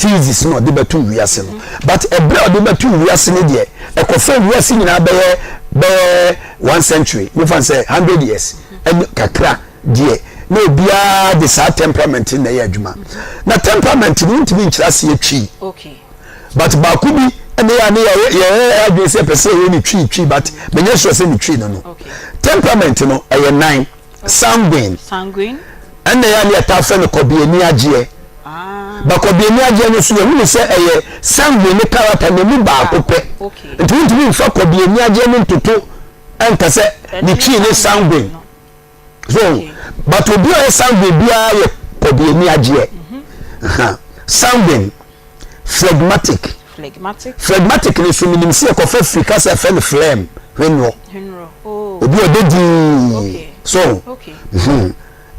Thesis na ɔde bɛto wiase no, but ɛberɛ a ɔde bɛto wiase no deɛ, ɛkɔfa wiase nyinaa bɛyɛ one century, mefa sɛ 100 years ɛne kakra deɛ, na obiara de saa temperament no na ɛyɛ adwuma. Na temperament no, ntumi nkyerɛ aseɛ Twi. But baako bi ɛne yɛ ne yɛ yɛ adwene sɛ pɛ sɛ ɛyɛ ne Twi Twi, but menyɛ sure sɛ ne Twi no. Temperament no ɛyɛ nine. Sanguine. Sanguine. Ɛna yɛ ne yɛta fɛ no kɔbiani agyeɛ. Ba kɔbiani agyeɛ no so, yɛhunu sɛ ɛyɛ sanguine ne character na emu baako pɛ. Nti wontumi nfa kɔbiani agyeɛ no ntoto ɛnka sɛ ne Twi ne sanguine so. But obi a ɔyɛ sanguine biara yɛ kɔbiani agyeɛ. Sanguine, phlegmatic. Phlegmatic. Phlegmatic ni so, minim sɛ yɛkɔfa firi kasa ɛfɛ no phlegm, hwenɔ. Henro. Oh. Obi a ɔbɛ dii so.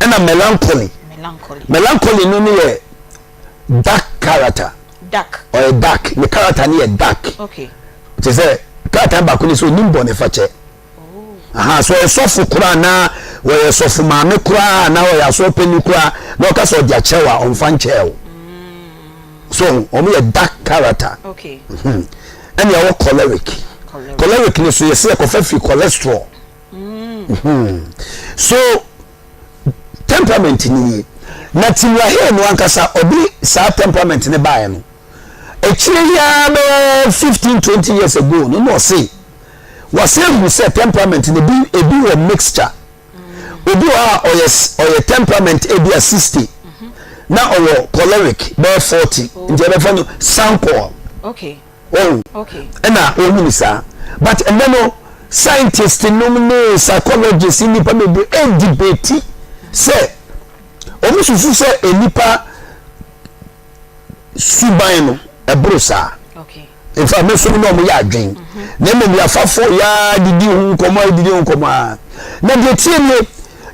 Ɛna melancholy. Melancholy. Melancholy no ne yɛ dark character. Dark. Ɔyɛ dark, ne character ne yɛ dark. Te sɛ character baako ne sɛ onim bɔ ne fakyɛ. Aha, so ɔyɛ sɔfo koraa na wɔyɛ sɔfo maame koraa na ɔyɛ asɔpɛni koraa na ɔka sɛ ɔde akyɛw a, ɔmfa nkyɛw so. Wɔn yɛ dark character. Ɛna ɛwɔ choleric. Choleric. Choleric ne so, yɛsɛ yɛkɔfa firi cholesterol. So temperament ni yie na Tim LaHaye no ankasa ɔde saa temperament ne baeɛ no, akyire yi ara bɛyɛ 15, 20 years ago no, na ɔse wɔsɛ ehu sɛ temperament no ebi ebi wɔ mixture. Obi wɔ hɔ a ɔyɛ temperament ebi a 60 na ɔwɔ choleric bɛyɛ 40, nti ɛbɛfa no sanchol. Ɔn ɛna wɔn ni saa, but ɛnɛ no, scientist nom ne psychologist, nipa bebree ɛdebate sɛ wɔn susu sɛ nipa suban no ɛboro saa. Nfa me so no, ɔmo yɛ adwen na mmom yɛafafo yaa didi ho nkɔmɔ, didi ho nkɔmɔ a, na deɛ tie nie,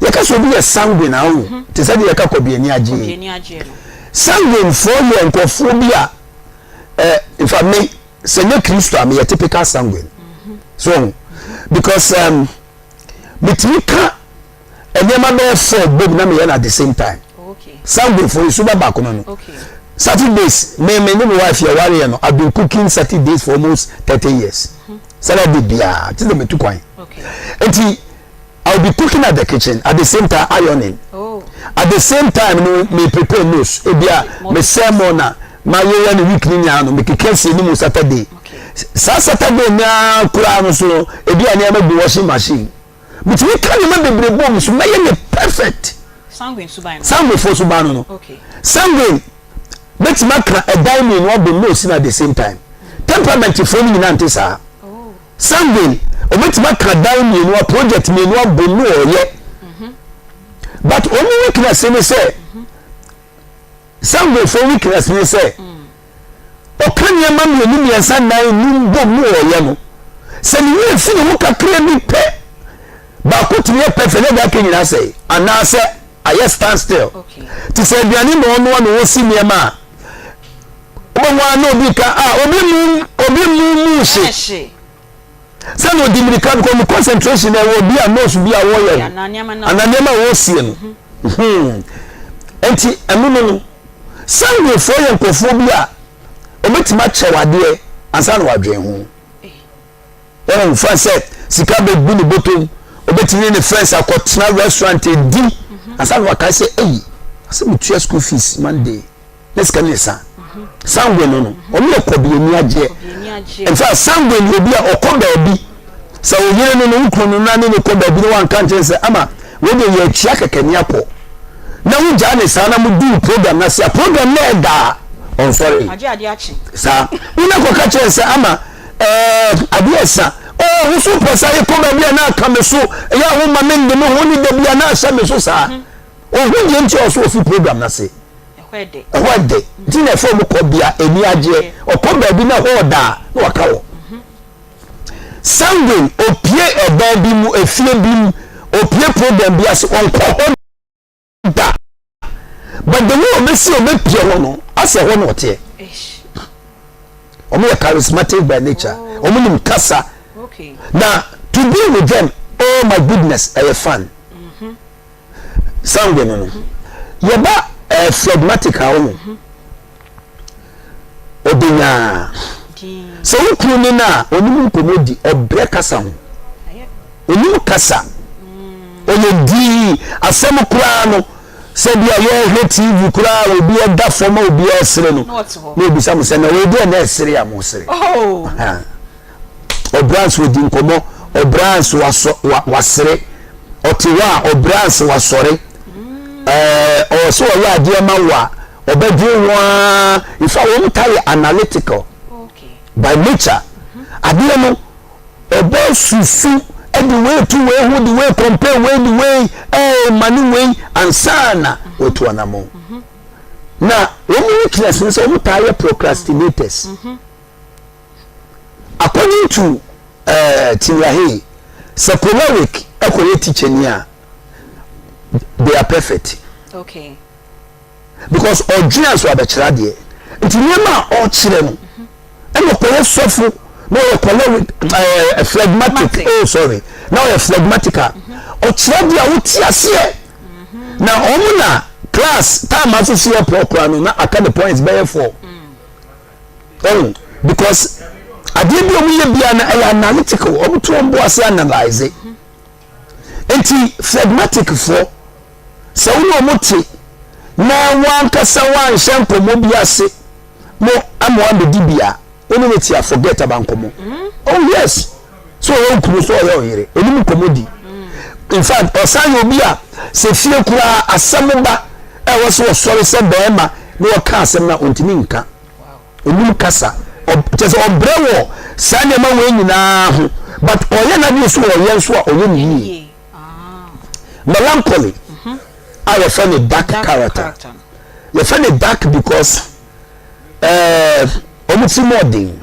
yɛka sɛ obi yɛ sanguine awo te sɛ deɛ yɛka kɔbi ani agye. Obi ani agye no. Sanguine foɔ yɛ nkurɔfoɔ bi a nfa me sɛ nye Kristo a, meyɛ typical sanguine so, because metumi ka nneɛma bɛyɛ four bom na meyɛ no at the same time. Sanguine foɔ esu ba baako no. Saturdays, me ne me wife yɛ ware yɛ no, I been cooking Saturdays for almost 30 years. Saturday biara ti sɛ metu kwan. Nti I will be cooking at the kitchen, at the same time ironing. At the same time no, me prepare notes, ebi a me sermon na ma yɛ yɛ no week ni nyinaa no, me keka sie ne mu Saturday. Saa Saturday naa koraa no so no, ebi a nneɛma gu washing machine, bitumi ka nneɛma bebree bɔ mu so mɛyɛ ne perfect. Sanguine suban no. Sanguine fo suban no. Sanguine bɛtumi aka ɛdan mmienu abom na osi no at the same time. Temperament foɔ no nyinaa nte saa. Sanguine obɛtumi aka dan mmienu a, project mmienu abom na ɔyɛ, but wɔn weakness ne sɛ, sanguine foɔ weakness ne sɛ ɔka nneɛma mmienu, mmiɛnsa, nnan, num bom na ɔyɛ no, sɛ ne werɛ fi ne ho kakra bi pɛ, baako tumi yɛ perfect ne deɛ aka nyinaa sɛ anaasɛ ayɛ stand still. Te sɛ aduane na ɔnoa na wɔsi nneɛma a, wobɛhu a na obi ka a obi mu hye. Ɛhye. Sɛna ɔdi mirika because ne concentration na ɛwɔ bi a nurse bi a wɔyɛ no anaa nneɛma no. Anaa nneɛma a wɔsie no. Nti ɛno no, sanguinefoɔ yɛ nkurɔfoɔ bi a wɔbɛtumi akyɛw adeɛ ansa na wadwen ho. Wɔn fa sɛ sika bɛgu ne bɔtɔm, obɛtumi ne ne friends akɔtena restaurant edi ansa na waka sɛ, "Eyi asɛ metua school fees Monday," ne sika ne sa. Sanguine no, wɔn yɛ kɔbi ani agyeɛ. Obi ani agye. In fact, sanguine yɛ obi a ɔkɔ baabi sɛ oyere no no nkunu no na ne kɔ baabi na wanka nkyɛn sɛ ama wɔde yɛ akyia kɛkɛ ni akɔ na wogyaa ne saa na mo du program na se a program na ɛda ɔnsɔre. Agye adeɛ akye. Saa wona kɔka kyerɛ sɛ ama adeɛ ɛsa ɔɔ woso pɛ sɛ yɛkɔ baabi a na aka me so, ɛyɛ a woma me nde me ho ne da bi a na ahyɛ me so saa. Ɔhu deɛ nti a ɔso ɔfi program no ase. Ɛhɔ ɛdɛ. Ɛhɔ ɛdɛ nti na ɛfɛ ɔmo kɔ bia ani agyeɛ, ɔkɔ baabi na ɛhɔ ɔda a na waka wɔ. Sanguine opie ɛdan bi mu, efie bi mu, opie program bi ase, ɔnkɔ hɔ da, but the way ɔbɛsi ɔbɛpie hɔ no, asɛ hɔ na ɔteɛ. Ish. Ɔmo yɛ charismatic by nature. Ɔmo nim kasa. Na to be with them, oh my goodness, ɛyɛ fun. Sanguine no, yɛba phlegmatic a, ɔmo nyaa. Sɛ wo kunu ne no a, ɔnim nkɔmmɔ di, ɔbrɛ kasa ho. Ɔnim kasa. Ɔyɛ dii. Asɛm koraa no, sɛ bi a yɛrehwɛ TV koraa a obi ɛda fam a obi ɛresere no, na obisa mo sɛ, na wei deɛ na ɛsere a mo sere. Oh. Ɔbrɛ anso ɔdi nkɔmmɔ, ɔbrɛ anso wasɔ, wasere. Ɔte hɔ a, ɔbrɛ anso wasɔre. Ɛɛ, ɔwɔ sɛ ɔyɛ adeɛ ma wo a, ɔbɛdwen ho ara. In fact, wɔn taa yɛ analytical by nature. Adeɛ no, ɔbɛsusu de wei to wei ho, de wei compare wei de wei, ɛɛ ma ne wei ansa na watu anamɔn. Na wɔn weakness ne sɛ wɔn taa yɛ procrastinators. According to uh, Tim LaHaye, sɛ choleric ɛkɔyɛ teacher ni a, they are perfect. Okay. Because ɔdwen a so abɛkyerɛ adeɛ. Nti nneɛma a ɔkyerɛ no, ɛna ɔkɔyɛ sɔfo na ɔyɛ choleric ɛɛ eh, phlegmatic oh sorry na ɔyɛ phlegmatic a ɔkyerɛ deɛ a wote aseɛ na wɔn na class time asoso yɛ pɔ koraa no na aka ne points bɛyɛ four. Ɔho because adeɛ bi a wɔn yɛ biara no ɛyɛ analytical wɔn to wɔn bo ase analyze nti phlegmatic foɔ sɛ wɔn na wɔn te na wɔn ankasa wɔn anhyɛ nkɔmɔ bi ase mo ama wɔn abɛdi bi a wɔn ne ti a forget about nkɔmɔ oh yes so ɔyɛ okunu so ɔyɛ ɔyere onim nkɔmɔ di in fact ɔsan yɛ obi a sɛ fie koraa asɛm ba ɛwɔ sɛ ɔsɔre sɛ bɛrima na ɔka asɛm na ɔntumi nka. Onim kasa. Kyerɛ sɛ ɔbrɛ wɔ saa nneɛma wei nyinaa ho but ɔyɛ n'adeɛ so ɔyɛ nso a ɔyɛ ne yie. Melancholy a yɛfrɛ no dark character. Yɛfrɛ no dark because ɛɛ wɔn ti mu ɔden.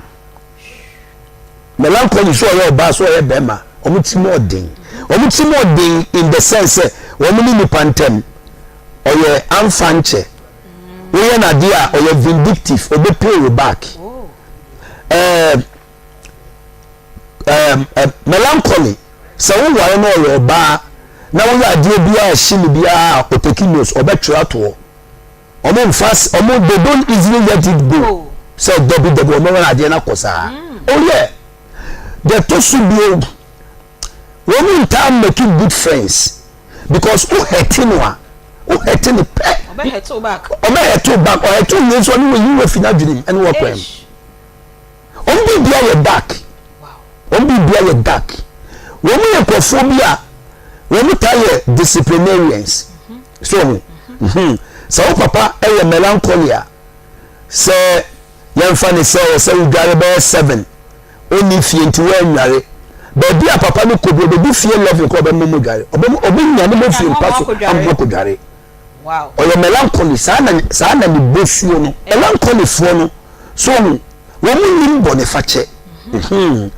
Melancholy so ɔyɛ ɔbaa so ɔyɛ bɛrima wɔn ti mu ɔden. Wɔn ti mu ɔden in the sense sɛ wɔn ne nipa ntɛm ɔyɛ anfa nkyɛ. Woyɛ no adeɛ a ɔyɛ vindictive, ɔbɛ pay wo back. Ɛɛ ɛɛ melancholy, sɛ wo ware no ɔyɛ ɔbaa na woyɛ adeɛ biara ɛhye no biara a ɔtake notes, ɔbɛtwerɛ atoɔ. Ɔmo nfa ɔmo they don't easily let it go. Sɛ dabi dabi ɔmo wɛn adeɛ no akɔ saa. Oh yeah. Deɛ ɛtɔ so bio, wɔn ntaa make good friends. Because wo hɛte no a, wo hɛte no pɛ. Ɔbɛ hɛte wo back. Ɔbɛ hɛte wo back. Ɔhɛte wo wie nso ɔne wo yi wo afi n'adwene mu ɛne wɔ kwan mu. Wɔn biribi ayɛ dark. Wɔn biribi ayɛ dark. Wɔn yɛ nkurɔfoɔ bi a wɔn taa yɛ disciplinarians. So ho. Mhm. Sɛ wo papa yɛ melancholy a, sɛ yɛmfa ne sɛ ɔsɛ wodware bɛyɛ seven. Ɔnni fie nti wannware. Baabi a papa no kɔ bi, ɔbɛdu fie 11 koraa ɔbɛma mo dware. Ɔbɛnyane mo afiri mpa so ama mo akɔdware. Ɔyɛ melancholy, saa na saa na ne bosuo no. Melancholyfoɔ no, so ɔho, wɔn nnim bɔnefakyɛ. Mhm.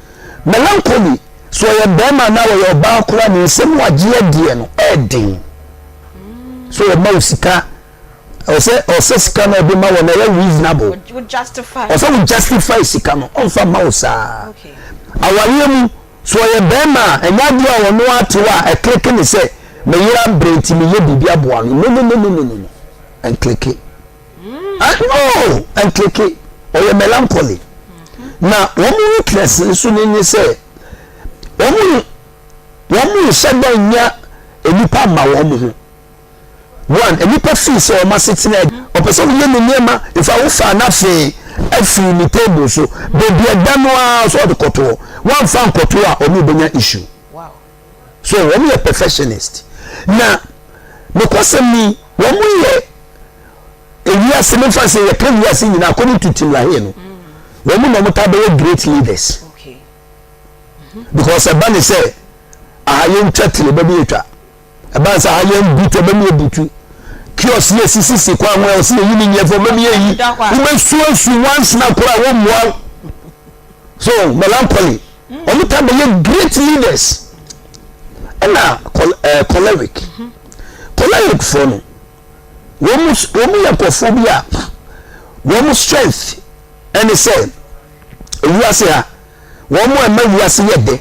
Melancholy, so ɔyɛ barima anaa ɔyɛ ɔbaa koraa ne nsam agyeɛ deɛ no, ɛɛden. So ɔma wo sika. Ɔsɛ ɔsɛ sika na ɔde ma wɔ na ɛyɛ reasonable. Ɔsɛ wo justify sika no ɔnfa ma wo saa. Awareɛ mu so ɔyɛ bɛrima a ɛnyɛ adeɛ a ɔno ate hɔ a ɛkleke ne sɛ me yere abrɛ nti meyɛ biribi aboa no. No no no no no no ɛnkleke. Ah no ɛnkleke ɔyɛ melancholy. Na wɔn weakness nso ne ne sɛ wɔn wɔn nhyɛ da nya nnipa mma wɔn ho. One, nnipa feel sɛ wɔn asetena yɛ ɔpɛ sɛ woyɛ ne nneɛma nfa wofaa n'afee afiri ne table so baabi ɛda no ara so ɔde kɔtoɔ wamfa nkɔtoɔ a ɔne wobɛnya issue so wɔn yɛ perfectionist na nokwasɛm ni wɔn yɛ ewiase no nfa sɛ yɛka wiase nyinaa according to Tim LaHaye no wɔn na wɔn ta bɛyɛ great leaders because ɛba ne sɛ aha yɛntwa tiri ɛbɛbi yɛtwa Ɛbaa sɛ ha yɛn butu ɛbɛ mi ebutu kiosk yɛ sisi si kwan ho ɛwɔ sɛ yɛyi ne nyɛ fɔ ɛbɛ mi yɛyi wobɛsu asu wansena koraa wɔn mua so melancholy wɔn ta bɛyɛ great leaders ɛna ɛɛ choleric choleric foɔ no wɔn wɔn yɛ nkurɔfoɔ bi a wɔn strength ɛne sɛ ewiase ha wɔn a ɛma wiase yɛ dɛ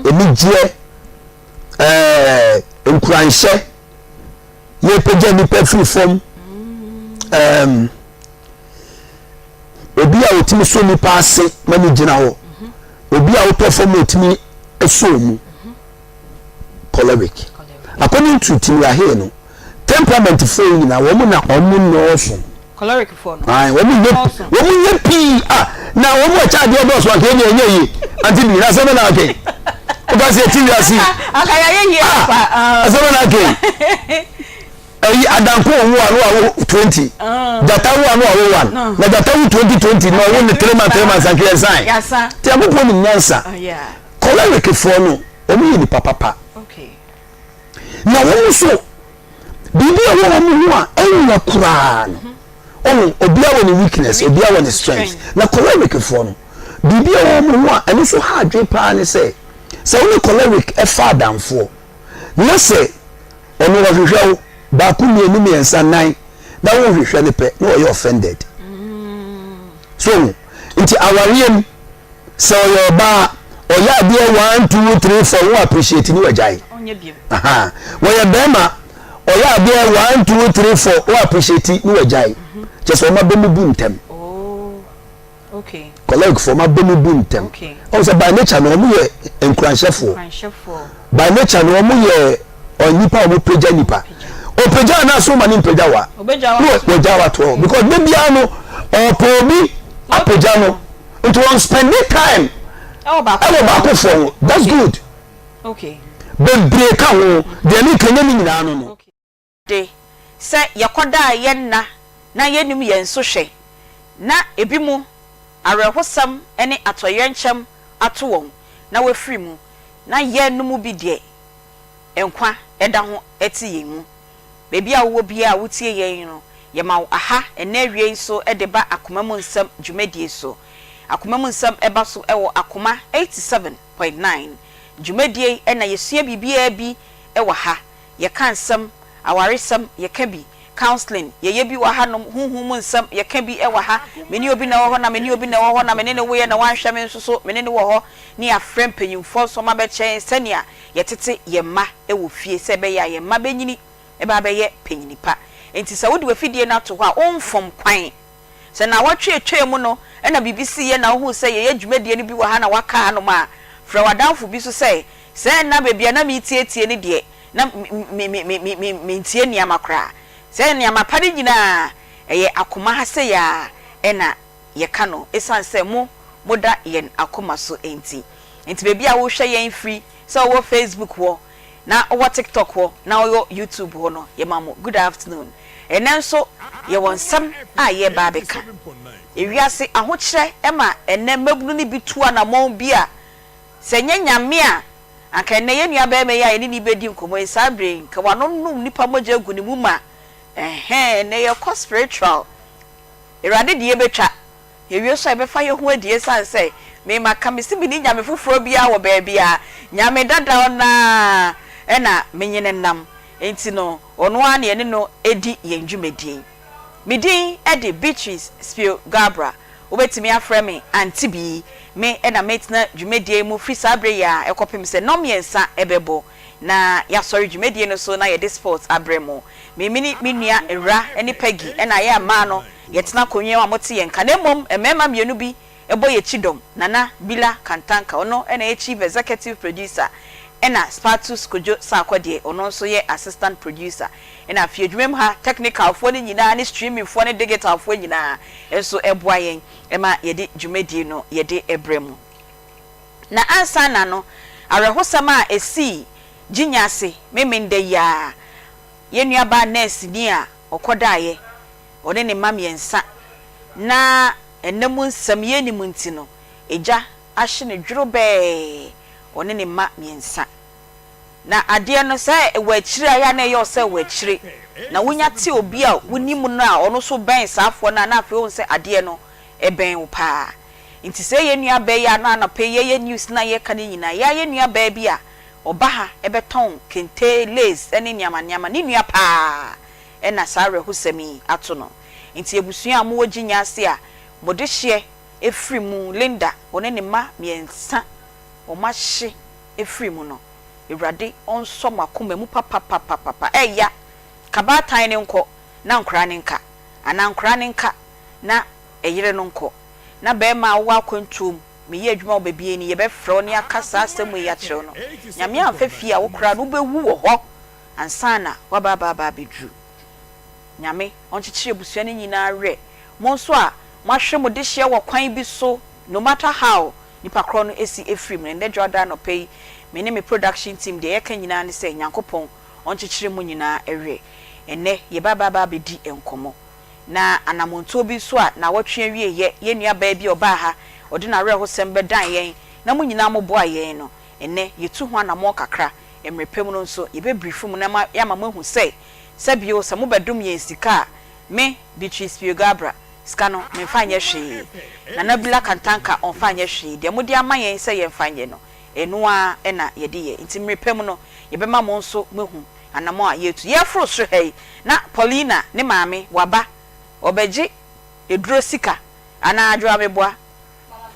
anigyeɛ. ɛɛ nkuranhyɛ yɛpagya nnipa firi fam ɛɛm obi a ɔte. ɔtumi sɔ nipa ase ma ne gyina hɔ, obi a wotɔ fam a ɔtumi sɔ mu. Choleric. According to Timirahe no, temperament foɔ yi nyinaa wɔn na wɔn nnɔɔso. Choleric foɔ no. Ayi wɔn nyɛ wɔn nyɛ pii ah na wɔn ɛkyɛ adeɛ dɔɔso anka ɛnyɛ ɛnyɛ yie anti bi na asɛm na ake. Woka sɛ ɛti wiase. Aka yɛ ayɛ yie afa. Ah asɛm na ake. Ɛyi adanko owu a no awo 20. Gyata wu a no awo 1. Na gyata wu 2020 na ɔwo ne 3 months 3 months anka yɛ san. Ti akokɔ nim nyansa. Choleric foɔ no wɔn yɛ nipa papa. Na wɔn nso biribi a ɛwɔ wɔn ho a ɛnyɛ koraa no ɔho obiara wɔ ne weakness, obiara wɔ ne strength. Na choleric foɔ no biribi a ɛwɔ wɔn ho a ɛno nso ha adwene paa ne sɛ, sɛ wo ne choleric ɛfa adamfoɔ na sɛ ɔno ɔhwehwɛ wo baako mmienu mmiɛnsa nnan na wohwehwɛ no pɛ na ɔyɛ offended. So nti awareɛ mu, Sɛ ɔyɛ ɔbaa a, ɔyɛ adeɛ one two three four wo appreciate ne wagyae. Ahaa. Wɔyɛ bɛrima, ɔyɛ adeɛ one two three four wo appreciate ne wagyae. Kyɛ sɛ ɔma bɛ mu bu ntɛm. Choleric foɔ ɔma bɛ mu bu ntɛm. Ɔmo sɛ by nature no ɔmo yɛ nkuranhyɛfoɔ. By nature no ɔmo yɛ nipa a ɔmo pagya nipa. Ɔpagya anaasɛ ɔma ne mpagya wa. Na wagya wa toɔ because da biara no ɔpɛ obi apagya no. Nti wɔn spend time ɛwɔ baakofoɔ ho, that's good. Bebree ka ho, deɛ ne kanya ne nyinaa no no. De, sɛ yɛkɔdaa yɛn nna na yennim yɛn so hwɛ, na ebinom awerɛhosɛm ne atɔyerɛnkyɛm ato wɔn na wɔafiri mu, na yɛn no mu bi deɛ, nkwa da ho te yɛn mu. Baabi a wowɔ biara a wotie yɛn no, yɛma wo aha ɛnnɛ awiei nso de ba Akoma Mu Nsɛm dwumadie so. Akoma Mu Nsɛm ba so wɔ Akoma 87.9. Dwumadie yi na yɛsua biribiara bi wɔ ha. Yɛka nsɛm, awaresɛm, yɛka bi, counseling, yɛyɛ bi wɔ hanom, honhom mu nsɛm, yɛka bi wɔ ha. Me ne obi na ɛwɔ hɔ na me ne obi na ɛwɔ hɔ na me ne no woeɛ na wanhwɛ me nso so, me ne no wɔ hɔ ne yɛafrɛ mpanyimfoɔ nso wɔabɛkyɛ yɛn sɛnea yɛtete yɛn mma wɔ fie sɛ ɛbɛyɛ a yɛn mma bɛnyini ba abɛyɛ panyini pa. Enti sɛ wode w'afidie no ato hɔ a, womfom kwan. Sɛ nnawɔtwe a ɛtwaam no na biribi siiɛ na wohuu sɛ yɛyɛ dwumadie no bi wɔ ha na woaka hanom a, frɛ w'adamfo bi nso sɛ, Sɛ na baabi a na meretietie no deɛ, na mentie nneɛma koraa. Sɛ nneɛma pa no nyinaa, ɛyɛ akoma ha sei ara na yɛka no esiane sɛ mo moda yɛn akoma so nti. Nti baabi a wohwɛ yɛn firi, sɛ wowɔ Facebook hɔ, na wowɔ TikTok hɔ, na wowɔ YouTube hɔ no, yɛma mo good afternoon. Ɛnnɛ nso yɛwɔ nsɛm a yɛreba abɛka. Ewiase ahokyerɛ ma ɛnnɛ mmabunu no bi tu anammɔn bi a sɛ ɛnyɛ Nyame a, anka ɛnnɛ yɛn nua barima yi a yɛne no rebɛdi nkɔmmɔ yi saa berɛ yi, nka wanonom nnipa mogya agu ne mu ma. Ɛhɛn, ɛnnɛ yɛkɔ spiritual. Awurade de yɛbɛtwa. Yɛwie nso a yɛbɛfa yɛn ho adi ɛsiane sɛ me maka mese menni nyame foforɔ biara wɔ baabiara, nyame dadaw no ara na menye no nam, enti no ɔno ara na yɛne no di yɛn dwumadie. Me din de Beatrice Spio Gabra, wobɛtumi afrɛ me Auntie Bee, me na metena dwumadie yi mu firi saa berɛ yi ara kɔpem sɛ nnɔnmiɛnsa bɛbɔ na yɛasɔre dwumadie no so na yɛde sports abrɛ mo. Me mene me nua Awura ne Peggy na yɛn mmaa no yɛtena akonnwa mu a mote yɛn nka na mmom mmarima mmienu bi bɔ yɛn kyidɔm, Nana Bila Kantanka, ɔno na ɛyɛ Chief Executive Producer ɛna Spatus Kojo Sarkodie, ɔno nso yɛ Assistant Producer. Ɛna afei adwuma mu ha technical foɔ no nyinaa ne streaming foɔ ne digital foɔ nyinaa nso boa yɛn ma yɛde dwumadie no yɛde brɛ mo. Na ansa na no, awerɛhosɛm a esii Ginya ase Memenda yi ara, yɛn nuabaa nɛɛseni a ɔkɔdaeɛ, ɔne ne mma mmiɛnsa, na nna mu nsɛm yɛnnim nti no, egya ahye no dworobɛɛ, ɔne ne mma mmiɛnsa. Na adeɛ no, sɛ ɛwɔ akyire a, ɛyɛ a na ɛyɛ wo sɛ ɛwɔ akyire. Na wonya te obi a wonim no a ɔno nso bɛn saa afoɔ no a, na afei wohu sɛ adeɛ no, ɛbɛn wo pa ara. Nti sɛ yɛn nua baa yi a na anɔpa yi yɛyɛ news no a yɛka no nyinaa, yɛa yɛn nua baa bi a ɔba ha bɛtɔn kente, lace ne nneɛma nneɛma, ne nua paa na saa awerɛhosɛm yi ato no. Nti abusua a mowɔ Gyinya ase a mo dehyeɛ firi mu, Linda, ɔne ne mma mmiɛnsa wɔn ahye firi mu no, Awurade ɔnsɔ mo akoma mu papapapapa. Ɛya, ka baatan no nkɔ na nkoraa no nka, anaa nkoraa no nka na ɛyere no nkɔ. Na bɛrima a wowɔ akwantuo mu, meyɛ adwuma wɔ baabi ni, yɛbɛfrɛ wo ne aka saa asɛm yi akyerɛ wo no, Nyame amfa fie a wo koraa no wobɛwu wɔ hɔ ansa na woaba aba aba abɛduru. Nyame ɔnkyekyere abusua no nyinaa werɛ. Mo nso a moahwere mo dehyeɛ wɔ kwan bi so, no matter how nipa korɔ no esi efiri mu no, ɛnnɛ Dwoada anɔpa yi, me ne me production team deɛ yɛka nyinaa ne sɛ Nyankopɔn ɔnkyekyere mo nyinaa werɛ. Ɛnnɛ yɛba aba aba abɛdi nkɔmmɔ. Na anamontuo bi nso a naawɔtwe awieɛ yɛn nua baa bi a ɔbaa ha, ɔde n'awerɛhosɛm bɛdan yɛn na mo nyinaa moboa yɛn no, ɛnnɛ yɛtu ho anammɔn kakra. Mmerɛ pa mu no nso yɛbɛbrief mo na yɛama moahu sɛ, sɛbio sɛ mobɛdom yɛn sika a, me, Beatrice Piogabra, sika no memfa nyɛ hwee. Nana Bila Kantanka ɔmfa nyɛ hwee. Deɛ mode ama yɛn sɛ yɛmfa nyɛ no, ɛno ara na yɛde yɛ. Nti mmerɛ pa mu no, yɛbɛma mo nso moahu anammɔn a yɛretu. Yɛreforo soro ha yi, na Paulina ne maame waba, ɔbɛgye aduro sika anaa Adwoa meboa?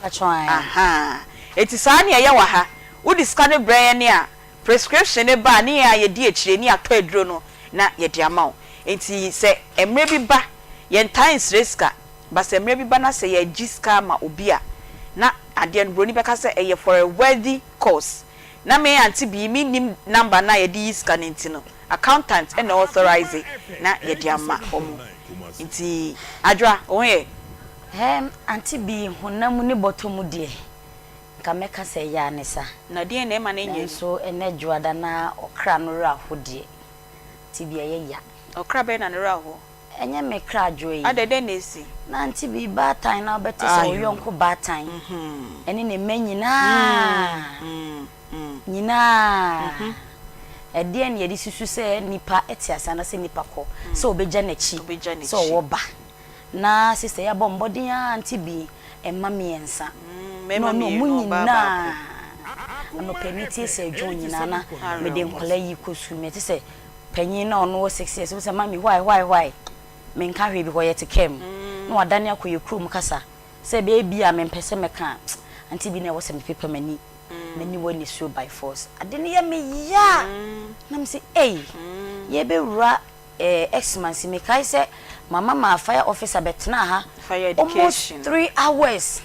Ahaa. Enti saa ne ɛyɛ wɔ ha. Wode sika no brɛ yɛn a, prescription no ba a, ne yɛn a yɛdi akyire ne yɛatɔ aduro no na yɛde ama wo. Enti sɛ mmerɛ bi ba, yɛntaa nsrɛ sika, but sɛ mmerɛ bi ba na sɛ yɛgye sika ama obi a, na adeɛ no buroni bɛka sɛ ɛyɛ for a worthy cause. Na me Auntie Bii, mennim number no a yɛde yi sika no nti no, accountant na authorise na yɛde ama wɔn. Nti Adwoa, wo ho yɛ? Ɛɛm, Auntie Bii, honam mu ne bɔtɔ mu deɛ, nka mɛka sɛ ɛyɛ ara ne sa. Na deɛn na ɛma no nyɛ ni? Nanso ɛnnɛ Dwoada na ɔkra no werɛ aho deɛ, tebea yɛ ya. Ɔkra bɛn na ne werɛ aho? Ɛnyɛ me kra adwoa yi. Adɛn, dɛn na esi? Na Auntie Bii baatan na wobɛte sɛ wo yɔnko baatan ɛne ne mma nyinaa, nyinaa. Ɛdeɛn na yɛde susu sɛ nipa te ase anaasɛ nipa kɔ, sɛ ɔbɛgya n'akyi, sɛ ɔwɔ ba. Na sister yi abɔ mmɔden ara Auntie Bii, mma mmiɛnsa. Na ɔne wɔn nyinaa, anɔpa yi metie sɛ John nyinaa na mede nkwadaa yi kɔ sukuu, mete sɛ panyin na ɔno wɔ 6 years, wobisa mummy why why why, menka hwee because yɛte kaa mu, na wadane akɔ yɛ kurom kasa sɛ ɛbɛyɛ bi a mempɛ sɛ mɛka a, auntie bi na ɛwɔ sɛ mepepa m'ani, m'ani wɔ nisuo by force. Ade no yɛ me ya! Na mese ei, yɛbɛwura eh, Xmas yi, mekae sɛ mama maa fire officer bɛtenaa ha almost 3 hours,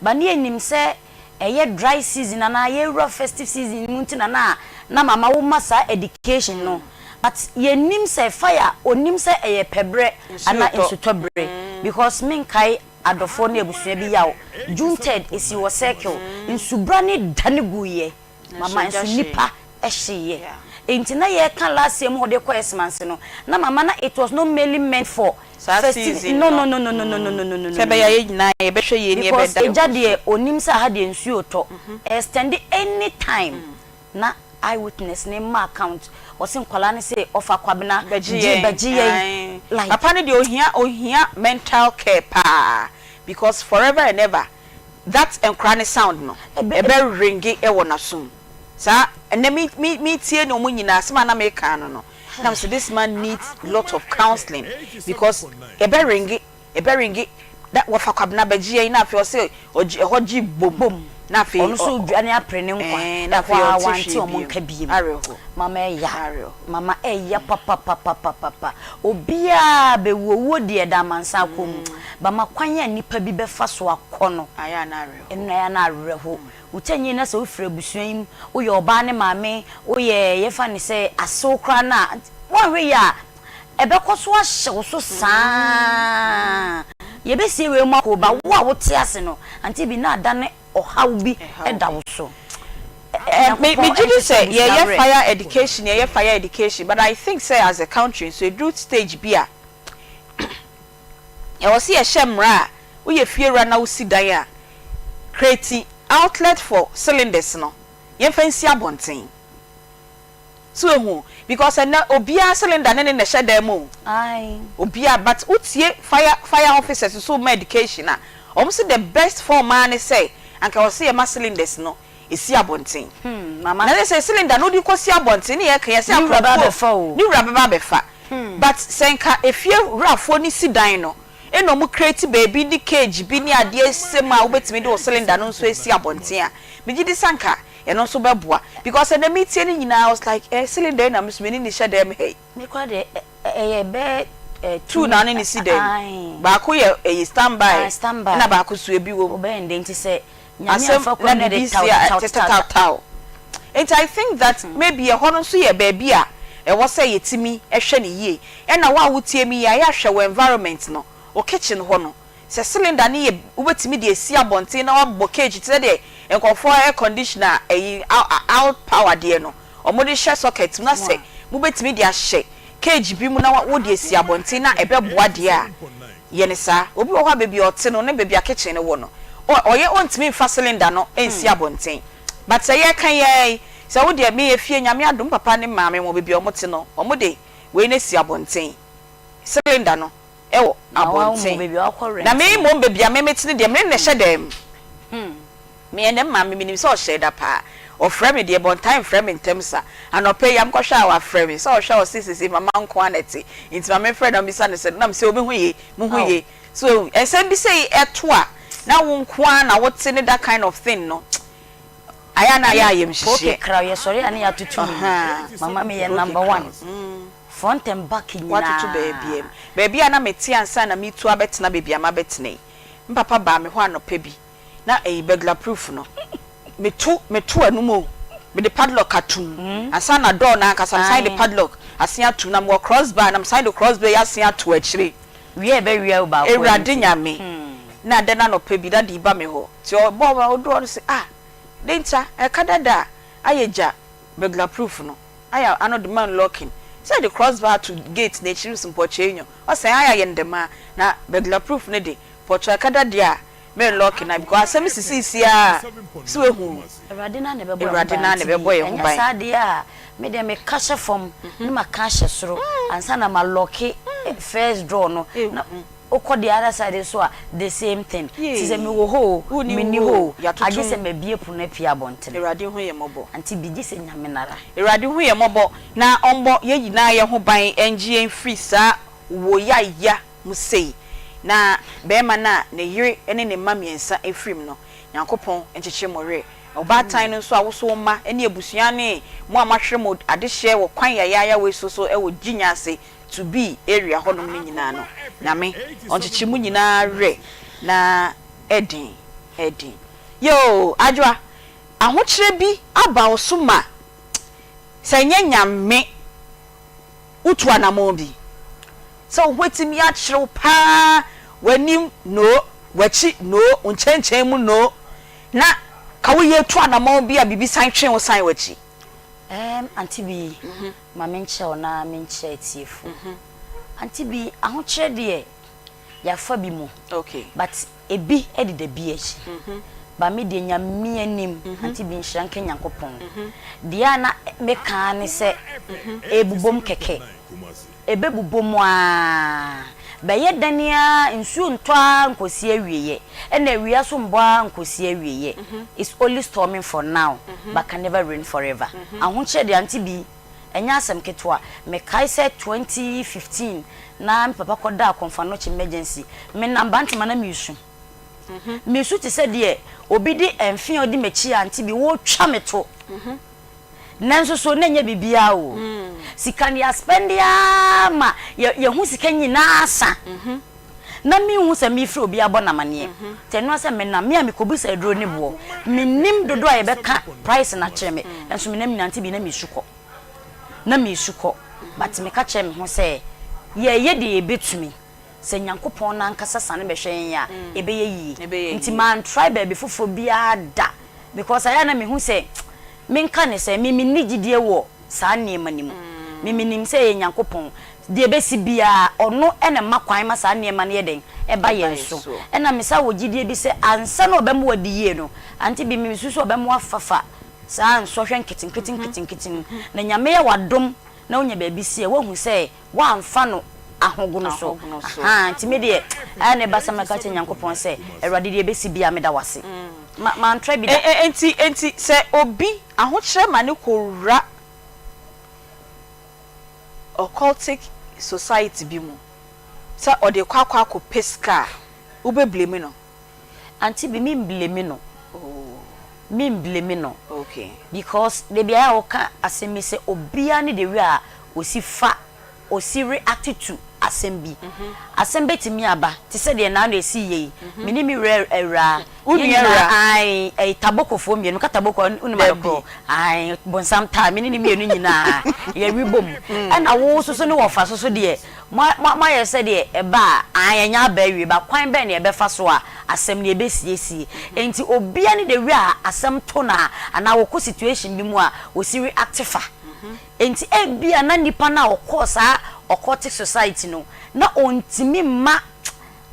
but ne yɛnim sɛ ɛyɛ dry season anaa yɛwura festive season mu nti na mama wo ma saa education no, but yɛnim sɛ fire onim sɛ ɛyɛ pɛbrɛ anaa nsutɔberɛ, because menkae adɔfoɔ ne abusua bi yaw June 3rd esi wɔ Circle, nsubra ne dane guiɛ mama nso nipa ɛhyeeɛ. Nti na yɛka last year mu hɔ de kɔ Xmas no na mama na it was not mainly meant for saa festive season no no no no no no no no no no. Sɛ ɛbɛyɛ a yɛn nyinaa yɛbɛhwɛ yie ne because yɛbɛda egya deɛ onim sɛ aha deɛ nsuo tɔ, extend anytime na eyewitness ne ma account, ɔsi nkwadaa ne sɛ ɔfa Kwabena bɛgye gye yɛn bɛgye yɛn like papa no deɛ, ohia mental care paa, because forever and ever that nkora ne sound no ɛbɛ ringi ɛwɔ n'asom saa. Ɛnɛ mi tie ne ɔmo nyinaa asɛm a na mi kan no na sɛ this man needs lot of counselling, because ɛbɛ ringi na wɔfa Kwabena bɛgye yɛn, na afei ɔsɛ ɔgye ɛhɔ gye bom na afei ɔno nso dwane apere ne nkwa. Na afei ɛhɔ a ɔnte wante hwee ɔmo bio. nka biem. Awerɛho. Mama ɛya. Awerɛho. Mama ɛya papapapapapa. Obiara bɛwu, owuo deɛ ɛda amansa akɔ mu bama kwan a nipa bi bɛfa so akɔ no. Ayɛ a na awerɛho. Ɛno na ɛyɛ na awerɛho. Wotɛnyi na sɛ wofiri abusua yi mu, woyɛ ɔbaa ne maame, woyɛ yɛfa ne sɛ asew koraa no a, woanhwɛ yi a ɛbɛkɔ so ahyɛ wo so saa. Yɛbɛsie wei mu akɔ ba wo a wote ase no, Auntie bi na ada ne ɔhaw bi ɛda wo so. Me gye di sɛ yɛyɛ fire education, yɛyɛ fire education, but I think sɛ as a country nso eduru stage bi a ɛwɔ sɛ yɛhyɛ mmara a woyɛ fiewura na wosi dan a, create outlet for cylinders no, yɛmfa nsi abɔnten so ehu, because ɛnɛ obiara cylinder ne na ɛhyɛ dan mu o. Obiara, but wotie fire officers so ma education a, wɔn sɛ the best form ara ne sɛ anka wɔsɛ yɛ ma cylinders no esi abɔnten. Mama. Na ne sɛ cylinder no de kɔ si abɔnten ne yɛ ka yɛ sɛ Ne wura bɛba akorɔfoɔ abɛfa o. Ne wura bɛba abɛfa, but sɛ nka efie wurafoɔ ne si dan no ɛna ɔmo create baabi ne cage bi ne adeɛ sɛm a wobɛtumi de wɔ cylinder no nso esi abɔnten a, megye di sɛ nka ɛno nso bɛboa, because ɛnɛ mi tie ne nyinaa, I was like, cylinder yi na mi so mi ne ne hyɛ dɛm ha yi. Me kora deɛ, ɛyɛ bɛɛ. Tuu na ɔne no si dan mu. Baako yɛ ɛyi stand by ɛna baako so ebi wɔ mu. Asɛm na biribi si a tetetawtaw. Nti I think that maybe ɛhɔ no nso yɛ baabi a ɛwɔ sɛ yɛtumi hwɛ no yie. Ɛna wo a wotie me yi a yɛ a hwɛ wo environment no, wo kitchen hɔ no, sɛ cylinder no yɛ wobɛtumi de asi abɔnten na wabɔ cage te sɛ deɛ nkurɔfoɔ air conditioner ɛyi out power deɛ no wɔde hyɛ socket mu na sɛ mobɛtumi de ahyɛ cage bi mu na wode asi abɔnten na ɛbɛboa deɛ a, yɛ no saa. Obi wɔ hɔ a baabi a ɔte no ne baabi a kitchen no wɔ no, ɔyɛ ɔntumi mfa cylinder no nsi abɔnten. But sɛ yɛreka yi ara yi, sɛ wo deɛ me efie Nyame adom me papa ne maame wɔn baabi a wɔte no, wɔde wei no asi abɔnten, cylinder no wɔ abɔnten. Na me mmom baabi a me mete no deɛ, me ne no na ɛhyɛ dan mu. Me ɛnɛ maame menim sɛ ɔhyɛɛ da paa ɔfrɛ me deɛ but ɔntae mfrɛ me ntɛm sa anɔpa yi a mekɔhwɛ a wafrɛ me sɛ ɔhwɛ a ɔse sesei mama nko ara na ɛte nti ma memfrɛ na mebisa no sɛ na mesɛ obi ho ye mo ho ye so wahu nsɛm bi sei ɛto a na wo nko ara na wote ne that kind of thing no ayɛ a na ayɛ ayamhyehyeɛ. Poke kraw yɛsɔre a ne yɛatoto mu mama meyɛ number one front and back nyinaa. Woatoto baabiam baabi a na mete ansa na metu abɛtena baabi a mabɛtena yi me papa baa me hɔ anɔpa bi na ɛyi burglar proof no meto meto anum o mede padlock atum ansa na door no ankasa mesan de padlock asen atum na mewɔ cross bar na mesan de cross bar yi asen ato akyire. Wia ɛbɛwia wo baako Awurade Nyame na da no anɔpa bi daddy ba me hɔ nti ɔbɔ ma ɔduru hɔ no se ah dɛn ntia ɛka dada a ayɛ gya burglar proof no ayɛ ano de man locking sɛ de cross bar ato gate no akyiri so mpɔkyɛɛ nyo ɔsɛn ayɛ ayɛ no dɛm a na burglar proof no de pɔkyɛɛ ɛka dada a Me lock na because asɛm sisii siaa sɛ wahu. Awurade no ara na ɛbɛbɔ yɛn ho ban auntie Bee, ɛnyɛ saa deɛ a me deɛ meka hyɛ fam na maka ahyɛ soro ansa na ma locke first door no na wokɔ the other side nso a the same thing nti sɛ mewɔ hɔ o menni hɔ o agye sɛ mabue pono apue abɔntene. Awurade hu yɛn mmɔbɔ. Auntie Bee gye sɛ Nyame no ara. Awurade hu yɛn mmɔbɔ na ɔmmɔ yɛn nyinaa yɛn ho ban ngye yɛn mfiri saa woyaya mu sei, na barima no a ne yere ne ne mma mmiɛnsa firim no, Nyankopɔn nkyekyere mo werɛ. Ɔbaatan no nso a woso wo mma ne abusua ne mo a moahwere mo adehyeɛ wɔ kwan yayaaya wei so so wɔ Gyinya ase to be area hɔ nom no nyinaa no, Nyame ɔnkyekyere mo nyinaa werɛ na ɛden ɛden. Yoo Adwoa, ahokyerɛ bi aba wo so ma sɛ ɛnyɛ Nyame Wotu anammɔn bi sɛ wo ho atumi akyere wo paa, w'anim noo, w'akyi noo, wo nkyɛnkyɛn mu noo, na ka woyɛ tu anammɔn bi a biribi san twe wo san w'akyi. Ɛɛm Auntie Bi, ma menkyerɛ wo na menkyerɛ atiefo. Auntie Bi, ahokyerɛ deɛ yɛafa bi mu but Ebi deda bi akyi. But me deɛ Nyame anim, Auntie Bi nhyira nka Nyankopɔn. Deɛ a na meka ara ne sɛ ɛrebobom kɛkɛ. Ɛbɛbobom ara. Bɛyɛ dɛn ara nsuo ntɔ ara nkɔsi awieɛ. Ɛna awia nso mbɔ ara nkɔsi awieɛ. It's only storming for now but can never rain forever. Ahokyerɛ deɛ Auntie Bi, ɛnyɛ asɛm ketewa. Mekae sɛ 2015 na me papa kɔdaa Komfo-Anokye emergency. Menam Bantama na meresu. Meresu te sɛ deɛ obi de mfe a ɔdi m'akyi a ante bi retwa me to. Nanso so na ɛnyɛ biribiara o. Sika no yɛaspɛnde ara ma yɛho sika nyinaa asa. Na menhu sɛ merefrɛ obi abɔ no amaneɛ. Nti ɛno ara sɛ menam, me a mekɔbisa aduro no boɔ. Mennim dodoɔ a yɛbɛka price no akyerɛ me. Nanso menam nyinaa ante bi na meresu kɔ. Na meresu kɔ. But meka kyerɛɛ me ho sɛ, yɛreyɛ deɛ yɛbɛtumi. Sɛ Nyankopɔn no ankasa sane bɛhwɛ yɛn a, ɛbɛyɛ yie. Nti mantry baabi foforɔ biara da. Because ayɛ a na mehu sɛ, menka no sɛ, me menni gyidie wɔ saa nneɛma no mu. Me menim sɛ ɛyɛ Nyankopɔn. Deɛ ɛbɛsi biara, Ɔno na ɛma kwan ma saa nneɛma no yɛ dɛn? Ɛba yɛn so. Ɛna mesan wɔ gyidie bi sɛ ansa na ɔbɛma wadi yie no, ante bi mesusu sɛ ɔbɛma wafafa saa nsɔhwɛ nketenkete nketenkete no. Na Nyame yɛ w'adom na wonya baabi si a, woahu sɛ woamfa no ahogono so. Ahaa, nti me deɛ, ɛyɛ na ɛba sɛ mɛka akyerɛ Nyankopɔn sɛ, Awurade deɛ ɛbɛsi biara meda wo ase. Ma, mantra bi da. Enti, enti sɛ obi ahokyerɛ ma no kɔwura occultic society bi mu sɛ ɔde rekɔ akɔ akɔpɛ sika a, wobɛ blame no? Auntie bi me mblame no me mblame no because dabi a woka asɛm bi sɛ obiara ne the way a osi fa osi react to. asɛm bi. Asɛm bɛtumi aba te sɛ deɛ naano ɛsii yɛ yi. Me ne me wura awuraa, Wo yɛn nua nyinaa, awuraa? ae, ɛyi Tabokofoɔ mmienu, meka Taboko a wonim ade Dabi. korɔ? Ae, bonsam taa, me ne ne mmienu nyinaa yɛwe bom. Ɛna wo nso so ne wɔfa so so deɛ, mo mo moayɛ sɛ deɛ ɛba a, ae, ɛnyɛ aba awie, but kwan bɛn na yɛbɛfa so a asɛm no yɛbɛsiesie. Enti obiara ne the way a asɛm to no a, anaa wɔkɔ situation bi mu a, wɔsi react fa. Enti ebia na nipa no a ɔkɔɔ saa occultic society no, na ɔntumi mma,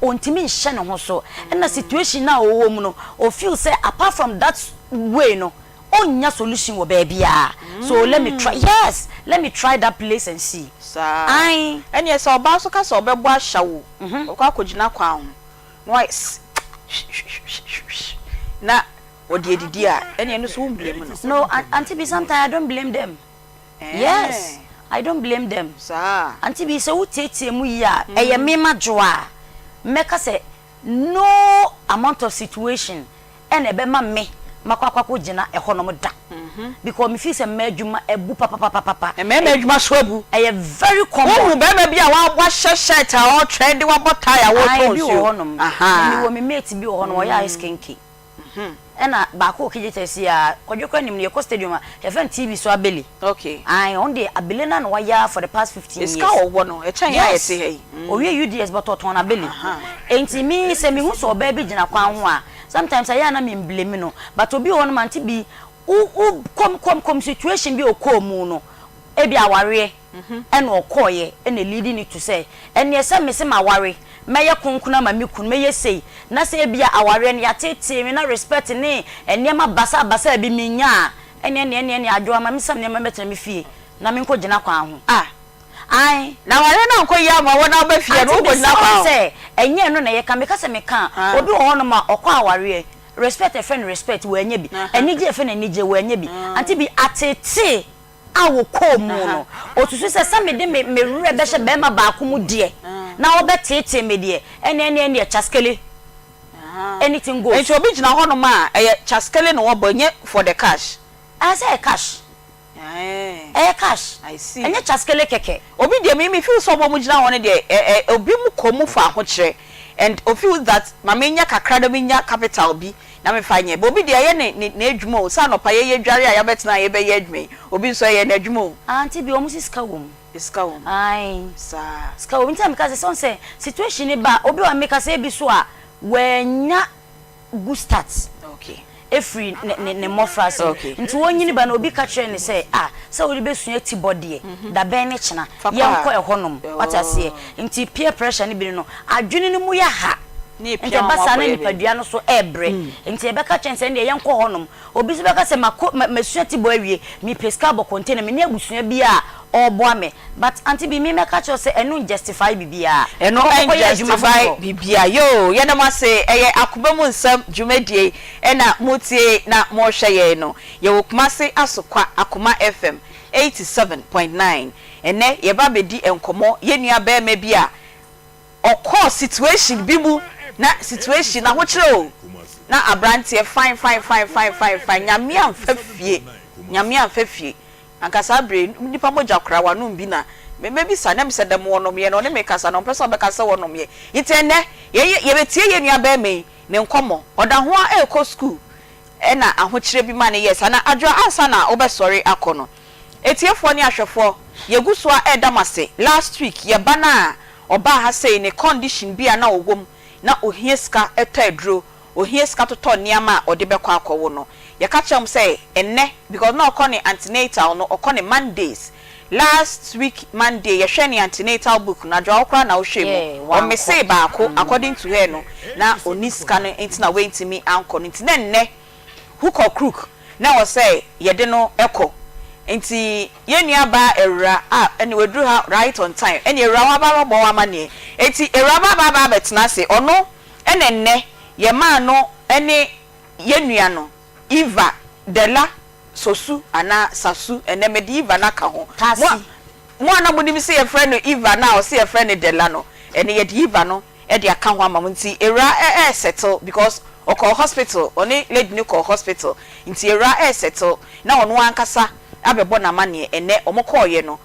ɔntumi nhyɛ ne ho so. Ɛna situation no a ɔwɔ mu no, ɔ feel sɛ apart from that way no, ɔnnya solution wɔ baabiara. So let me try, yes, let me try that place and see. Saa. Ae. Ɛneɛ sɛ ɔbaa nso ka sɛ ɔbɛbɔ ahyɛ wo, ɔbɛkɔ akɔgyina kwan ho na wayɛ sss-hwihwihwihwihwi na ɔde adidi a, ɛneɛ ɛno nso wo blame no. No, Auntie B, sometimes I don't blame them. Yes, Ɛɛn. I don't blame them. Saa. Auntie B, sɛ wo tietie mu yie a, ɛyɛ me madwoa a, mɛka sɛ no amount of situation ɛna ɛbɛma me makɔ akɔ akɔ gyina ɛhɔnom da. Because me feel sɛ mmaa adwuma abu papapapapa. Mmarima adwuma so abu. Ɛyɛ very common. Wohu barima bi a wahyɛ shirt a ɔretwɛn de wabɔ tie a Ae, ɔretɔn ebi wɔ nsuo. hɔnom. Me Ahaa. mewɔ me mate bi wɔ hɔnom, ɔyɛ ice kenkey. Ɛna baako wɔ Kegyetia si a, Kwadwo koraa nim no, yɛkɔ stadium a, yɛfrɛ no TV so Abele. Okay. Ae, ɔno deɛ Abele no ara na wayɛ ara for the past 15 years. Sika a ɔwɔ no, ɛkyɛn yɛn a Yes. yɛte ha yi. Ɔwie UDS but ɔtɔn Abele. Enti me sɛ mehu sɛ ɔbaa bi gyina kwan ho a, sometimes ɛyɛ a na me mblame no. But obi wɔ hɔnom a, Auntie Bee, wo wo kɔm kɔm kɔm situation bi a ɔkɔɔ mu no, ebia awareɛ, ɛna ɔkɔeɛ ɛna ɛleadi no to sɛ ɛneɛ sɛ mese maware mɛyɛ kronkron ama me kunu mɛyɛ sei na sɛ ebia awareɛ no yɛateetee me na respect ne nneɛma basaa basaa bi mennya a ɛneɛ ɛneɛ ɛneɛ ɛneɛ adwoa ma mensam nneɛma mmɛtena me fie na menkɔ gyina kwan ho. Ah! Ae. Na awareɛ no ankɔ yie amma wo na woba fie no Ante wokɔ gyina bisa kwan wɔn ho? sɛ ɛnyɛ ɛno na yɛka meka sɛ meka a obi wɔ hɔnom a ɔkɔ awareɛ respect yɛfrɛ no respect wannya bi anigyeɛ yɛfrɛ no anigyeɛ wannya bi ante bi ateetee a wɔkɔɔ mu no, ɔsusu sɛ, sɛ mede me me werɛ bɛhyɛ barima baako mu deɛ, na ɔbɛteetee me deɛ, ɛnneɛ ɛnneɛ ɛnneɛ kyaskele, anything goes. Nti obi gyina hɔnom a, ɛyɛ kyaskele na wɔbɔ, ɛnyɛ for the cash? Ɛɛ, sɛ ɛyɛ cash. Ɛyɛ cash. I see. Ɛnyɛ kyaskele kɛkɛ. Obi deɛ, me me feel sɛ wɔn a wɔgyina hɔ no deɛ, ɛ ɛ obi mu kɔ mu fa ahokyerɛ and o feel that ma me nya kakra na me nya capital bi na me fa nyɛ but obi deɛ ɛyɛ ne ne n'adwuma o sɛ anɔpa yɛ yɛ dware a yɛabɛtena a yɛbɛyɛ adwuma yi obi nso ɛyɛ n'adwuma o. Auntie bi wɔn se sika wɔ mu. Sika wɔ mu. Ae. Saa. Sika wɔ mu nti na meka sɛ sɛ wɔn sɛ situation no ba a obi wɔ hɔ a meka sɛ ebi so a wannya good start. Okay. Efiri ne ne ne mmɔfraase. Okay. Nti ɔnyini ba no obi ka kyerɛ no sɛ ah sɛ wode bɛsua tibɔ deɛ da bɛn ne kyena Fa kɔ yɛnkɔ a. ɛhɔnom wate aseɛ nti peer pressure no bi no no adwene no mu yɛ ha. Ne Nti epia ɛba wɔn saa na akɔyɛ baabi. nipadua no so rebrɛ. Nti yɛbɛka kyerɛ no sɛ ɛndeɛ yɛnkɔ hɔnom. Obi nso bɛka sɛ makɔ ma masua tibɔ awie, mepɛ sika abɔ container, menni abusua bi a ɔreboa me. But Auntie Bi, me mɛka kyerɛ wo sɛ ɛno njustify biribiara. Ɛno Kɔ kɔyɛ adwuma njustify foforɔ. biribiara. Yoo, yɛda mo ase. Ɛyɛ Akoma mu Nsɛm dwumadie ɛna moretie na morehwɛ yɛn no. Yɛwɔ Kumasi Asokwa, Akoma FM 87.9. Ɛnnɛ yɛreba abɛdi nkɔmmɔ, yɛn nua barima bi a ɔkɔɔ situation bi mu na situation ahokyerɛ o na abranteɛ fine fine fine fine fine fine Nyame amfa fie Nyame amfa fie anka saa bere yi nipa mogya koraa wanom bi na me mɛbisa na mesɛ dɛm wɔnomyɛ na ɔne me kasa na ɔmpɛ sɛ ɔbɛka sɛ wɔnomyɛ nti ɛnɛ yɛyɛ yɛbɛtie yɛn nua bɛɛma yi ne nkɔmɔ ɔda ho a ɛrekɔ school ɛna ahokyerɛ bi ma no yɛɛ saa na adwoa ansa na wobɛsɔre akɔ no Atiefoɔ ne ahwɛfoɔ yɛgu so ara reda mo ase, last week yɛ ba no a ɔbaa ha sei ne condition bi a na ɔwɔ mu na ɔhia sika tɔ aduro, ɔhia sika totɔ nneɛma a ɔde bɛkɔ akɔwo no, yɛka kyerɛɛ wɔn sɛ ɛnnɛ because na ɔkɔ ne antenatal no ɔkɔ ne Mondays, last week Monday yɛhwɛɛ ne antenatal book no Adwoa wo koraa na wohwɛɛ mu, Yeah, wankɔ. ɔmissee baako according to her no na ɔnni sika no nti na wantumi ankɔ no nti na ɛnnɛ hook or crook na ɛwɔ sɛ yɛde no kɔ nti yɛn nua baa Awura a ɛne waduru ha right on time ɛne Awura waba abɛbɔ wo amaneɛ nti Awura ba aba abɛtena ase ɔno ɛna nnɛ yɛmaa no ɛne yɛn nua no Eva Della Sosu anaa Sasu ɛnɛ mede Eva no aka ho mo a Tasi. mo a na monim sɛ yɛfrɛ no Eva no a ɔse yɛfrɛ no Della no ɛne yɛde Eva no de aka ho ama mo nti awura ɛɛsɛtel because ɔkɔɔ hospital ɔne lady no kɔɔ hospital nti awura ɛɛsɛtel na ɔno ankasa abɛbɔ n'amaneɛ ɛnɛ ɔmo kɔɔyɛ no.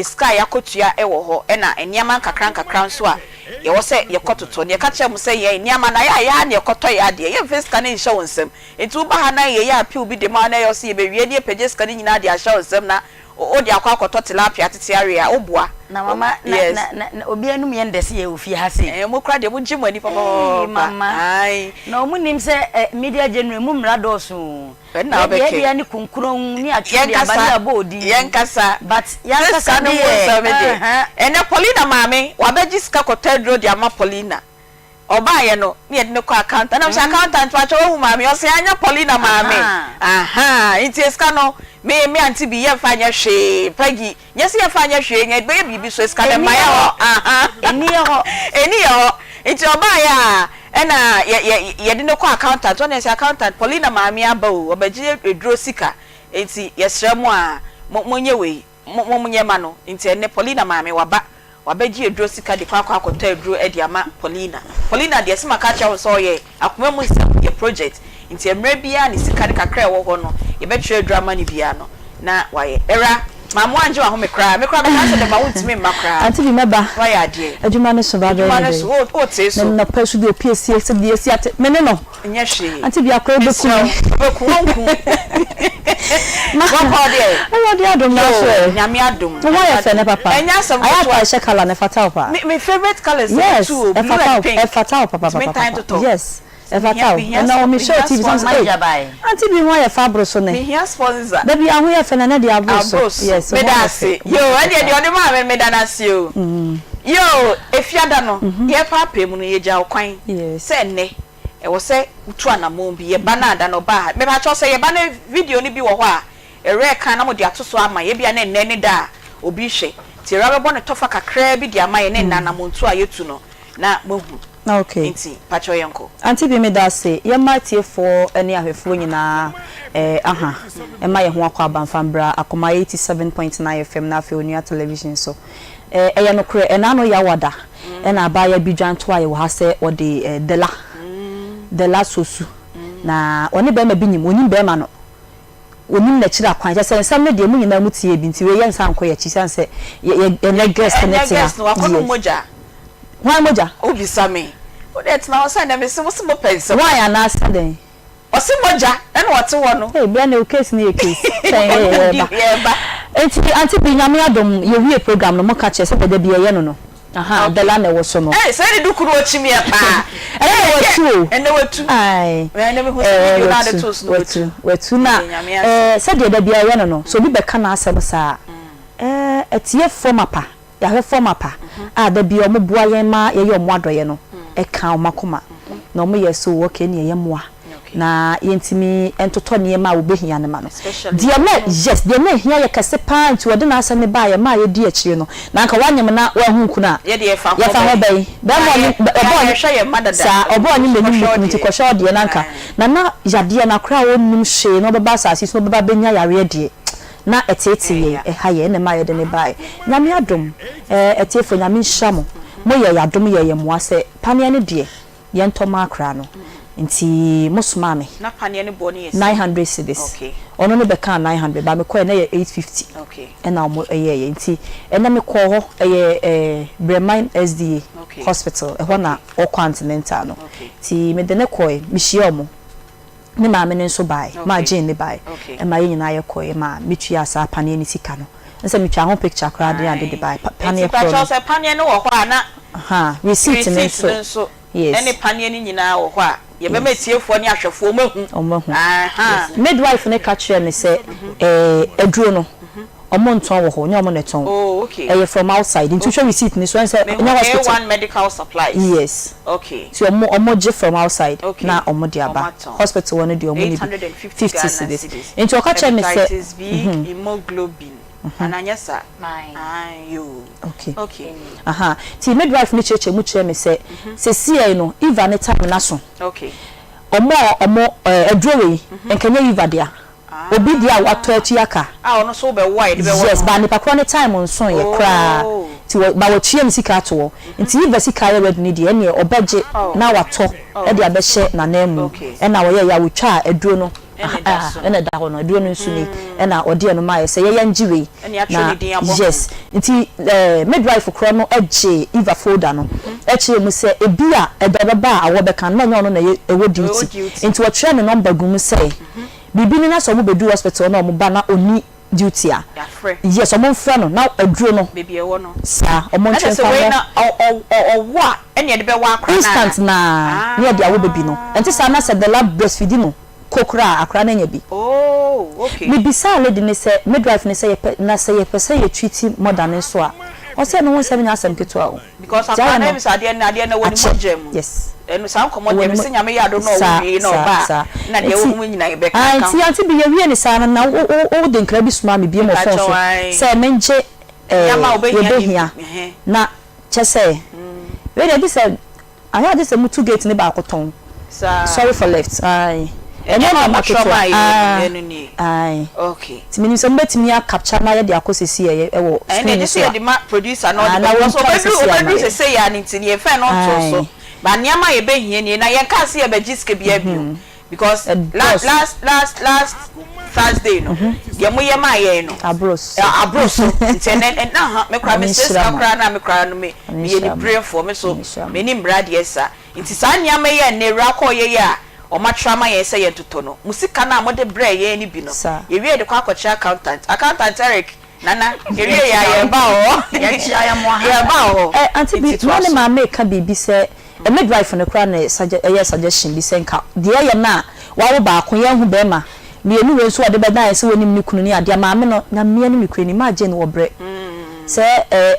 Sika a yɛakɔtua wɔ hɔ ɛna nneɛma nkakra nkakra nso a yɛwɔ sɛ yɛkɔtotɔ. Na yɛka kyerɛɛ mo sɛ yɛn nneɛma no ayɛ a yɛn ara na yɛkɔtɔ yɛn adeɛ. Yɛmfa sika no nhyɛ wo nsam. Enti woba ha na yɛyɛ appeal bi de ma wo na ɛyɛ wo sɛ yɛbɛwie na yɛpagya sika no nyinaa de ahyɛ wo nsam na wode akɔ akɔtɔ tilapia tete awe a, woboa. Na mama na Yes. na na na obiara num yɛn dɛ sɛ yɛwɔ fie ha sei. Ɛɛ mo koraa deɛ mogye mo ani Eii papaapa. mama. Ae. Na wɔn nim sɛ ɛ media general emu mmara dɔɔso o. Ɛnna Yɛ deɛ wobɛkɛ. deɛ ne kunkuron ne atwerɛ de aba ne Yɛnkasa abɔ odin. yɛnkasa. But Sɛ yɛankasa sika no ho deɛ nsɛm deɛ. ɛhɛn. Ɛnɛ Paulina maame wabɛgye sika kɔtɔ aduro de ama Paulina. Ɔbaeɛ no na yɛde no kɔ accountant. Ɛna mesɛ accountant pakyɛ wahu maame? Ɔse anyɛ Paulina maame. Ahaa. Ahaa nti sika no me me auntie bi yɛmfa nyɛ hwee. Peggy nyɛ sɛ yɛmfa nyɛ hwee yɛde bɛyɛ biribi so sika no Ɛnni mma yɛ yɛ hɔ. hɔ. Ahaa. Ɛnni yɛ hɔ. Ɛnni yɛ hɔ. Nti ɔbaeɛ a ɛna yɛ yɛ yɛde no kɔ accountant hɔ na yɛse accountant Paulina maame aba o ɔbɛgye aduro sika nti yɛsrɛ mo a mo monyɛ wei. Mo mo nyɛ ma no nti ɛnnɛ Paulina maame waba wabɛgye aduro sika de kɔ akɔ akɔtɔ aduro de ama Paulina. Paulina deɛ sɛ maka akyerɛ wo sɛ ɔyɛ akoma mu nsɛm yɛ project nti mmerɛ biara ne sika no kakra a ɛwɔ hɔ no yɛbɛtwerɛ aduro ama no biara no na wayɛ. Awura maame wangye wahome koraa me koraa mekaa sɛ dɛm a wontumi mma koraa Auntie bi mɛba. Wayɛ adeɛ. Adwuma no so ba bɛyɛ Adwuma ne no so dɛn? wo wotee so. Na nnɔpa so deɛ opie sie sɛ deɛ esi ate me ne no. Nyɛ hwee. Auntie bi akora obeku Mesrɛ me. wo, obeku wo nku. Ma Bɔkɔɔ deɛ. Awurade adom na so Yoo, ɛ. Nyame adom. Wo ho Nyame ayɛ fɛ adom. nɛ papa. Ɛnyɛ asɛm Ayɛ ketewa. ata ɛhyɛ colour no ɛfata wo paa. Me me favourite colours ne Yes, two o, blue ɛfata and wo, pink. ɛfata wo papa Nti me papa ntan papa. totɔ. Yes, Mehia ɛfata wo. mehia Ɛnɛ wɔ me show mehia TV so sponsor. hey, Mama gyabae. Auntie bi ho ayɛ fɛ aboro so nɛ. Mehia sponsor. Dabi a ho yɛ fɛ na ɛnɛ deɛ aboro so. Aboro so. Yes, wo ho Meda ayɛ ase. fɛ. Wo ho Yoo, ayɛ fɛ ɛdeɛ deɛ paa. ɔde maa me meda no ase o. Yoo, Efiada no, yɛrepaapaa mu no, yɛgyaa wo kwan Yes. sɛ ɛnnɛ Ɛwɔ sɛ wotu anamɔn bi. Yɛba no a, da no ɔbaa ha. Mepakyɛw, sɛ yɛba na video no bi wɔ hɔ a, Awuraa ka na mode ato so ama yɛn. Ebia na ɛnnɛ ne da a obi rehwɛ. Nti Awuraa bɛbɔ no tɔfa kakraa bi de ama yɛn ne nnɛ anamɔntuo a yɛtu no na moahu. Okay. Nti pakyɛw yɛnkɔ. Auntie Bi meda ase. Yɛmma atiefoɔ ne ahwɛfoɔ nyinaa eh aha mma yɛn ho akwaaba mfa mbra Akoma 87.9 FM na afei Onua Television so. Eh ɛyɛ nokorɛ ɛna ano Yawada ɛna abaayewa bi dwan toaeɛ wɔ ha sɛ ɔde eh Dela Dela Sosu na ɔne barima bi nyim ɔnim barima no ɔnim n'akyiri akwan kyerɛ sɛ nsɛm no deɛ mo nyinaa mo tiee bi nti wei yɛ nsan nkɔ yɛn akyi sane sɛ yɛ yɛ ɛnɛ guest no Ɛnɛ te ha guest no wakɔnom yes mogya. Hwan mogya? Wobisa me. Wo deɛ tena hɔ sɛ ɛnɛ mese wo se mopɛ nsɛm. Wine anaasɛ dɛn? Ɔse mogya ɛna ɔte hɔ no. Hey bra ne wo case no yɛ case kyɛn yɛ yɛɛba Nti auntie bi nyame adom yɛ wie program no mo ka kyerɛ sɛdeɛ dabi yɛyɛ no no ahaa Dela na ɛwɔ so no. Hey sɛ ne duku no ɔkyim yɛ paa. Ɛnɛ na watu o. Ɛnɛ watu. Ae Ɛnɛ mehu sɛ video no ade too so no watu watu na ɛɛ sɛdeɛ dabi yɛyɛ no no sɛ obi bɛka n'asɛm saa ɛɛ atiefoɔ mapa Yɛahwɛfoɔ mapa a da biara wɔn boa yɛn ma yɛyɛ wɔn adɔeɛ no ka wɔn akoma na wɔn yɛ so okay ɛneɛ yɛ mmoa na yɛntumi ntotɔ nneɛma a wɔbɛhia no ma no. Deɛ na yes deɛ na ɛhia yɛ kɛse paa nti wɔde n'asɛm no baeɛ maa yɛdi akyire no na anka wanyem na wanhu kunu a yɛfa hɔ bɛn bɛrima ɔne ɔbɔɔ ne saa ɔbɔɔ ne m'anim ne kunu nti kɔhwɛ ɔdeɛ na anka na na yadeɛ no akora a ɔnnim hwee na ɔbɛba asase so na ɔbɛba abɛnya yareɛ deɛ na ɛteetee yɛn, ɛha yɛn, ɛna ɛmaa yɛde no baeɛ. Nyame adom, eh, atiefoɔ Nyame nhyira mo, mo yɛɛ yɛn adom yɛɛ yɛn mmoa sɛ paneɛ no deɛ yɛntɔ mma akora no, nti mo somaa me Na paneɛ no boɔ no yɛ sɛn? 900 cedis, Okay. ɔno no bɛkaa 900, but mekɔeɛ na ɛyɛ 850 Okay. ɛna ɔmo yɛɛyɛ, nti ɛnɛ mekɔɔ hɔ, ɛyɛ eh, Breman SDA Okay. hospital, ɛhɔ na ɔkɔ antenatal no, Okay. nti mede no kɔeɛ, mehyiaa ɔmo. Me maame no nso bae, maa Jane no bae, ɛma yɛn nyinaa yɛkɔe ma metuaa saa paneɛ no sika no. Ɛne sɛ metwaa ho picture koraa de ade de bae. Paneɛ Nti korɔ pakyɛw no. sɛ paneɛ no wɔ hɔ a na Ahaa, receipt no receipt no nso. nso Yes. ɛne paneɛ no nyinaa wɔ hɔ a yɛbɛma Yes. atiefoɔ ne ahwɛfoɔ wɔn ahu. Wɔn ahu. Ahaa. Yes. Midwife no ka kyerɛɛ me sɛ ɛɛ aduro no Ɔmo ntɔn wɔ hɔ, nyɛ ɔmo na ɛtɔn. Oh okay. Ɛyɛ from outside, nti wohwɛ receipt no so ɛne sɛ Mehu ɛnyɛ hospital. A1 medical supplies. Yes. Okay. Nti ɔmo ɔmo gye from outside Okay. na ɔmo de Ɔmo aba. atɔn. Hospital hɔ no deɛ ɔmo nni bi. 850 50 Ghana cedis. cedis. Nti ɔka kyerɛɛ me sɛ Hepatitis B, hemoglobin, anaa nyɛ saa? Ae yoo. Okay. Okay. Aha. Nti midwife no kyerɛkyerɛ mu kyerɛɛ me sɛ sesiei no Eva ne time no aso. Okay. Ɔmo a ɔmo ɛɛ aduro wei nka ɛnyɛ Eva dea. Obi deɛ a watɔ atua ka. A ɔno nso wobɛwo a yɛde bɛwɔ no. Yes, but nipa korɔ ne time nso yɛ koraa nti wɔ but watua ne sika ato hɔ nti if sika ayɛ ready no deɛ ɛneɛ ɔbɛgye na watɔ de abɛhyɛ n'ananmu ɛna ɔyɛɛyɛ a wɔtwaa aduro no. Ɛna ɛda hɔ no, aduro no nso ni, ɛna ɔde ɛno maeɛ sɛ yɛyɛ ngye wei. Na yes, nti midwife korɔ no gyee Eva folder no kyerɛɛ mu sɛ ebia ɛda ɔbɛba a awɔ bɛka no na ɛnyɛ ɔno na ɛwɔ duty, nti ɔtwerɛɛ ne number gu mu sɛ biribi ni na sɛ ɔmo bɛduru hospital na ɔmo ba na ɔnni duty a, yes, ɔmo mfrɛ no na aduro no saa ɔmo ntwe mfa mmɔ instant naa na yɛde awo baby no, ɛnte saa na sɛ Dela breastfeedi no. kɔ koraa a, akwadaa no anya bi. Me bisaa lady no sɛ, midwife no sɛ yɛpɛ, na sɛ yɛpɛ sɛ yɛ treat mother no nso a, ɔse ɛno ho nsɛm nyɛ asɛm ketewa o. Because Nti ayɛ akwadaa no no ebisa adeɛ no, adeɛ no ɛwɔ ne akyɛ, mogya mu. yes. Ɛno saa nkɔmmɔ Ɛwɔ deɛ ne mese mo, Nyame yɛ adom na ɔwo saa, wie na saa, ɔba saa. a, na deɛ ɛwɔ Nti, mu nyinaa yɛbɛka ae, aka nti ho. aunty bi yɛwie no saa no, na wo, wo, wo de nkra bi somaa me biom wɔ phone Mepakyɛw so ae. sɛ mengye eh, Nneɛma a wobɛhia ne, yɛbɛhia, ɛhɛn. na kyɛ sɛ, wei deɛ gye sɛ Ayɛ a gye sɛ mutu gate no baako tɔn. Saa. Sorry for left ae. Ɛnyɛ Nneɛma a nneɛma wɔtwerɛ ketewa maa yɛn ae no, ɛno nie. ae. Okay. Nti menim sɛ mobɛtumi a capture na yɛde akɔ sɛsi ɛyɛ ɛwɔ Ɛnna screen gye no sɛ so a. yɛde ma producer na Ae ɔde na bɛ because wɔntwa no ɔbɛduru sɛsi ama ɔbɛduru yɛn. sɛsɛyi ara no nti no yɛmfa ɛno ntoo so. Ae. But nneɛma a yɛbɛhia nie na yɛnkaa sɛ yɛbɛgye sika biara bio because la Ɛdɔɔso. last last last Thursday no deɛ moyɛ maa yɛn no Aboro so. aboro so nti ɛnɛ ɛnɛ aha me koraa Nyame mesrɛ nhyira sika mo. koraa na me koraa no me Nyame meyɛ nhyira mo. niberefoɔ me so Nyame nhyira mo. menni mmara deɛ saa nti saa nneɛma yi a nnɛ awura kɔɔyɛ yi a wɔatwerɛ ama yɛn sɛ yɛntotɔ no mo sika no a mode brɛɛ yɛn no bi no Saa. yɛwie de kɔ akɔkyerɛ accountant accountant Eric Nana yɛwie yɛ a yɛba hɔ Yɛkyia yɛn mo aha. yɛba hɔ Eh, Auntie bi, nti toa na ne so. maame reka biribi sɛ Midwife no koraa na ɛyɛɛ suggestion bi sɛ nka deɛ ɛyɛ no a wawo baako yɛnhu bɛɛma mienu wei nso ɔde bɛdan yɛn sɛ wɔnim ne kunu ne adeɛ maame no Nyame anim nokorɛ ni maa Jane wɔ brɛ sɛ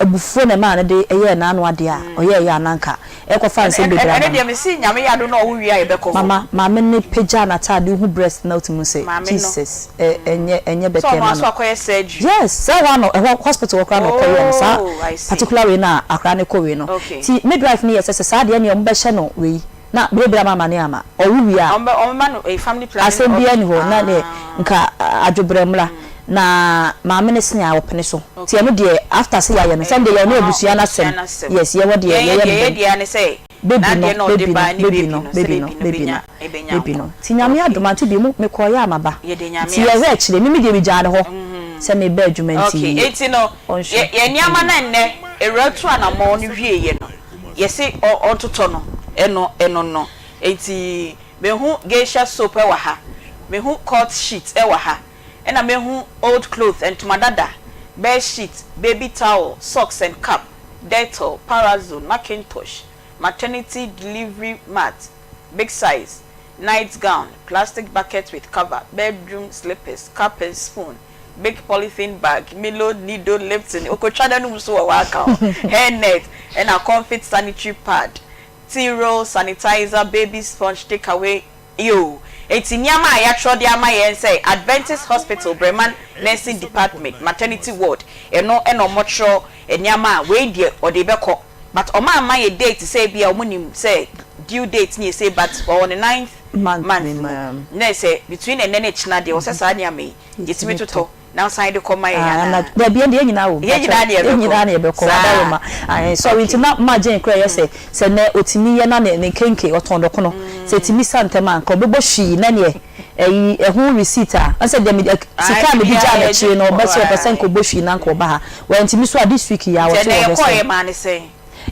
abufuo na ɛmaa no de yɛɛ n'ano adeɛ a ɔyɛɛyɛ a na nka ɛkɔfa nsɛm bebree Ɛno aba deɛ no mese Nyame yɛ adom na ɔwo wie a yɛbɛkɔ hɔ. Mama maame no pagyaa n'ataade wohu breast no a wotumi hu sɛ Maame no. Jesus ɛnyɛ ɛnyɛ Sɛ bɛtɛɛ ɔno ma ara nso no akɔyɛ surgery. Yes sɛ ɛhɔ ara na ɛhɔ hospital hɔ koraa na ɔkɔyɛɛ no saa Oh I see. particular wei no a akwadaa no kɔ wei no Okay. nti midwife no yɛ sɛ sɛ saa deɛ ɛneɛ wɔbɛhyɛ no wei na berebere ama amane ama ɔwo wie a Wɔn bɛ wɔn bɛma no eh, family planning asɛm biara ni hɔ na neɛ Ah. nka adwobrɛ mmra na maame no sene a ɔpene so nti Okay. ɛno deɛ after sɛ yɛayɛ no sɛdeɛ yɛne Ɔno abusua no abusua asɛm no asɛm. yes yɛwɔ deɛ Yɛn yɛ yɛyɛ deɛ no yɛ dɛn deɛ ara ne sɛ Baby no, n'adeɛ na ɔde baby no, ba ne baby baby no, no sɛ baby no, baby no baby no, bɛnya ɛbɛnya baby nkwa. no. Nti Nyame Okay. adom ante bi mu mekɔɔeɛ a maba. Yɛda Nyame Nti yɛhwɛ ase. akyire, me me deɛ megyaa no hɔ sɛ meba adwuma nti Okay, enti no ɔnhwɛ. yɛ yɛn nneɛma no a nnɛ Awuraa tu anamɔn no wieeɛ no, yɛse ɔ ɔntotɔ no, ɛno ɛno no. Enti mehu geisha soap wɔ ha, mehu cot sheet wɔ ha, ɛna mehu old cloth, ntoma dada, bed sheet, baby towel, socks and cup, Dettol, Parazone, Macintosh, maternity delivery mat, big size, night gown, plastic bucket with cover, bedroom slippers, cup and spoon, big polythene bag, Milo, Nido, Lipton, okotwa n'anum so wɔ hɔ aka ho, hair net, ɛna Comfit sanitary pad, tea roll, sanitizer, baby sponge, take away Yoo, enti nneɛma a yɛatwerɛ de ama yɛn sɛ Adventist Hospital Breman Nursing Department Maternity Ward, ɛno na wɔtwerɛ nneɛma a wei deɛ ɔde bɛkɔ but wɔn amma yɛ date sɛ ebia wɔn nim sɛ due date no yɛ sei but ɔwɔ ne ninth Month month no mu mu um. na sɛ between ɛnnɛ ne kyena deɛ ɛwɔ sɛ saa nneɛma yi Yɛtumi yɛtumi tɔ. totɔ na wosan de kɔ ma yɛn Ah, anaa? na dabi ɛnde yɛn nyinaa wɔ mu. Yɛn nyinaa na Yɛn yɛbɛkɔ. nyinaa na yɛbɛkɔ. Saa. Wadawoma. Ae, sorry, nti Okay. na ma Jane koraa yɛ sɛ, sɛ nnɛ otumi yɛ na ne ne kenke, ɔtɔn dɔkono, sɛ etumi sa ntɛm a, nka ɔbɛbɔ hwii na neɛ ɛyi, ɛho receipt a, ɛnsɛ deɛ mede, Ae, sika a mede biribiara gyaa yɛgye n'akyire no, kɔ, ɔbɛ sɛ ɔpɛ sɛ nka ae. ɔbɔ hwii na nka ɔba ha. Wantumi so a, this week yi ara Nti ɔse ɛnnɛ ɔbɛsɛn. yɛkɔɔ yɛmaa no sɛn?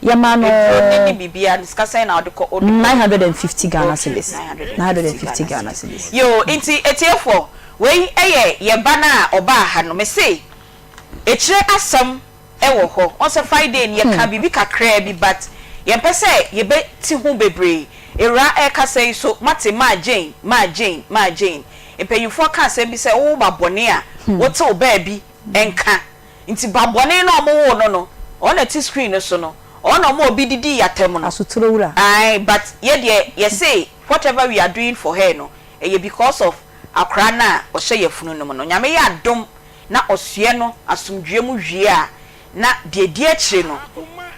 Yɛmaa no Aduro no ne biribiara no, sika sɛn na wode kɔ, wode kɔɔ? 950 Ghana Okay, cedis. 950 950 Ghana Ghana cedis. cedis. Yoo, nti atiefoɔ, Wei yɛ yɛn ba no a ɔbaa ha no. Mese akyire asɛm wɔ hɔ. Wohu sɛ Friday no yɛkaa biribi kakraa bi but yɛmpɛ sɛ yɛbɛti ho bebree. Awuraa ɛrekasa yi so moate Maa Jane, Maa Jane, Maa Jane. Mpanyinfoɔ ka asɛm bi sɛ wowo ba bɔne a wote wo baabi nka. Nti ba bɔne no a wɔwoo no no, ɔno na ɛte screen no so no, ɔno na ɔma obi didii atɛm no. Asotire wura. Ae but yɛdeɛ yɛse whatever we are doing for her no, ɛyɛ because of akora no a ɔhyɛ yafunu no mu no, Nyame yɛ adom na ɔsoɛ no asomdwoeɛ mu wie a, na deɛ ɛdi akyire no,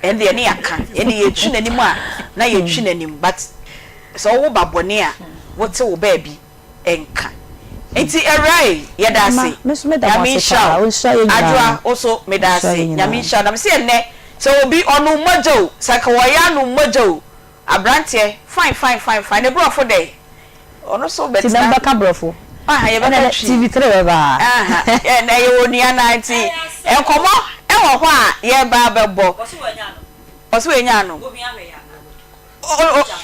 ɛndeɛ ne yɛaka, ɛnde yɛtwi n'anim a, na yɛtwi n'anim, but sɛ wowo ba bɔne a, wote wo baabi nka. Nti Awuraa ei, yɛda Mama, ase, me nso meda mo Nyame ase nhyira paa, wo. ɔnhyira yɛn nyinaa. Adwoa, wo nso meda Ɔnhyira ase, yɛn Nyame nyinaa. nhyira wo. Na mese ɛnnɛ, sɛ obi ɔnom mogya o, sɛ anka wɔyɛ anom mogya o, Abranteɛ fine fine fine fine ne brɔfo dɛ ɔno so Ti bɛtena. na mbɛka brɔfo. Aha, yɛbɛka Twi. TV 3 bɛba. Aha, ɛna ɛyɛ onua no ara nti nkɔmmɔ wɔ hɔ a yɛreba abɛbɔ. Ɔse wanya ano.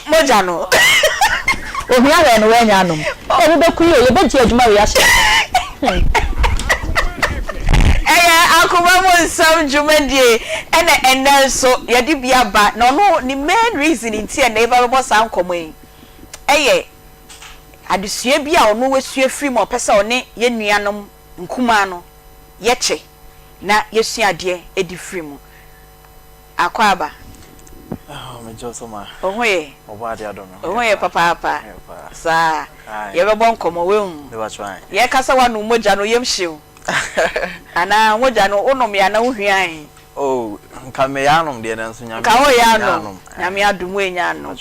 Mogya no. Ohia hwɛ no wanya anom. Ee mobɛku yi o, yɛbɛgye adwuma wei ahyɛ hmm. Ɛyɛ akoma mu nsɛm dwumadie ɛna ɛnɛ nso yɛde bi aba na ɔno ne main reason nti ɛnɛ yɛba bɛbɔ saa nkɔmmɔ yi ɛyɛ adesua bi a ɔno wasua firi mu a ɔpɛ sɛ ɔne yɛn nuanom nkumaa no yɛkyɛ na yɛsua adeɛ de firi mu. Akwaaba. Oh, me gye so ma. Wo ho ye? Ɔbɔ ade adɔ me ho. Wo ho ye papaapa. Saa. Yɛbɛbɔ nkɔmmɔ, woahu. Yɛka sɛ woanom mogya no, yam hye wo. Anaa mogya no, wonom yɛ anaa wohwiae? Oh, nka meyɛ anom deɛ nanso Nyame Nka woyɛ anom. Nyame adom woanya anom.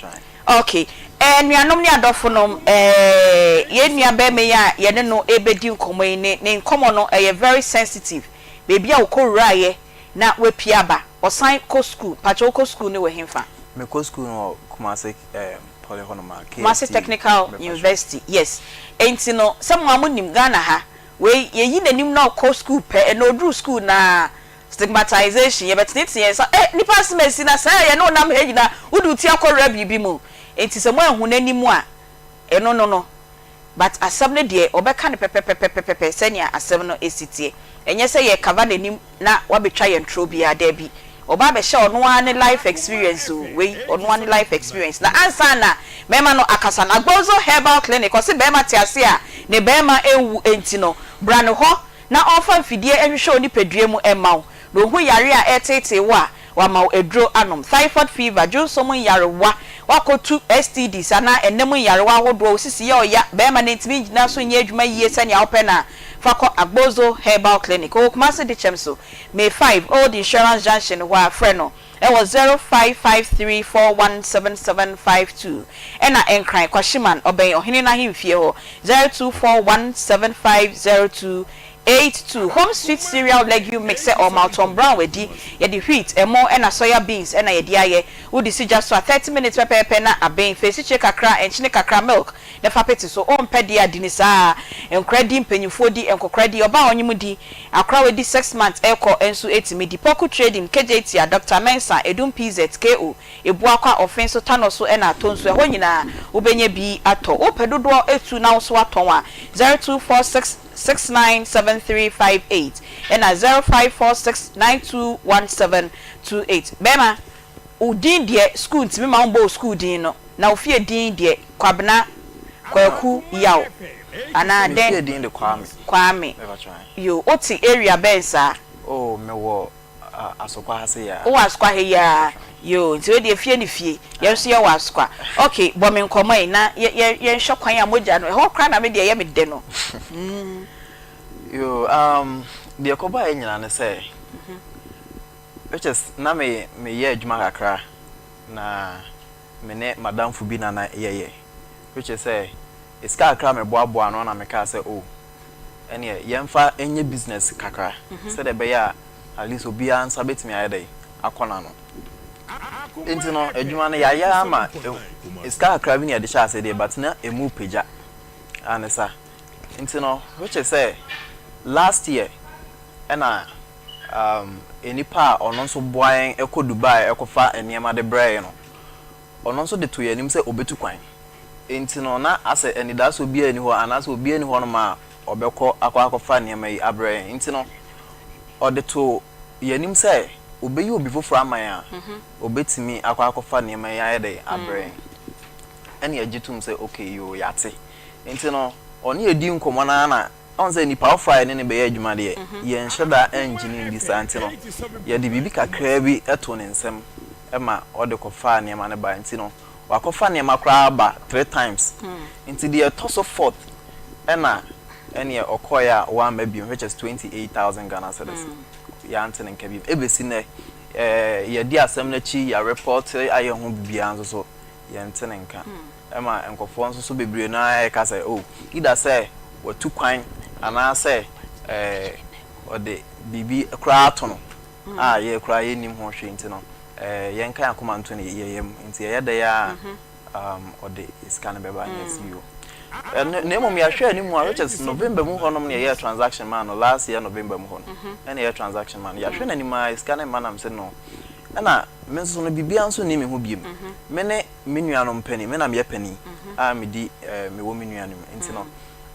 Ok, eh, anuanom ne adɔfonom, eh, yɛn nua barima yi a yɛne no rebɛdi nkɔmmɔ yi, ne, ne nkɔmmɔ no, ɛyɛ very sensitive. Baabi a ɔkɔwuraeɛ na wapue aba, ɔsan kɔ sukuu. Mpakyɛ wokɔ sukuu no wɔ hefa? Mekɔ sukuu no wɔ Kumasi eh, Poly hɔnom a, Kumasi KSTU, Technical mepakyɛ. University, yes. Enti no, sɛ mo ara monim, Ghana ha, wei, yɛyi n'anim na ɔkɔ sukuu pɛ, ɛnna ɔduru sukuu no ara, Stigmatization, yɛbɛtenetene yɛn nsa, eh, nnipa asem asi na saa yɛne wo nam ha nyinaa, wode wo ti akɔwura biribi mu. Enti sɛ moanhu n'anim a, ɛno no no. But asɛm no deɛ, wɔbɛka no pɛpɛpɛpɛpɛpɛ sɛnea asɛm no si teɛ. Ɛnyɛ sɛ yɛrekava n'anim na wabɛtwa yɛn torɔ biara, daabi. Ɔba abɛhyɛ ɔno ara ne life experience o, wei, ɔno ara ne life experience. Na ansa na mɛma no akasa no, Agbozo Herbal Clinic, ɔse barima te ase a, ne barima nwu enti no, bra ne hɔ na ɔmfa mfidie nhwehwɛ wo nipadua mu mma wo, na ɔhu yareɛ a ɛreteetee wo a, wama wo aduro anom. Thyphoid fever, dwonsɔ mu nyarewa, woakɔtu STDs anaa ɛna mu nyarewa ahodoɔ, wo sisi yɛ ɔya, barima no ntumi ngyina so nyɛ adwuma yie sɛnea wopɛ no a, fa kɔ Agbozo Herbal Clinic. Ɔwɔ Kumasi Dekyɛm so, May 5, Old Insurance Junction hɔ a, frɛ no wɔ 0553417752. Ɛna Nkran, Kwashiman, ɔbɛn Ɔhene no ahemfie hɔ, 0241750282. Home Sweet Cereal Legume Mix sɛ ɔma wo Tom Brown adi. Yɛde wheat, ɛmo ɛna soya beans ɛna yɛde ayɛ. Wode si gya so a, 30 minutes pɛpɛɛpɛ na aben. Fa asikyire kakra, nkyene kakra, milk na fa pete so. Wompɛ deɛ a, di no saa ara. Nkora di, mpanyinfoɔ di, nkokora di, ɔbaa a ɔnyem di, akora a wadi 6 months rekɔ nso tumi di. Poku Trading, Kejetia, Doctor Mensah, Edum PZ, KO, Ebuakwa, Ɔfen so, Tanɔ so ɛna Atɔ nso, ɛhɔ nyinaa wobɛnya bi atɔ. Wopɛ dodoɔ tu na wo nso woatɔn a, 0246 697358 ɛna 0546 921728. Bɛɛma, wo din deɛ sukuu ntumi ma wombɔ wo sukuu din no, na wo fie din deɛ Kwabena Kwaku Yaw anaa Me dɛn? fie din de Kwame. Kwame. Yoo, wote area bɛn saa? Oh, mewɔ Asokwa ha sei ara. Wowɔ Asokwa ha yi ara? Yoo, nti wei deɛ fie ne fie. Yɛn nso yɛwɔ Asokwa. Ok, bɔ me nkɔmmɔ yi na yɛnhwɛ kwan a mogya no, ɛhɔ koraa na me deɛ ɛyɛ me dɛ no. Yoo, um, deɛ ɛkɔbaeɛ nyinaa ne sɛ, which is na me meyɛ adwuma kakra na me ne m'adamfo bi na na yɛyɛ, which is sɛ sika kakra a meboaboa ano na mekaa sɛ oh, ɛneɛ yɛmfa nyɛ business kakra sɛdeɛ ɛbɛyɛ a at least obiara nsa bɛtumi ayɛ dɛn akɔ n'ano. Nti no adwuma no yɛayɛ ama sika kakra bi na yɛde hyɛ aseɛ deɛ but na ɛmu pagya ane sa. Nti no which is sɛ last year ɛna um, nnipa a ɔno nso boa yɛn kɔ Dubai ɛkɔfa nneɛma de brɛ yɛn no ɔno nso de too yɛn anim sɛ ɔbɛtu kwan. Enti no, na asɛ anidasoɔ biara nni hɔ anaasɛ obiara nni hɔnom a ɔbɛkɔ akɔ akɔfa nneɛma yi abrɛ yɛn. Enti no, ɔde too yɛn anim sɛ ɔbɛyi obi foforɔ ama yɛn a ɔbɛtumi akɔ akɔfa nneɛma yi ayɛ dɛn abrɛ yɛn. Ɛnna yɛgye toom sɛ okay, yoo, yɛate. Enti no, ɔne yɛn dii nkɔmmɔ no ara na Ɔhu sɛ nipa foforɔ a yɛne no bɛyɛ adwuma deɛ, yɛnhyɛ da nngye no nndi saa nti no, yɛde biribi kakraa bi too ne nsam ma ɔde kɔfaa nneɛma no baeɛ. Nti no, wakɔfa nneɛma koraa aba three times. Nti deɛ ɛtɔ so fourth ɛna ɛneɛ ɔkɔeɛ a wamma bio which is 28,000 Ghana cedis. Yɛante ne nka bio. Ɛbɛsi nnɛ, yɛadi asɛm no akyi, yɛarepɔte ayɛ ho biribiara nso so, yɛnte ne nka. Ɛma nkurɔfoɔ nso so bebree no ara reka sɛ, oh, either sɛ watu kwan anaasɛ eh, ɔde biribi koraa ato no a yɛ koraa yɛnnim ho hwee nti no, eh, yɛnka yɛn akoma nto ne yɛn yam. Nti ɛyɛ dɛn ara a, um, ɔde sika no bɛba. Yes, yo. Ɛno, na mmom yɛahwɛ anim a, which is November mu hɔnom na yɛyɛɛ transaction maa no, last year November mu hɔ no ɛna yɛyɛɛ transaction maa no. Yɛahwɛ n'anim ara, sika no mma na mese no. Ɛna me nso no, biribiara nso nni me ho biom. Me ne me nuanom panin, me na meyɛ panin a medi, eh, mewɔ me nuanom nti no,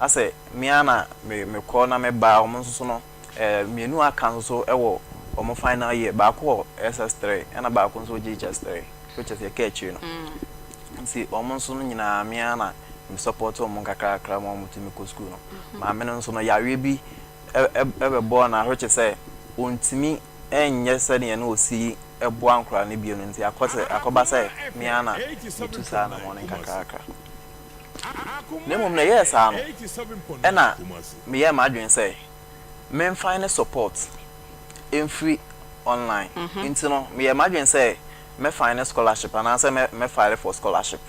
asɛ me ara na me, mekɔ na meba, wɔn nso so no, eh, mmienu a aka nso so wɔ wɔn final year, baako wɔ SS3 ɛna baako nso wɔ JHS3, which is yɛka akyire no. Nti wɔn nso no nyinaa me ara na me support wɔn nkakrakra ma wɔtumi kɔ sukuu no. Maame no nso no yareɛ bi bɛbɔɔ no ahwekye sɛ ɔntumi nyɛ sɛdeɛ na ɔsi boa nkwadaa no bio no nti akɔ sɛ akɔba sɛ me ara na metu saa anammɔn no nkakrakra. Na mmom no ɛyɛɛ saa no ɛna meyɛɛ m'adwene sɛ memfan ne support mfiri online nti no meyɛɛ m'adwene sɛ mɛ find scholarship anaasɛ mɛ mɛ file for scholarship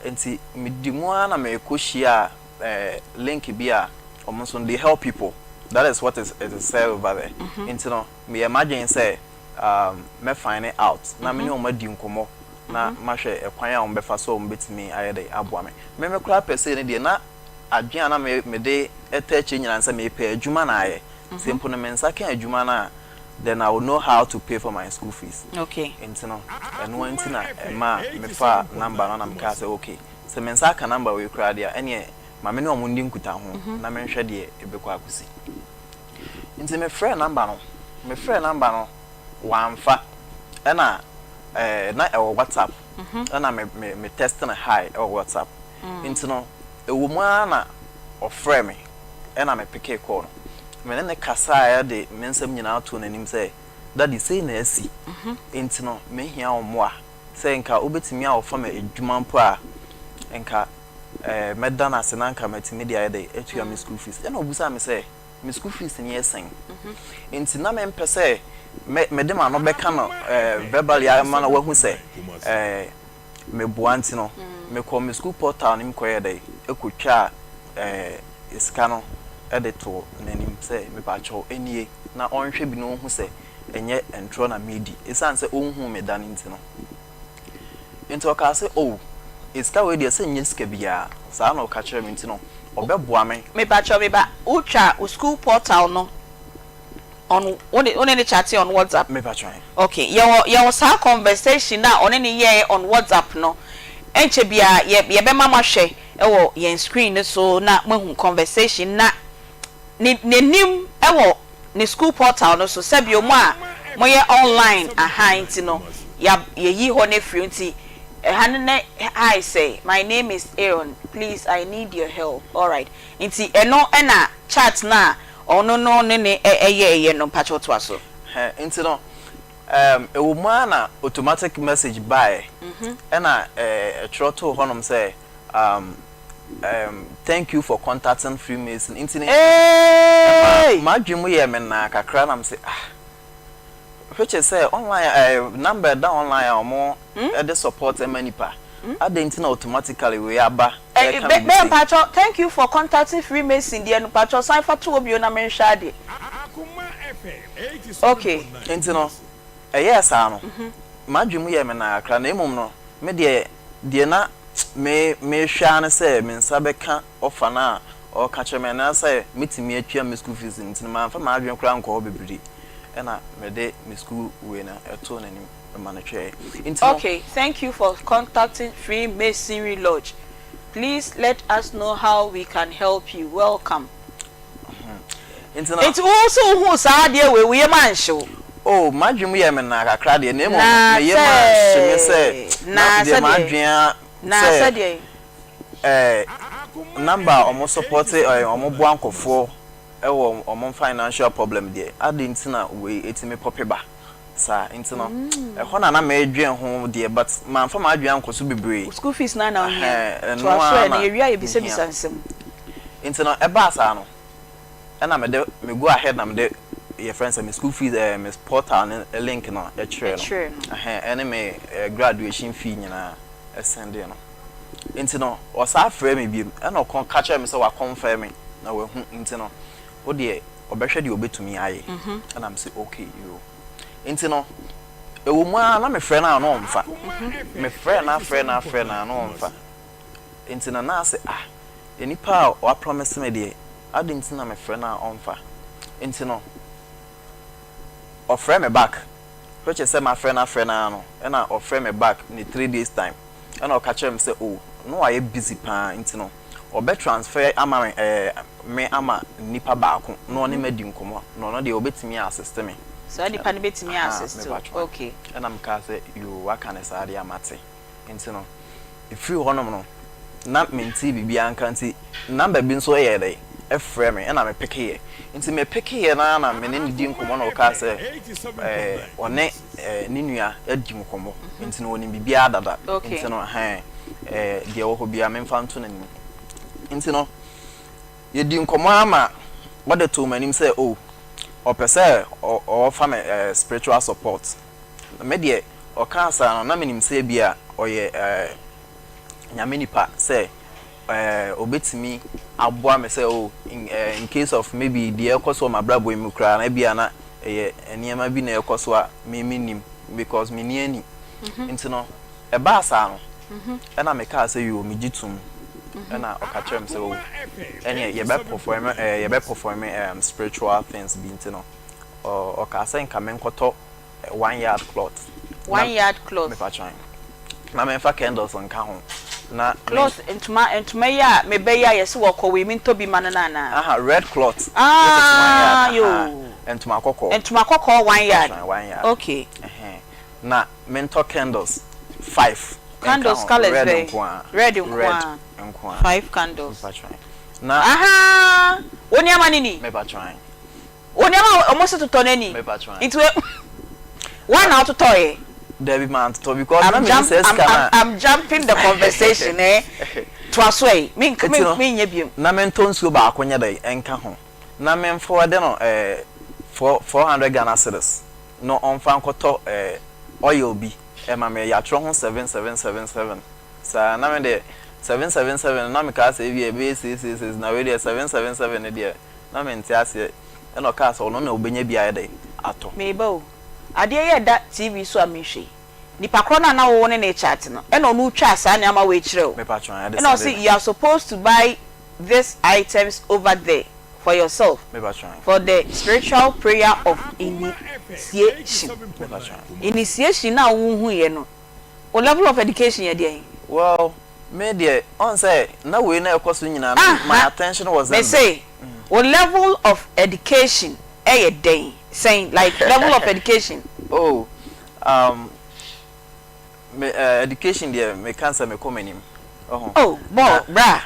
nti me di mu ara na me kɔ hyia eh, link bi a wɔn nso they help people that is what is it is said over there nti no me yɛ m'adwene sɛ um, mɛ find it out na me ne wɔn adi nkɔmɔ na mahwɛ ɛkwan a wɔn bɛfa so a wɔn bɛtumi ayɛ dɛ aboa me me me koraa pɛ sɛ ne deɛ na adwene a na me me de ɛtɛ akyire nyinaa sɛ mepɛ adwuma na ayɛ sɛ mpo no me nsa ka adwuma no a then I will know how to pay for my school fees. Okay. Nti no, ɛno ara nti na ɛmaa mefaa number no na mekaa sɛ okay, sɛ me nsa aka number wei koraa deɛ a, ɛneɛ ma me ne wɔn ndi nkutaho na menhwɛ deɛ ɛbɛkɔ akɔsi. Nti mefrɛɛ number no, mefrɛɛ number no, wɔamfa. Ɛna ɛɛ na ɛwɔ WhatsApp, ɛna me me me text no hi ɛwɔ WhatsApp. Nti no, ɛwɔ mu ara na ɔfrɛɛ me ɛna me pekee call no. Me ne no kasaeɛ de me nsɛm nyinaa too n'anim sɛ, Daddy, sei na asi, enti no mehia wo mmoa. Sɛ nka wobɛtumi a wɔfa me adwuma mpo a, nka mɛda no ase na nka matumi de ayɛ dɛn atua me school fees. Ɛna ɔbisaa me sɛ, me school fees no yɛ sɛn? Enti na mempɛ sɛ mede m'ano bɛka no verbally ama no wahu sɛ meboa nti no, mekɔɔ me sukuu portal no mu kɔyɛɛ dɛn? Kotwaa sika no de too n'anim sɛ mepakyɛw nie na ɔnhwɛ bi na ɔnhu sɛ ɛnyɛ ntorɔ na meredi ɛsiane sɛ ɔnhuu me da no nti no. Nti ɔkaa sɛ oh, sika wei deɛ sɛ nyɛ sika biara, saa na ɔka kyerɛɛ me nti no ɔbɛboa me. Mepakyɛw me ba, wotwa wo sukuu portal no on wo ne wo ne no chatee on WhatsApp? Mepakyɛw. Ok, yɛwɔ yɛwɔ saa conversation no a ɔne no yɛɛ on WhatsApp no, ɛnkyɛ biara yɛ yɛbɛma moahwɛ wɔ yɛn screen no so na moahu conversation na ne n'anim wɔ ne school portal no so sɛbio mo a moyɛ online aha nti no ya yɛyi hɔ no afiri nti ɛha no ne hi sɛ my name is Aaron please I need your help alright nti ɛno na chat no a ɔno no ne ne yɛɛyɛ no mpakyɛw toa so. Hɛ, nti no, ɛɛm, ɛwɔ mu ara na automatic message baeɛ, ɛna ɛɛ, ɛtwerɛ too hɔnom sɛ, um, um, thank you for contacting Freemason. Nti no, ɛma Eeii! m'adwene mu yɛɛ me naa kakra na mese, ah, which is sɛ online, ɛɛ, number ɛda online a wɔn de support ma nipa, adɛn nti na automatically wei aba Eh, ɛreka bɛ biribi bɛ sei? mpakyɛw thank you for contacting Freemason deɛ no mpakyɛw san fa to hɔ bio na menhwɛ adeɛ. Okay. Nti no, ɛyɛɛ saa no, m'adwene mu yɛɛ me naa kakra, na mmom no, me deɛ, deɛ na me mehwɛ ara ne sɛ me nsa bɛka offer no a ɔreka kyerɛ me anaasɛ mɛtumi atua me school fees no nti no, mamfa m'adwene koraa ankɔ hɔ bebree, ɛna mede me school wei no too n'anim ma no twɛɛ. Nti no. Okay, thank you for contacting Freemasonry Lodge. Please let us know how we can help you. Welcome. Nti no. Nti wo nso wohuu saa adeɛ wei, wo yam anhye wo? Oh, m'adwene mu yɛɛ me naa kakra deɛ, na mmom Na me yam anhye me sɛ, sɛ, na na deɛ sɛdeɛ, m'adwene ara na sɛ sɛdeɛ. eh, number a wɔn support eh, wɔn boa nkorɔfoɔ wɔ wɔn financial problem deɛ, adɛn nti na wei ɛtumi pɔpe ba saa? Nti no, ɛhɔ na na meredwen ho deɛ, but mamfa m'adwene ankɔ so bebree. Wo school fees no ara na wohia? Ɛhɛn, ɛno Toa so ara ɛ, na na yɛwie a mehia. yɛbisabisa nsɛm. Nti no, ɛbaa saa no, ɛna mede, me go ahead na mede yɛfrɛ no sɛ me school fees ɛɛ me portal no link no kyerɛɛ no. Kyerɛɛ no. Ɛhɛn, ɛne me graduation fee nyinaa sɛndee no. Nti no, ɔsaa frɛɛ me biom, ɛna ɔkɔ ka kyerɛɛ me sɛ wakɔnfɛɛ me na wahu nti no, wo deɛ ɔbɛhwɛ deɛ ɔbɛtumi ayɛ. Ɛna mese okay yoo. Nti no, ɛwɔ mu ara na mefrɛ no a na ɔmfa. Mefrɛɛ no afrɛ no afrɛ no a na ɔmfa. Nti no na ase ah. Nipa a wa promise me deɛ adɛn nti na mefrɛ no a ɔmfa? Nti no ɔfrɛ me back which is sɛ mafrɛ no afrɛ no ara no ɛna ɔfrɛ me back ne 3 days time, ɛna ɔka kyerɛ me sɛ, oh, na wayɛ busy paa nti no ɔbɛ transfer ama me me ama nipa baako na ɔne me adi nkɔmmɔ na ɔno deɛ ɔbɛtumi assist me. Saa nipa no bɛtumi assist wo. Mepatwa. Ɛna mekaa sɛ, yoo, waka ne saa deɛ, amate. Nti no ɛfiri hɔnom no na mente biribiara nka, nti number bi nso yɛ dɛ ɛfrɛ me, ɛna mepickeeɛ. Nti mepickeeɛ no ara na me ne no di nkɔmmɔ na ɔkaa sɛ ɔne ne nua adi nkɔmmɔ nti no ɔnim biribiara dada. Nti no ɛhɛn deɛ ɛwɔ hɔ biara memfa nto n'anim. Nti no yɛdi nkɔmmɔ ara ma ɔde too m'anim sɛ, oh, ɔpɛ sɛ ɔfa me spiritual support. Me deɛ ɔkaa saa no na menim sɛ ebia ɔyɛ Nyame nipa sɛ ɔbɛtumi aboa me sɛ, oh, in case of maybe deɛ ɛrekɔ so wɔ m'abrabɔ yi mu koraa no, ebia na ɛyɛ nneɛma bi na ɛrekɔ so a me mennim because menni ani. Nti no ɛbaa saa no ɛna mekaa sɛ, yoo, megye tom. Ɛna ɔka kyerɛɛ me sɛ, oh, ɛneɛ yɛbɛ perform yɛbɛ perform spiritual things bi. Nti no ɔkaa sɛ nka menkɔtɔ 1 yard cloth. 1 yard cloth. Mepatwan na memfa candles nka ho na. Cloth, ntoma yi a mebɛyi a yɛsɛ wɔkɔ wei, mentɔ bi ma no no anaa? Aha, red cloth. Ah, yo. Ntoma kɔkɔɔ. Ntoma kɔkɔɔ 1 yard. 1 yard. Na mentɔ candles five. Candles colours red bɛyɛ? Nko a. Red nko red a. Nko a. Five candles. Mepatwan na. Aha, wo nneɛma ne ni. Mepatwan. Wo nneɛma a ɔmo se totɔ n'ani. Mepatwan. Nti wɔn na ɔtotɔ yɛ? Dabi, maa ntotɔ because na mi ni sɛ sika na. I'm jumping the conversation. To aso yi mi mi mi nye biem. Na mentɔ nsuo baako nyɛ dɛ nka ho na memfa de no 400 Ghana cedis na ɔmfa nkɔtɔ oil bi ɛma me, yɛatwerɛ ho 7777 saa. Na me deɛ 777 na mekaa sɛ ebi ɛbɛyɛ seiseiseis, na wei deɛ 777 no deɛ na mente aseɛ. Ɛna ɔkaa sɛ ɔno na ɔbɛnya bi ayɛ dɛ atɔ. Meba o, adeɛ yɛ da TV so a mehwɛ yi, nipa korɔ no a na wo ne ne chat no, ɛna ɔno twaa saa nneɛma wei kyerɛ o? Mepatwa, ɛde ɛna ɔse you are supposed to buy these items over there for yourself Mepatwa. for the spiritual prayer of initiation. Mepatwa. Initiation na wohu yɛ no, o level of education yɛ deɛn? Well, me deɛ ɔn sɛ na wei na ɛkɔ so nyinaa no, my attention wasn't Me say o level of education ɛyɛ dɛn sɛn, like level of education? Oh, me education deɛ, meka sɛ mekɔ m'anim. Oh, bɔ bra,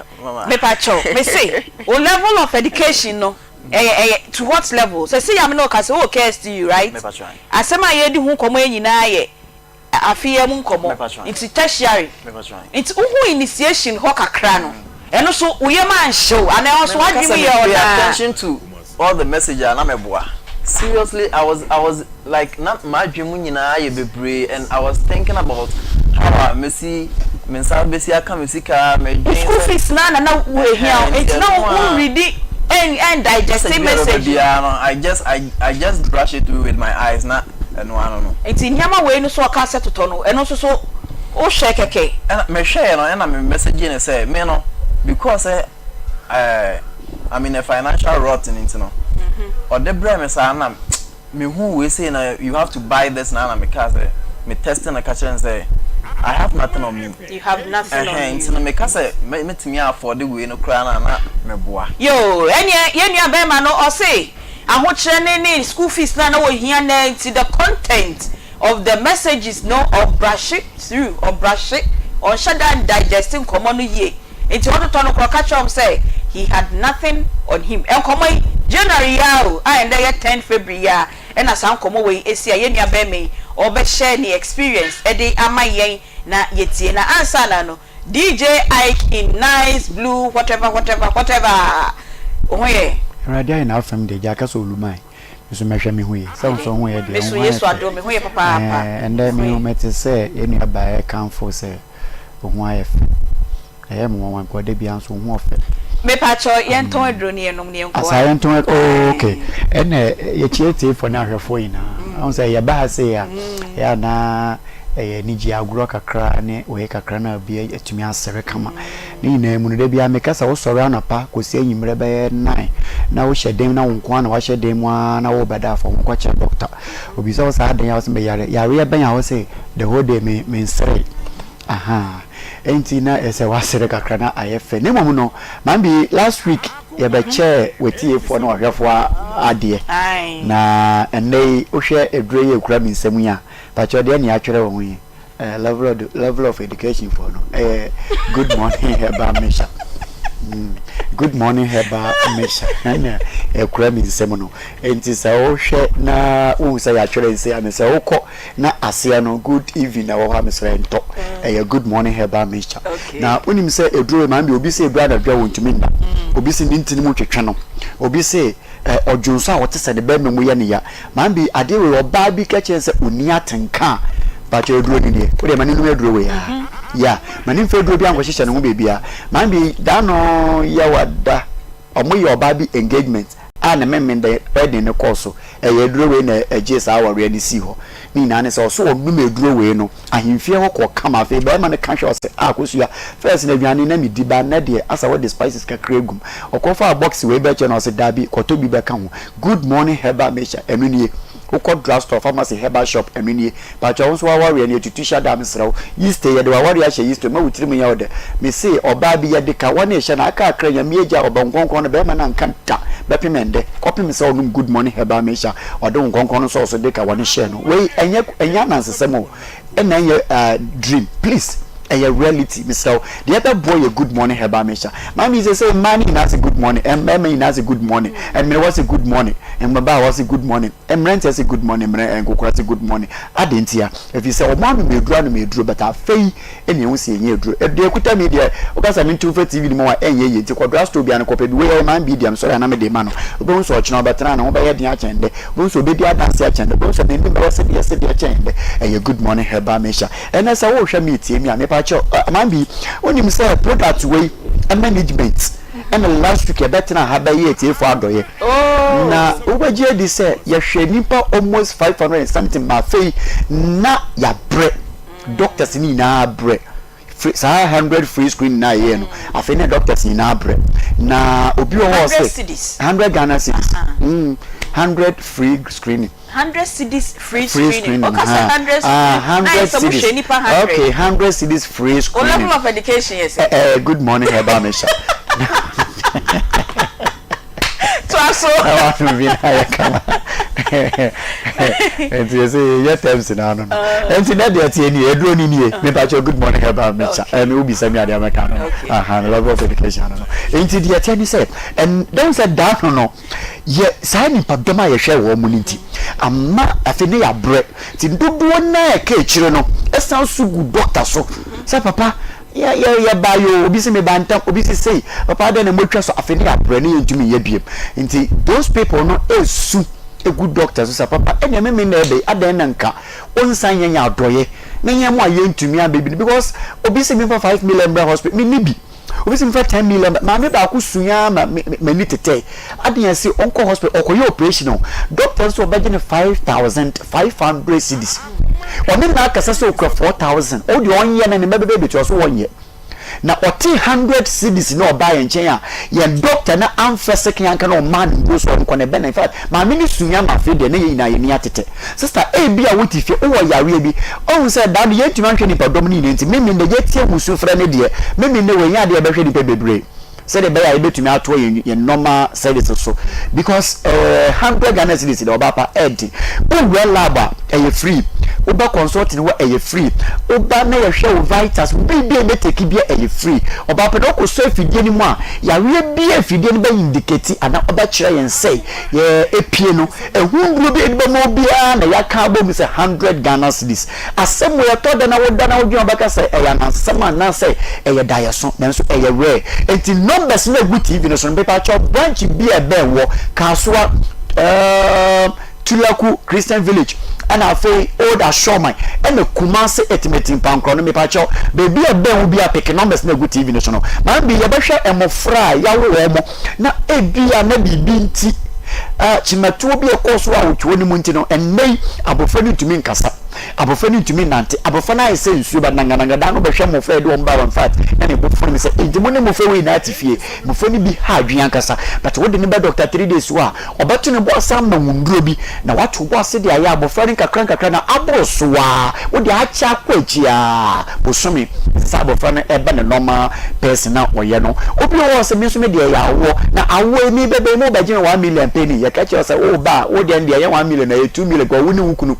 mepakyɛw, me se o level of education no ɛyɛ to what level? Sɛ sɛ yam na ɔka sɛ o KSTU, right? Asɛm a yɛdi ho nkɔmɔ yɛ nyinaa yɛ afei mu nkɔmɔ, nti tertiary. Nti wohu initiation hɔ kakra no, ɛno so wo yam anhyew anaa ɛhɔ so wadwene mu yɛ ɔdaa? Attention to all the message a na mɛboa. Seriously, I was like, na m'adwene mu nyinaa yɛ bebree and I was thinking about how a mesi me nsa besi aka me sika, me dwen school fees na wo ehia o, nti na wo ready and digest message. Biara no, I just brush it through with my eyes na ɛno ano no. Nti nneɛma wei no so ɔka sɛ totɔ no, ɛno nso so wohwɛ kɛkɛ? Ɛna mehwɛɛ no, ɛna me message ne sɛ me no, because sɛ I'm in a financial rut nti no, ɔde brɛ me saa na mehu wei sei na you have to buy this na meka sɛ me text no ka kyerɛ no sɛ I have nothing on me. You have nothing on you. Nti no meka sɛ metumi afford wei no koraa na meboa. Yo, ɛneɛ yɛn nua bɛrima no ɔse ahokyerɛ ne school fees na wɔhia na nti the content of the messages no, ɔbrushe through, ɔbrushe, ɔnhyɛ da digest nkɔmɔ no yie. Nti ɔtotɔ no korɔ, ɔka kyerɛ wɔn sɛ he had nothing on him. Nkɔmɔ yi January yi a o, a ɛndɛ yɛ 10 February yi a, ɛna saa nkɔmɔ wei esi a yɛn nua bɛrima yi ɔbɛhyɛ ne experience ɛde ama yɛn na yɛtie. Na ansa na no, DJ Ike in nice blue, whatever whatever whatever, ho yɛ? Awurade ayɛ n'afam deɛ gya aka sɛ oluman nso mɛhwɛ me ho yie sɛ nso ho yɛ deɛ. Me so Yesu adom, me ho yɛ papaapa. Ɛndɛ me ho mɛte sɛ yɛn nua baa ɛkamfo sɛ wo ho ayɛ fɛ. Ɛyɛ me nwanwa because da biara nso wo ho ɔfɛ. Mepakyɛ, yɛntɔn aduro ne yɛnom ne yɛnkɔ. Asa yɛntɔn. Oh, okay, ɛnna yɛkyia tiefoɔ ne ahwɛfoɔ nyinaa. Ɔn sɛ yɛba ha sei a, ɛyɛ anaa ɛyɛ anigye agorɔ kakra ne wei kakra na obi atumi asere kama. Ne nyinaa mu no, da biara meka sɛ wosɔre anɔpa kɔsi anwummerɛ bɛyɛ nine na wohyɛ dan mu na wo nko ara na wahyɛ dan mu ara na worebɛda a, fa wo ho kɔkyerɛ dɔkta. Obisa wo sɛ adɛn a wose meyare. Yareɛ bɛn a wose the whole day me menseree. Ahaa. Enti na ɛsɛ sɛ wasere kakra na ayɛ fɛ. Na mmom no, Mambi, last week yɛbɛkyɛɛ w'atiefoɔ ne w'ahwɛfoɔ adeɛ. Na ɛnnɛ yi wohwɛ aduro yi a ɛkura me nsam yi a, pakyɛ deɛ ne atwerɛ wɔ ho yi? Eh, level of, level of education for no. Eh, good morning herbal mixture. Good morning herbal mixture. Ɛna ɛkura mi nsam no. Nti sɛ wohwɛ na wohu sɛ yɛatwerɛ nse a mesɛ wokɔ na aseɛ no good evening na ɛwɔ hɔ a mesrɛ ntɔ. Ɛyɛ good morning herbal mixture. Na wonim sɛ eduro yi maame bi obi sɛ eduro anadwo a wɔntumi nna. Obi sɛ ne ntini mu twetwe no. Obi sɛ ɔdwonso a ɔte sɛ ne bɛrima mu yɛ ne ya. Maame bi, adeɛ wei ɔbaa bi ka kyerɛ sɛ ɔnni atenka a, mpakyɛ aduro ni deɛ, wodeɛ ma ne num aduro wei a, ya, ma ne mfa aduro bi ankɔhyehyɛ ne ho baabi a. Maame bi, da no yɛwada, ɔmo yɛ ɔbaa bi engagement a ne memenda wedding no kɔɔ so, ɛyɛ aduro wei na ɛgyee saa awareɛ no sii hɔ. Ne nyinaa ne sɛ ɔso ɔnum aduro wei no, ahemfie hɔ kɔɔ kama, afei barima no ka hwɛ ɔse, ah Kosua, first no aduane na medi ba nnɛ deɛ asɛ wode spices kakra agum. Ɔkɔfaa box wei bɛkyɛ no ɔse dabi, kɔtɔ bi bɛka ho. Good morning herbal mixture ɛno nie wokɔ drug store pharmacy herbal shop ɛno nie pakyɛ wo nso wawareɛ no yɛtutu hyɛ da mesrɛ wo yeast yɛde wawareɛ ahyɛ yeast ma wo tirim nyɛ wo dɛ mese ɔbaa bi yɛde ka wane hyɛ no aka akra nyame agya ɔba nkɔnkɔn no bɛrima no anka da bɛpem ɛndɛ kɔpem sɛ ɔnom good morning herbal mixture ɔde wo nkɔnkɔn no sɔɔ so de ka wane hyɛ no wei ɛnyɛ ɛnyɛ anansesɛm o ɛna ɛnyɛ uh, dream please ɛyɛ reality mesrɛ wo deɛ ɛbɛboɔ yɛ good morning herbal mixture maame yi sɛ sɛ mmaa no nyinaa sɛ good morning mmarima nyinaa sɛ good morning mmerewa sɛ good morning mmabaawa sɛ good morning mmeranteɛ sɛ good morning mmerɛ nkokora sɛ good morning ade ntia ɛfiri sɛ wɔn anom aduro anom aduro but afei ɛna ɛho sɛ ɛnyɛ aduro deɛ ɛkuta mi deɛ woka sɛ mentu mfa tv no mu a ɛnyɛ yie nti kɔdra store bia no kɔpɛ bi wei ɛyɛ man bi deɛ mesɔre ana mede ma no wobɛhu sɛ ɔkyena ɔbɛtena ne ho bɛyɛ den akyɛn dɛ Wobɛhu sɛ ɔbɛdi adanseɛ akyɛn dɛ. Wobɛhu sɛ n'anim bɛyɛ sedeɛ sedeɛ kyɛn dɛ. Ɛyɛ Good Morning Herbal Mixture. Ɛnnɛ sɛ worehwɛ me retie me a, mepa kyɛw, aman bi, wonim sɛ product wei management ɛna last week yɛbɛtena ha bɛyɛ atiefoɔ adɔeɛ. Na wobɛgye adi sɛ yɛhwɛ nnipa almost 500 and something ma afei na yɛabrɛ. Doctors no nyinaa abrɛ. Free saa hundred free screen na yɛyɛ no afei na doctors nyinaa brɛ na obi wɔ hɔ ɔsɛ hundred Ghana cedis hundred free screening. Hundred cedis free screening ɔka sɛ hundred ah hundred cedis okay hundred cedis free screening. O level of education yɛ sɛ. Eh, eh, good morning herbal mixture. Toa so. Na w'ano bi na ayɛ kama. Nti yɛ sɛ yɛyɛ terms na ano no. Nti na deɛ teɛ nie, aduro ni nie. Mepa kyɛw good morning herbal mixture. Ɛmi wo bisa mi adeɛ mɛka no no. Aha, me level of education ano no. Nti deɛ teɛ ni sɛ, ɛn dɛn sɛ daa no no, yɛ saa nipa dɔm a yɛhwɛ wɔn mu no nti, ama afei ne yɛabrɛ. Nti dodoɔ naa ɛka akyire no, ɛsan so gu doctor so. Sɛ papa, Yɛ yɛ yɛbaeɛ oo, obi se mebaa ntɛm, obi se sei, papa adɛn na moatwa so, afei ne yɛabrɛ ne yɛntumi nyɛ biom. Nti those people no ɛresu gu doctor so sɛ papa ɛneɛ me me na ɛbɛ yi, adɛn na nka wonsan nyɛ yɛn adɔeɛ na yɛn mo a yɛntumi aba bi no, because obi se memfa 5 million mmra hospital, menni bi, obi se memfa 10 million mmra, maame baako sui ara ma m'ani tetɛe, adɛn yɛse ɔnkɔ hospital ɔkɔyɛ operation o, doctor nso ɔbɛgye no 5500 cedis. Ɔne no akasa sɛ okura 4000 ɔwo deɛ ɔnyɛ no ne mma bɛbɛ bɛtua ɔso wɔnyɛ na ɔte 100 cedis na ɔbaa yɛn nkyɛn a yɛn doctor no amfrɛ sekan anka na ɔmaa no nduro sɛ ɔnkɔ na ɛbɛ na infact maame no sui ama afei deɛ na yɛn nyinaa yɛn ani atetɛ sister ebi a wote fie wowɔ yareɛ bi ɔhu sɛ daa no yɛntumi anhwɛ nipa dɔm no nyinaa nti meme nnɛ yɛtie mu su frɛ ne deɛ meme nnɛ wɔ ɛnyɛ adeɛ yɛbɛhwɛ nipa bebree sɛdeɛ ɛbɛyɛ a yɛbɛtumi atoa yɛn yɛn normal service so because eh, 100 Ghana cedis deɛ ɔba pa ɛɛden. Wowura lab a ɛyɛ free, woba consulting hɔ ɛyɛ free, woba na yɛhwɛ wo vitals, wo biribi a yɛbɛtake bia ɛyɛ free. Ɔba pa na wokɔsɔ afidie no mu a, yareɛ bi a afidie no bɛ indicate anaa ɔbɛkyerɛ yɛn sɛ yɛ epie no, ɛho nnuro bi a yɛde bɛma obiara na yɛaka abom sɛ 100 Ghana cedis. Asɛm wei ɛtɔ da na woda na wodwen a wobɛka sɛ ɛyɛ anansesɛm anaasɛ ɛyɛ daeɛso nanso ɛyɛ rare. Enti numbers no a ɛgu TV no so no mepakyɛw branch bi a ɛbɛn wɔ, Kasoa, um, Tulaku Christian Village ɛna afei Old Ashoman ɛna Kumasi Etimeti Mpankoro no mepakyɛw baabi a ɛbɛn wo bi a peke numbers no a ɛgu TV no so no. Maame bi yɛbɛhwɛ mmofra a yɛawo wɔn na ebia na biribi nti kyimatuo bi a ɛkɔɔ so wɔ awotwoo no mu nti no ɛnnɛ yi abofra no ntumi nkasa. Abɔfra no ntumi nnante. Abɔfra no ayɛ sɛ nsuo ba nangananga. Da no bɛhwɛ mmɔfra a yɛde wɔn baeɛ in fact na ne bo fono me sɛ enti mo ne mmɔfra wei nyinaa te fie? Mmɔfra no bi ha adwene ankasa but wode no ba doctor 3 days hɔ a ɔbɛto ne bo ase ama wo nnuro bi na wato wo bo ase de ayɛ abɔfra no nkakra nkakra na aboro so ara wode akyɛ akɔ akyi ara bosome ɛsɛ sɛ abɔfra no ɛba ne normal person na ɔyɛ no. Obi wɔ hɔ sɛ me nso me deɛ ɛyɛ awoɔ na awoɔ yi me bɛbɛ yi mo bɛgye me 1 million pɛ ni yɛka kyerɛ sɛ wo ba a wo deɛ no deɛ ɛyɛ 1 million na ɛyɛ 2 million kɔ wo ne wo kunu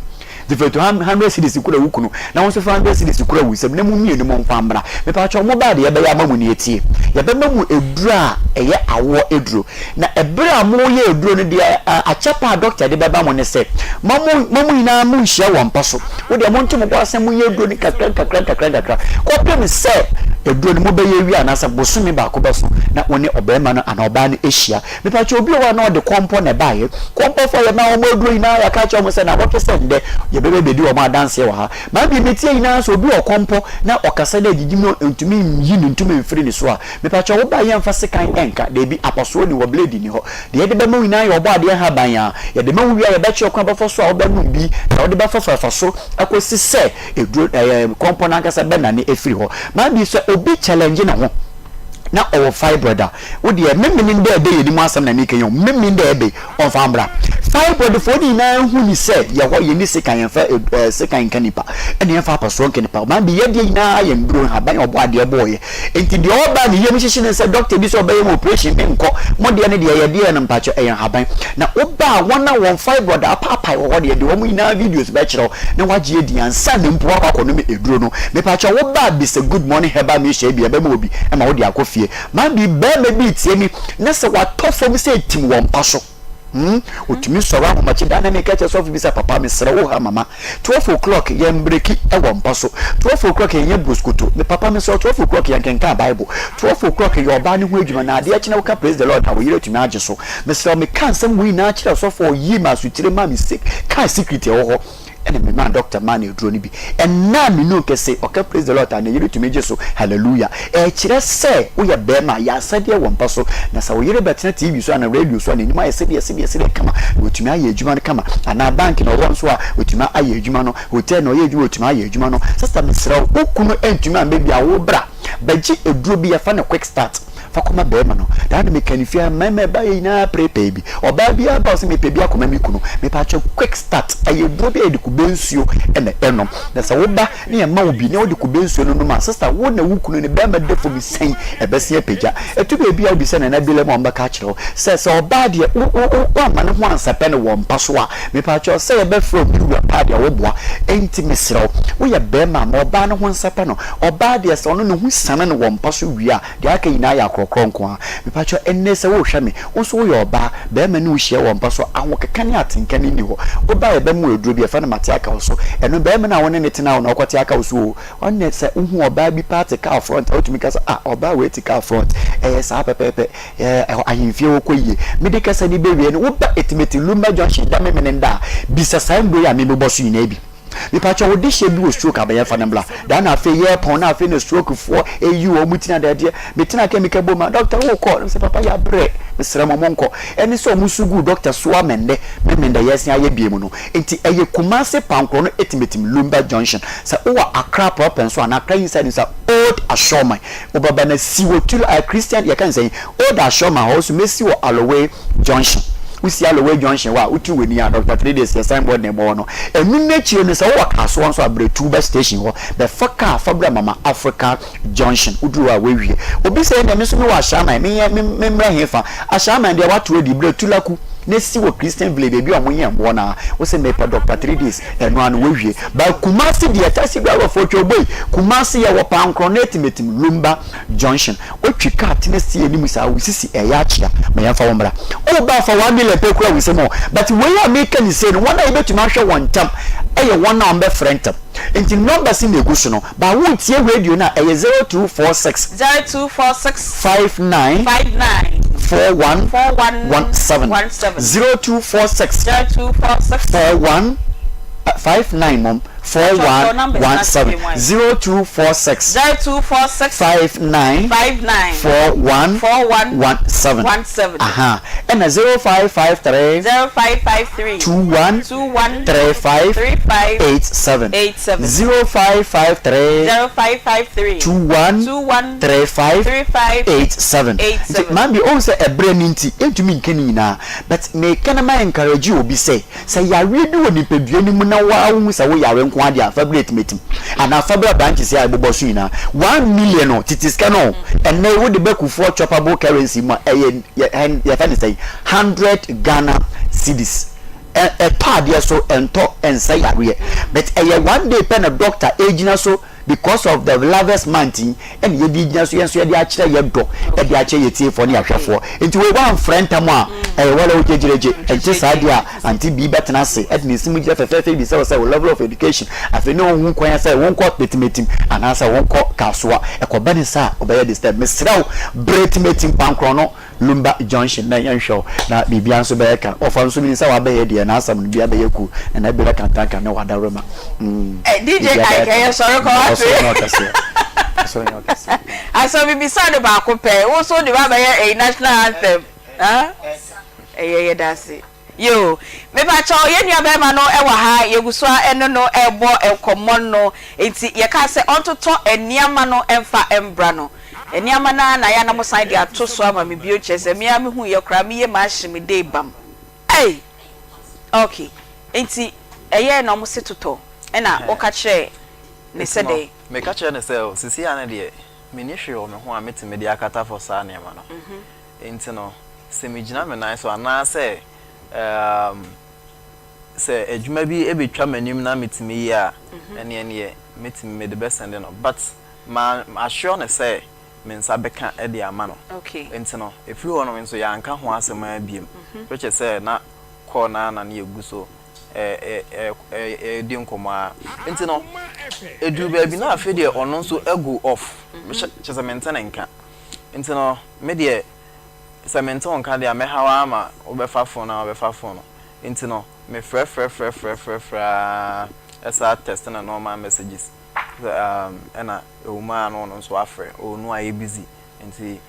nti fa tu 100 cedis kura wo kunu na wo nso fa 100 cedis kura wo nsam na mo mmienu mo mfa mmra. Mepatwa mo baa deɛ yɛbɛyɛ ama mo ni etie, yɛbɛma mo eduro a ɛyɛ awoɔ eduro na ɛberɛ a moyɛ eduro no deɛ akyɛ pa a doctor de bɛba mo ne sɛ ma mo ma mo nyinaa mo nhyia wɔ mpa so. Wo deɛ monto mo bo ase monyɛ aduro no nkakra nkakra nkakra nkakra kɔpem sɛ aduro no mobɛyɛ awie anaasɛ bosome baako bɛso na wo ne ɔbarima no anaa ɔbaa no ahyia. Mepakyɛ obi wɔ hɔ a na ɔde kɔmpɔ na ɛbaeɛ. Kɔmpɔfoɔ a yɛma wɔn aduro nyinaa yɛaka akyerɛ wɔn sɛ nnawɔtwe sɛ nnɛ yɛbɛba abɛdi wɔn adanseɛ wɔ ha. Maa deɛ metie nyinaa sɛ obi wɔ kɔmpɔ na ɔkasa na agyigyi mu ɔntumi nyi ne ntoma mfiri ne so a, mepakyɛ wo ba yɛmfa sekan nka, daabi, apɔsoɔ nni hɔ, blade nni hɔ. Deɛ yɛde bɛma wo nyinaa yɛ ɔbɔadeɛ nhaban a yɛde ma wo wie a yɛbɛkyerɛ kwan a wobɛfa so a wobɛnom bi na wode bɛfafrafa so akɔsi sɛ aduro ɛɛ kɔmpɔ no ankasa bɛnane afiri hɔ. Maa bi sɛ obi challenge ne ho na ɔwɔ fibroid a, wo deɛ memene dɛ ɛbɛ yɛn mu asɛm na meka yi o, memene dɛ ɛbɛ ɔmfa mbra. Fibroid foɔ no nyinaa hu ni sɛ yɛhɔ yɛnni sekan, yɛmfa ɛɛ sekan nka nipa ɛna yɛmfa apɔsoɔ nka nipa. Maa bi yɛdeɛ nyinaa yɛ nduro nhaban a ɔbɔadeɛ bɔɔyɛ. Nti deɛ ɔba ne yam hyehye no sɛ doctor bi sɛ ɔbɛyɛ mu operation me nkɔ mo deɛ no deɛ yɛdeɛ no mpakyɛ ɛyɛ nhaban na woba a wɔn a wɔn fibroid apaapae wɔ hɔ deɛ de wɔn nyinaa videos bɛkyerɛ wo na wagye adi ansa na mpo wakɔ akɔnom aduro no. Mepakyɛ woba a bisa Good Morning Herbal Mixture bi ɛbɛma obi ma wode akɔ fie. Man bi barima bi retie me na sɛ watɔ fam sɛ tim wɔ mpa so. Hmm, otumi sɔre ahomakye da na meka kyerɛ sɔfo bi sɛ papa mesrɛ wo ha mama 12 o'clock yɛn breki wɔ mpa so, 12 o'clock yɛnyɛ broskoto, me papa mesrɛ 12 o'clock yɛn kenkan Bible, 12 o'clock yɛ ɔbaa ne ho adwuma na adeɛ kyena woka praise the Lord a wo yere atumi agye so. Mesrɛ wo meka nsɛm wei nyinaa kyerɛ sɔfo a ɔyii me asotire maa me kaa secret ɛwɔ hɔ ɛna me maa doctor maa no aduro no bi. Ɛnna a me nu kɛse ɔka praise the Lord a ne yere tumi gye so hallelujah. Ɛkyerɛ sɛ woyɛ bɛrima yɛ asɛdeɛ wɔ mpa so na sɛ wo yere bɛtena TV so anaa radio so a n'anim ayɛ sɛdeɛ sɛdeɛ sɛdeɛ kama na watumi ayɛ adwuma no kama anaa bank na ɔwɔ nso a watumi ayɛ adwuma no, hotel na ɔyɛ adwuma watumi ayɛ adwuma no. Sister, mesrɛ wo, wo kunu ntumi ammɛ bi a wo bra bɛgye aduro bi yɛfa no Quick Start fa kɔma bɛrima no. Daa na meka ne fie a mmarima ɛba yɛ nyinaa prepare bi ɔbaa biara ba ɔsɛ mepɛ bi akɔma me kunu. Mepa kyɛw, Quick Start ɛyɛ aduro bi a yɛde kube nsuo ɛna ɛnom na sɛ woba ne yɛma wo bi na wode kube nsuo no nom a, sister, wo na wo kunu ne bɛrima da fam sɛn ɛbɛsen apagya ɛtu baabi a wobisa Nana Bila mu a ɔmbɛka akyerɛ wo sɛ sɛ ɔbaa deɛ wo wo wo woamma ne ho ansɛpɛ no wɔ mpa so a, mepa kyɛw, sɛ yɛbɛfrɛ wo me wura paa deɛ woboa. Enti mesrɛ wo, woyɛ bɛrima a, ma ɔbaa no ho nsɛpɛ no. Ɔbaa deɛ sɛ ɔno ne ho siane no wɔ mpa so wie a, deɛ aka nyinaa yɛ akorɔkorɔ nko ara. Mepa kyɛw, ɛnnɛ sɛ worehwɛ me, wo nso woyɛ ɔbaa, bɛrima ne wo hyia wɔ mpa so a, ahokeka ne atenka no nni hɔ. Woba a yɛbɛma wo aduro bi, yɛfrɛ no mate aka wo so. Ɛno bɛrima no a wo ne no tena hɔ no, ɔkɔte aka wo so oo. Ɔnnɛ sɛ wohu ɔbaa bi paa te car front a, wotumi ka sɛ, ah, ɔbaa wei te car front. Ɛyɛ saa pɛpɛɛpɛ. Ɛɛ, ɛhɔ ahemfie hɔ kɔ yie. Mede kasa no bɛwie no, woba Etimeti Lumba Junction da Memeneda a, bisa saa nnuro yi a mebobɔ so nyinaa bi. Mepakyɛw, wo dehyeɛ bi wɔ stroke a bɛyɛ fa no mbra. Daa na afei yɛɛpɔn na afei na stroke foɔ eyi wɔn ti na adeadeɛ. Me tena kaa mika bom a, doctor wo kɔ? Na me sɛ papa yabrɛ, mesrɛ mo mo nkɔ. Ɛne sɛ ɔmo su guu doctor so ama nnɛ Memenda yɛɛsen ayɛ biom no. Nti ɛyɛ Kumasi Pankorɔ no Etimetim Lumba Junction. Sɛ wowɔ Accra proper nso anaa Accra inside nso a, Old Ashorman. Wobɛba na si wɔ Tula, eh, Christian, yɛka ne sɛn? Old Ashorman hɔ nso mɛsi wɔ Aloway Junction. Wosi Aloway Junction hɔ a, wotu w'ani a, Doctor 3 Days yɛ signboard na ɛbɔ hɔ no. Ɛno no akyire no, sɛ wowɔ Kasoa nso a, brɛ Tuba Station hɔ. Bɛfa kaa fa bra Mama Africa Junction. Woduru hɔ a, woawie. Obi sɛ, ɛnneɛ me nso mewɔ Ashaiman, menyɛ, me, memmrɛ hefa? Ashaiman deɛ woato adi, brɛ Tulaku na si wɔ Christian Village, baabi a wɔyɛ mmoɔ no ara. Wose mepɛ Doctor 3 Days, ɛno ara no woawie. But Kumasi deɛ, taxi driver foɔ twa oboi. Kumasi yɛwɔ Pankorɔ no Atimatim, Lumba Junction. Wotwi kaa tena si anim saa, wo sisi ɛyɛ akyea, ma yɛmfa wo mmra. Woba a fa 1 million pɛ kura wo nsam o. But wei a meka no sei no, wɔn a yɛbɛtumi ahwɛ wɔn ntɛm yɛ wɔn a wɔbɛfrɛ ntɛm. Nti numbers na ɛgu so no, but woretie radio no a, ɛyɛ 0246. 0246. 59. 59. 41. 41. 17. 17. 0246. 0246. 41 59 mom. 41 17 0246 0246 59 59 41 41 17 17 aha ɛna 0553 0553 21 21 35 35 87 87 0553 0553 21 21 35 35 87 87. Nti maame ohun sɛ ɛbrɛ ne nti ntumi nka ne nyinaa, but meka na ma encourage obi sɛ yareɛ bi wɔ nipadua no mu na waa wohu sɛ wo yare nko adeɛ a, fa bra etimetim anaa fa bra branches a ɛbobɔ so nyinaa. 1 million no, tete sika no, ɛnɛ wode bɛ Kufuor choppable currency mu a, ɛyɛ yɛfɛ ne sɛ 100 Ghana cedis. Ɛtɔ adeɛ so, ɛntɔ ɛnsɛ yareɛ, but ɛyɛ one day pɛ na doctor egyina so because of the lovers month yi, ɛna yɛde gyina so, yɛn nso yɛde akyerɛ yɛ dɔ, ɛde akyerɛ yɛ tiefoɔ ne ahwɛfoɔ. Nti wei wamfrɛ ntam a, ɛyɛ wɔlɛ wogyegyeregye ɛnte saa deɛ a, ante bii bɛtena ase ɛde ne nsim gyina fɛfɛɛfɛ bi sɛ wɔ sɛ wo level of education afei ne wohu kwan sɛ wonkɔ metimetim anaasɛ wonkɔ Kasoa. Ɛkɔba ne sa a, ɔbɛyɛ disturb. Mesrɛ wo, berɛ timetim kwankorɔ no, Lumba Junction, na yɛnhwɛ wo na biribia nso bɛyɛ ka ɔfa nso mini sɛ wabɛyɛ deɛ n'asɛm no bia bɛyɛ cool na na ebira kantanka ne wadaworoma. Eh, DJ Ike, ɛyɛ sɔre kɔ wate. Ɔsoro nyɛ ɔkɛseɛ, ɔsoro nyɛ ɔkɛseɛ. Asɔ bibisa no baako pɛ, wo nso de ba bɛyɛ ɛyi national anthem. Ah? Ɛyɛ, yɛda ase. Yo, mepakyɛw, yɛn nua bɛrima no ɛwɔ ha, yɛgu so a ɛne no ɛrebɔ nkɔmmɔ no, nti yɛka sɛ ɔntotɔ nneɛma no ɛmfa mbra no. Nneɛma no ara na yɛ a na mo san de ato so ama me bio, kyerɛ sɛ me ara mehu yɛ koraa me yam ahye me dei bam. Ei! Okay, nti ɛyɛɛ na ɔmo se totɔ, ɛna woka kyerɛɛ ne Nti sɛ no, dɛn? meka kyerɛɛ no sɛ, oh, seesei ara no deɛ, menni hwee wɔ me ho a mɛtumi de akata for saa nneɛma no. Nti no, sɛ megyina me nan so anaasɛ um, sɛ adwuma bi bɛtwa m'anim na metumi yɛ a, ɛneɛ neɛ mɛtumi mede bɛsɛnde no. But ma assure no sɛ me nsa bɛka de ama no. Nti no, ɛfiri hɔ no nso yɛanka ho asɛm ara biom. Which is sɛ na call no ara na ne yɛgu so ɛredi nkɔmmɔ ara. Nti no, ɛduru baabi na afei deɛ ɔno nso go off. Kyerɛ sɛ mente ne nka. Nti no, me deɛ sɛ mente wo nka deɛ a, mɛha wo ara ma wobɛfa phone a wobɛfa phone no. Nti no, mefrɛfrɛfrɛfrɛfrɛ ara ɛsaa text na normal messages. Sɛ ɛna ɛwɔ mu ara na ɔno nso afrɛ. Oh, no ayɛ busy. Nti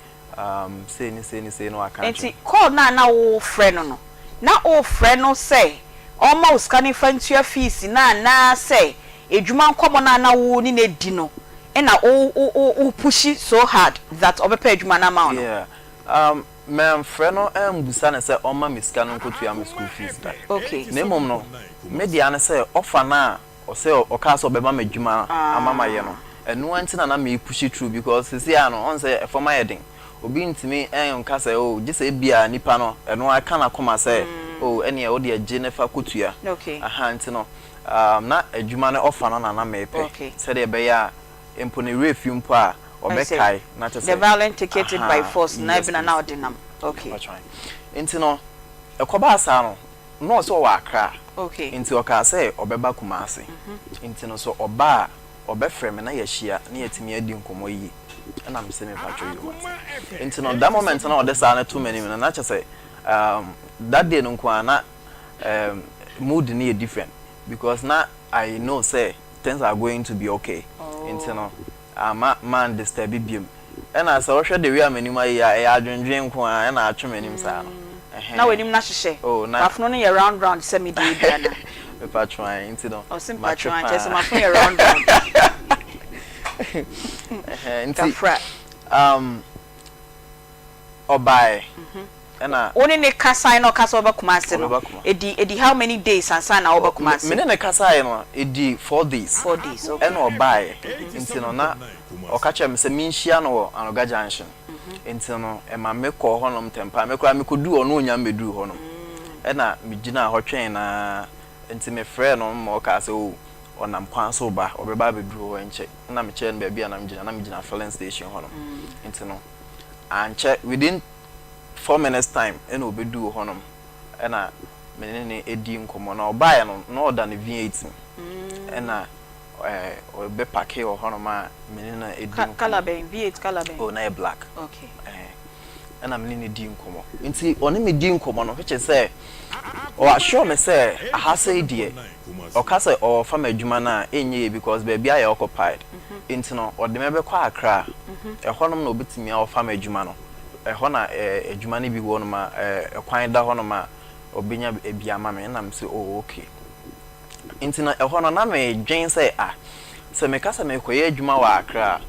sei ne sei ne sei na waka akyerɛ Nti me. call no a na worefrɛ no no, na worefrɛ no sɛ ɔmma wo sika no mfa ntua fees no anaasɛ adwuma nkɔmmɔ no a na wo ne no adi no na wo wo wo wo pushi so hard that ɔbɛpɛ adwuma no ama wo no? Yeah, mamfrɛ no ambusa no sɛ ɔmma me sika no nkɔtua me school fees da. Na mmom no, me dea ne sɛ ɔfa no a ɔsɛ ɔkaa sɛ ɔbɛma me adwuma ama mayɛ no, ɛno ara nti na na me push through because seesei ara no ɔhu sɛ ɛfam ayɛ den. Obi ntumi nka sɛ oh, gye sɛ ebia nipa no ɛno ara ka n'akoma sɛ oh, ɛneɛ wo deɛ gye ne fa kɔtua. Aha nti no na adwuma no ɔfa no na na mepɛ sɛdeɛ ɛbɛyɛ a mpo ne werɛ fi mpo a ɔbɛkae na kyerɛ The sɛ violent take it by aha force na yes ebi na na please. ɔde nam. Okay. Mpakyɛw. Nti no ɛkɔbaa saa no na ɔsɛ ɔwɔ Accra nti ɔkaa sɛ ɔbɛba Kumasi nti no sɛ ɔba a ɔbɛfrɛ me na yɛahyia na yɛatumi adi nkɔmmɔ yie. Ɛna mese mepakyɛw yoo mate. Nti no that moment na ɔde saa no to m'anim no na kyerɛ sɛ that day no nko ara na mood no yɛ different because na I know sɛ things are going to be okay. Nti no amma man disturb biom. Ɛna sɛ wohwɛ the way a m'anim ayɛ yi a, ɛyɛ adwendwen nko ara ɛna atwe m'anim saa no. Na Ɛhɛn. w'anim no ahyehyɛ. Oh, na. W'afono no yɛ round round sɛ me deɛ yi bi anaa? Mepatwo ae, nti no, Ɔse matwe mpatwo ae, kyerɛ sɛ paa. m'afono yɛ round round. Ɛhɛn, nti, Kafra. um, ɔbaeɛ, ɛna. Wo ne no kasae na ɔka sɛ ɔbɛba Kumasi no, Ɔbɛba Kumasi. ɛdi, ɛdi how many days ansa na ɔreba Oh, me, Kumasi? me ne no kasaeɛ no, ɛdii 4 days. 4 days, okay. Ɛna ɔbaeɛ, nti no, na ɔka kyerɛɛ me sɛ menhyia no wɔ Anoga Junction. Nti no, ɛma mekɔɔ hɔnom ntɛm paa. Me koraa mekɔduu hɔ no, ɔnnya mmɛduruu hɔnom. Ɛna megyinaa hɔ twɛn no ara. Nti mefrɛɛ no ma ɔkaa sɛ, oh, ɔnam kwan so reba, ɔbɛba abɛduru hɔ ɛnkyɛ. Ɛna mekyerɛɛ no baabi a na megyina, na megyina filling station hɔnom. Nti no, ankyɛ, within 4 minutes time ɛna ɔbɛduu hɔnom. Ɛna me ne no dii nkɔmmɔ. Na ɔbaeɛ no, na ɔda ne V8 mu. Ɛna ɔbɛpake wɔ hɔnom a me ne no di Colour nkɔmmɔ. bɛn? V8 colour bɛn? Oh, na ɛyɛ black. Okay. Ɛhɛn. Ɛna me ne no dii nkɔmmɔ. Nti ɔne me dii nkɔmmɔ no, which is sɛ ɔ assure me sɛ aha sei deɛ, ɔka sɛ ɔɔfa me adwuma no a, ɛnyɛ yie because baabi ayɛ occupied. Nti no, ɔde me bɛkɔ Accra. Ɛhɔnom na ɔbɛtumi aɔfa me adwuma no. Ɛhɔ na adwuma no bi wɔ hɔnom a, ɛkwan da hɔnom a ɔbɛnya bi ama me. Ɛna mese oh okay. Nti no ɛhɔ no na medwen sɛ ah, sɛ meka sɛ merekɔyɛ adwuma wɔ Accra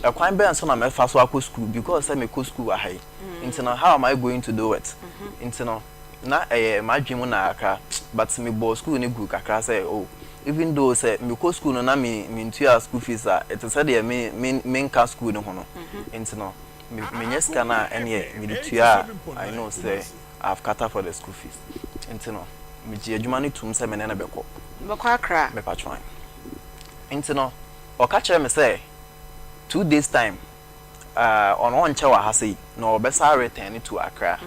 a, ɛkwan bɛn so na mɛfa so akɔ school because sɛ mekɔ school wɔ ha yi nti no how am I going to do it? Nti no na ɛyɛ m'adwene mu na kakra but mebɔɔ school no guu kakra sɛ oh even though sɛ mekɔ school no na me mentua school fees a ɛte sɛ deɛ me me menka school no ho no nti no me menya sika no a ɛneɛ mede tua a I know sɛ I have catered for the school fees nti no megyee adwuma no toom sɛ me ne no bɛkɔ. Mobɛkɔ Accra? Mepatwo ae. Nti no ɔka kyerɛɛ me sɛ 2 days time ɔno ɔnkyɛ wɔ ha sei na ɔbɛsan return to Accra.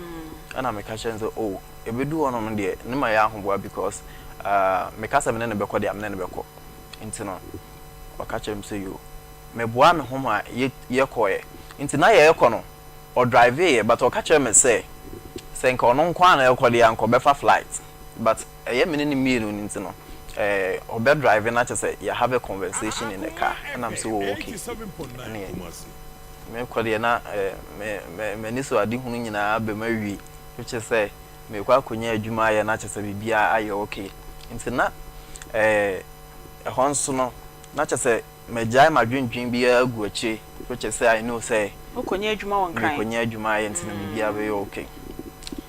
Ɛna meka kyerɛɛ no sɛ oh ɛbɛdu hɔ nom deɛ ne ma yɛ ahoboa because meka sɛ me ne no bɛkɔ deɛ a me ne no bɛkɔ. Nti no ɔka kyerɛɛ me sɛ yoo. Meboaa me ho ma yɛkɔeɛ. Nti na yɛrekɔ no ɔdriveeɛ but ɔka kyerɛɛ me sɛ sɛ nka ɔno nko ara na ɛrekɔ deɛ a nka ɔbɛfa flight but ɛyɛ me ne no mmienu no nti no eh, ɔbɛ drive na kyerɛ sɛ yɛ have a conversation in the car ɛna me sɛ oh okay ɛneɛ mekɔ deɛ na eh, me me m'ani so ade hunu nyinaa aba mu awie which is sɛ mekɔ akɔnya adwuma ayɛ na kyerɛ sɛ biribiara ayɛ okay nti na eh, ɛhɔ nso no na kyerɛ sɛ magyae m'adwendwen biara agu akyire which is sɛ I know sɛ Wokɔnya adwuma wɔ Nkran? mekɔnya adwuma ayɛ nti na biribiara bɛyɛ okay.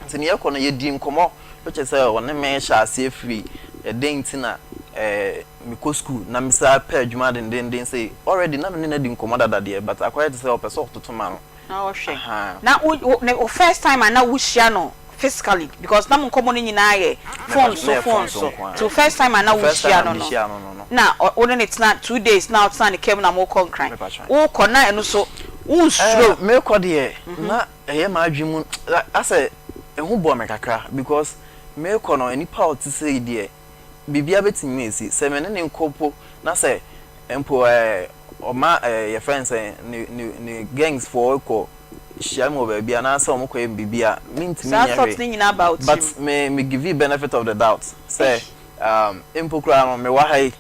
Nti ne yɛkɔ no yɛdii nkɔmmɔ which is sɛ ɔne me hyɛ aseɛ firi ɛdɛn nti na eh, mekɔ school na mesan pɛ adwuma dendenden sei. Already na me ne no adi nkɔmmɔ dada deɛ but akɔyɛ te sɛ ɔpɛ sɛ ɔtoto ma no. Na ɔhwɛ. Ahaa. Na wo wo ne wo first time a na wohyia no physically because na mo nkɔmmɔ no nyinaa yɛ phone Mepatwo na so ɛyɛ phone phone so so nko nti wo ara. first time a na The first time wohyia a no no mehyia no no no. na ɔ wo ne no tena 2 days na ɔtena ne car mu na mokɔ Nkran. Mepatwo. Wokɔ na ɛno so Eh, wonsuro? mekɔ deɛ na ɛyɛ m'adwene mu asɛ ɛho bɔ me kakra because mekɔ no nipa a ɔte sɛ yi deɛ biribiara bɛtumi asi sɛ me ne ne nkɔ mpo na sɛ mpo ɛɛ ɔma ɛɛ yɛfrɛ no sɛ ne ne ne gangs foɔ kɔ hyia mu wɔ baabi anaasɛ wɔn kɔ yɛ biribi a mentumi Saa nyɛ thought hwee no nyinaa ba wo but tirim? me give you benefit of the doubt sɛ mpo koraa no mewɔ ha yi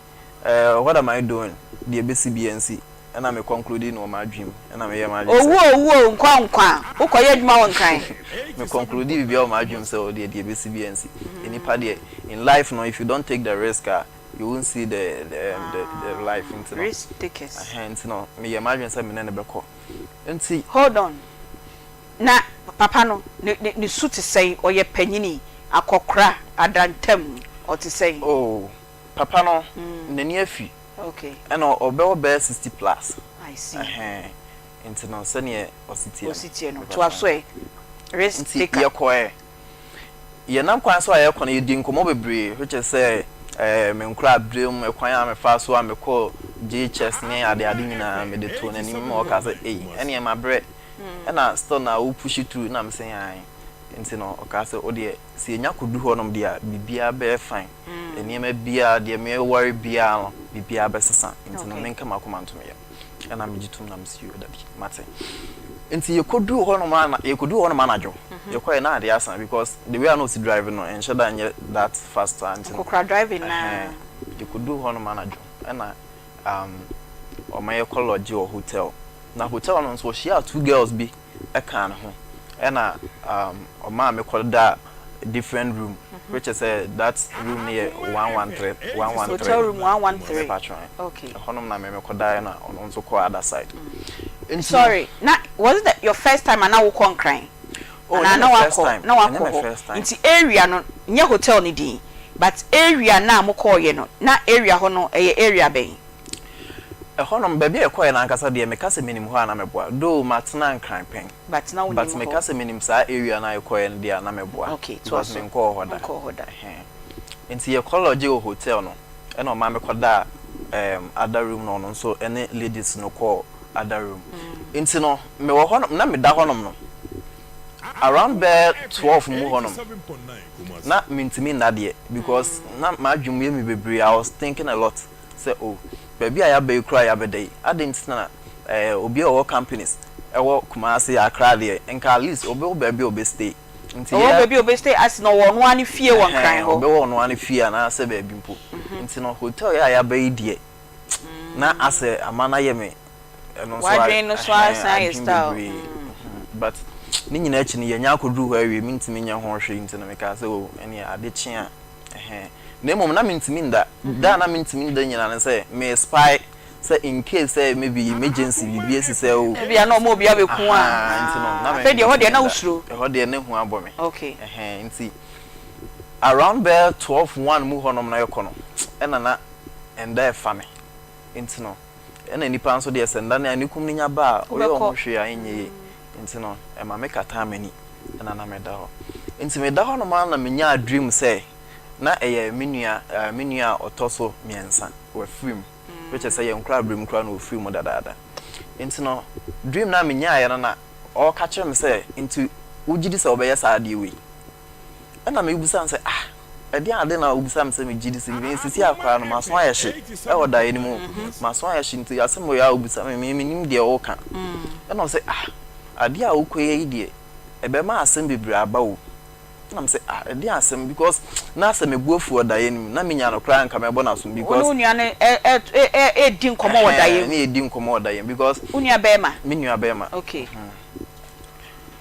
what am I doing deɛ ɛbɛsi biara nsi ɛna me conclude no wɔ m'adwene mu ɛna meyɛ m'adwene Owu sɛ o, owu o, nkwa nkwa a, wokɔyɛ adwuma wɔ Nkran? Me conclude biribiara wɔ m'adwene mu sɛ o deɛ deɛ ɛbɛsi biara nsi nipa deɛ in life no if you don't take the risk a you won't see the life nti no Risk takers. Ɛhɛn nti no meyɛ m'adwene sɛ me ne no bɛkɔ nti. Hold on, na papa no ne ne ne su te sɛn? Ɔyɛ panyini, akɔkora, adantam, ɔte sɛn? Oh, papa no n'ani afi. Ɛna ɔbɛwɔ bɛyɛ 60 plus. I see. Ɛhɛn nti no sɛneɛ ɔsi teɛ no. Ɔsi teɛ no, toa so ɛ. Risk Nti taker. yɛkɔɛ. Yɛnam kwan so a yɛkɔ no yɛdi nkɔmmɔ bebree which is sɛ ɛɛ me nkora abere mu ɛkwan a mefaa so a mekɔɔ JHS ne ade ade nyinaa mede too n'anim ma ɔka sɛ ei ɛneɛ mabrɛ ɛna still na wo push through na mesɛ ae nti no ɔkaa sɛ wo deɛ sɛ yɛnya kɔdu hɔnom deɛ a biribiara bɛyɛ fine nneɛma biara deɛ mewɔre biara no biribiara bɛsesa nti no menka m'akoma nto me yam ɛna megye tom na mesi yoo dabi mate nti yɛkɔduru hɔnom ana yɛkɔduru hɔnom anadwo yɛkɔɛ na ade asa because the way a na ɔsi drive no ɛnhyɛ da nyɛ that fast a nti no Nkokora driving naa. Ɛhɛn yɛkɔduru hɔnom anadwo ɛna ɔma yɛkɔ lodge wɔ hotel na hotel no nso ɔhyiaa two girls bi ɛka ne ho ɛna ɔmaa mekɔda different room which is that room no yɛ 113 113. Hotel room 113. Mepatro. Okay. Ɛhɔnom na me mekɔdaeɛ na ɔno nso kɔɔ other side nti Sorry, na was it your first time ana wokɔ Nkran? Oh, Anaa ɛnyɛ na me first wakɔ time na ɛnyɛ wakɔ me hɔ first time. Nti area no nyɛ hotel no din but area na mokɔɔyɛ no na area hɔ no ɛyɛ area bɛn? Ɛhɔnom baabi a yɛkɔɛ no ankasa deɛ meka sɛ menim hɔ a na meboa though matena Nkran pɛn But na wonim but meka hɔ. Sɛ menim saa area no a yɛkɔɛ no deɛ a na meboa Okay, toa because so. menkɔɔ hɔ da. Wonkɔɔ hɔ da. Ɛhɛn nti yɛkɔ lodge wɔ hotel no ɛna ɔma mekɔdaa other room na ɔno nso ɛne ladies no kɔɔ other room nti no mewɔ hɔnom na meda hɔnom no around bɛɛ 12 mu hɔnom na mentumi nna deɛ because na m'adwene mu yɛ me bebree. I was thinking a lot sɛ oh baabi a yɛaba yi koraa yɛabɛda yi adɛn nti na obi a ɔwɔ companies ɛwɔ Kumasi, Accra deɛ, nka at least ɔbɛwɔ baabi a ɔbɛ stay. Nti Ɔwɔ yɛ. Baabi a ɔbɛ stay as in ɔwɔ ɔno ara ne fie wɔ Nkran Ɛhɛn, hɔ. ɔbɛwɔ ɔno ara ne fie anaasɛ baabi mpo. Nti no hotel yi a yɛaba yi deɛ, na asɛ ama no ayɛ me ɛno nso W'adwene no so ɛhɛn, asan ayɛ adwene style. bebree. But ne nyinaa akyi no yɛanya akɔduru hɔ awie, mentumi nyɛ ho hwee nti no mekaa sɛ oh ɛneɛ ade kye a, ɛhɛn. Na mmom na mentumi nda. Da a na mentumi nda nyinaa ne sɛ me spy sɛ in case sɛ maybe emergency biribi asi sɛ oh. Ebia na ɔma obi abɛku wo a. Ahaa, nti no na me Afei deɛ ɛhɔ deɛ mentumi na nda. wosuro. Ɛhɔ deɛ na hu abɔ me. Okay. Ɛhɛn, nti around bɛyɛ 12, 1 mu hɔnom na ɛkɔ no, ɛna na nda ɛfa me. Nti no, ɛna nipa nso deɛ sɛ nda no anikum no nya ba a, woyɛ wo ho Wobɛkɔ. hwee a ɛnyɛ yie. Nti no, ɛma me kataa m'ani ɛna na meda hɔ. Nti meda hɔnom ara na menyaa dream sɛ na ɛyɛ me nua, eh, me nua a ɔtɔ so mmiɛnsa, wafiri mu. Which is sɛ yɛn koraa berɛ mu koraa na ɔfiri mu dadaada. Nti no, dream no a menyaeɛ no na ɔreka kyerɛ me sɛ, nti wogye di sɛ wobɛyɛ saa adeɛ wei? Ɛna mebisa no sɛ, ah, ɛdeɛn ade na wobisa me sɛ megye di sɛ mebɛyɛ? Seesei ara koraa no, m'aso ayɛ hye wɔ daeɛ no mu. M'aso ayɛ hye nti asɛm wei a wobisa me, me mennim deɛ woreka. Ɛna ɔse, ah, adeɛ a wokɔyɛ yi deɛ, ɛbɛma asɛm bebree aba o. Ɛna mese, ah, ɛdeɛn asɛm? Because na sɛ me bo afu wɔ daeɛ no mu, na menya no koraa nka mɛbɔ no asom Wo ne because. wo nua no redi nkɔmmɔ wɔ daeɛ Ɛhɛn, mu? ne yɛdi nkɔmmɔ wɔ daeɛ mu because. Wo nua bɛrima? Me nua bɛrima. Okay.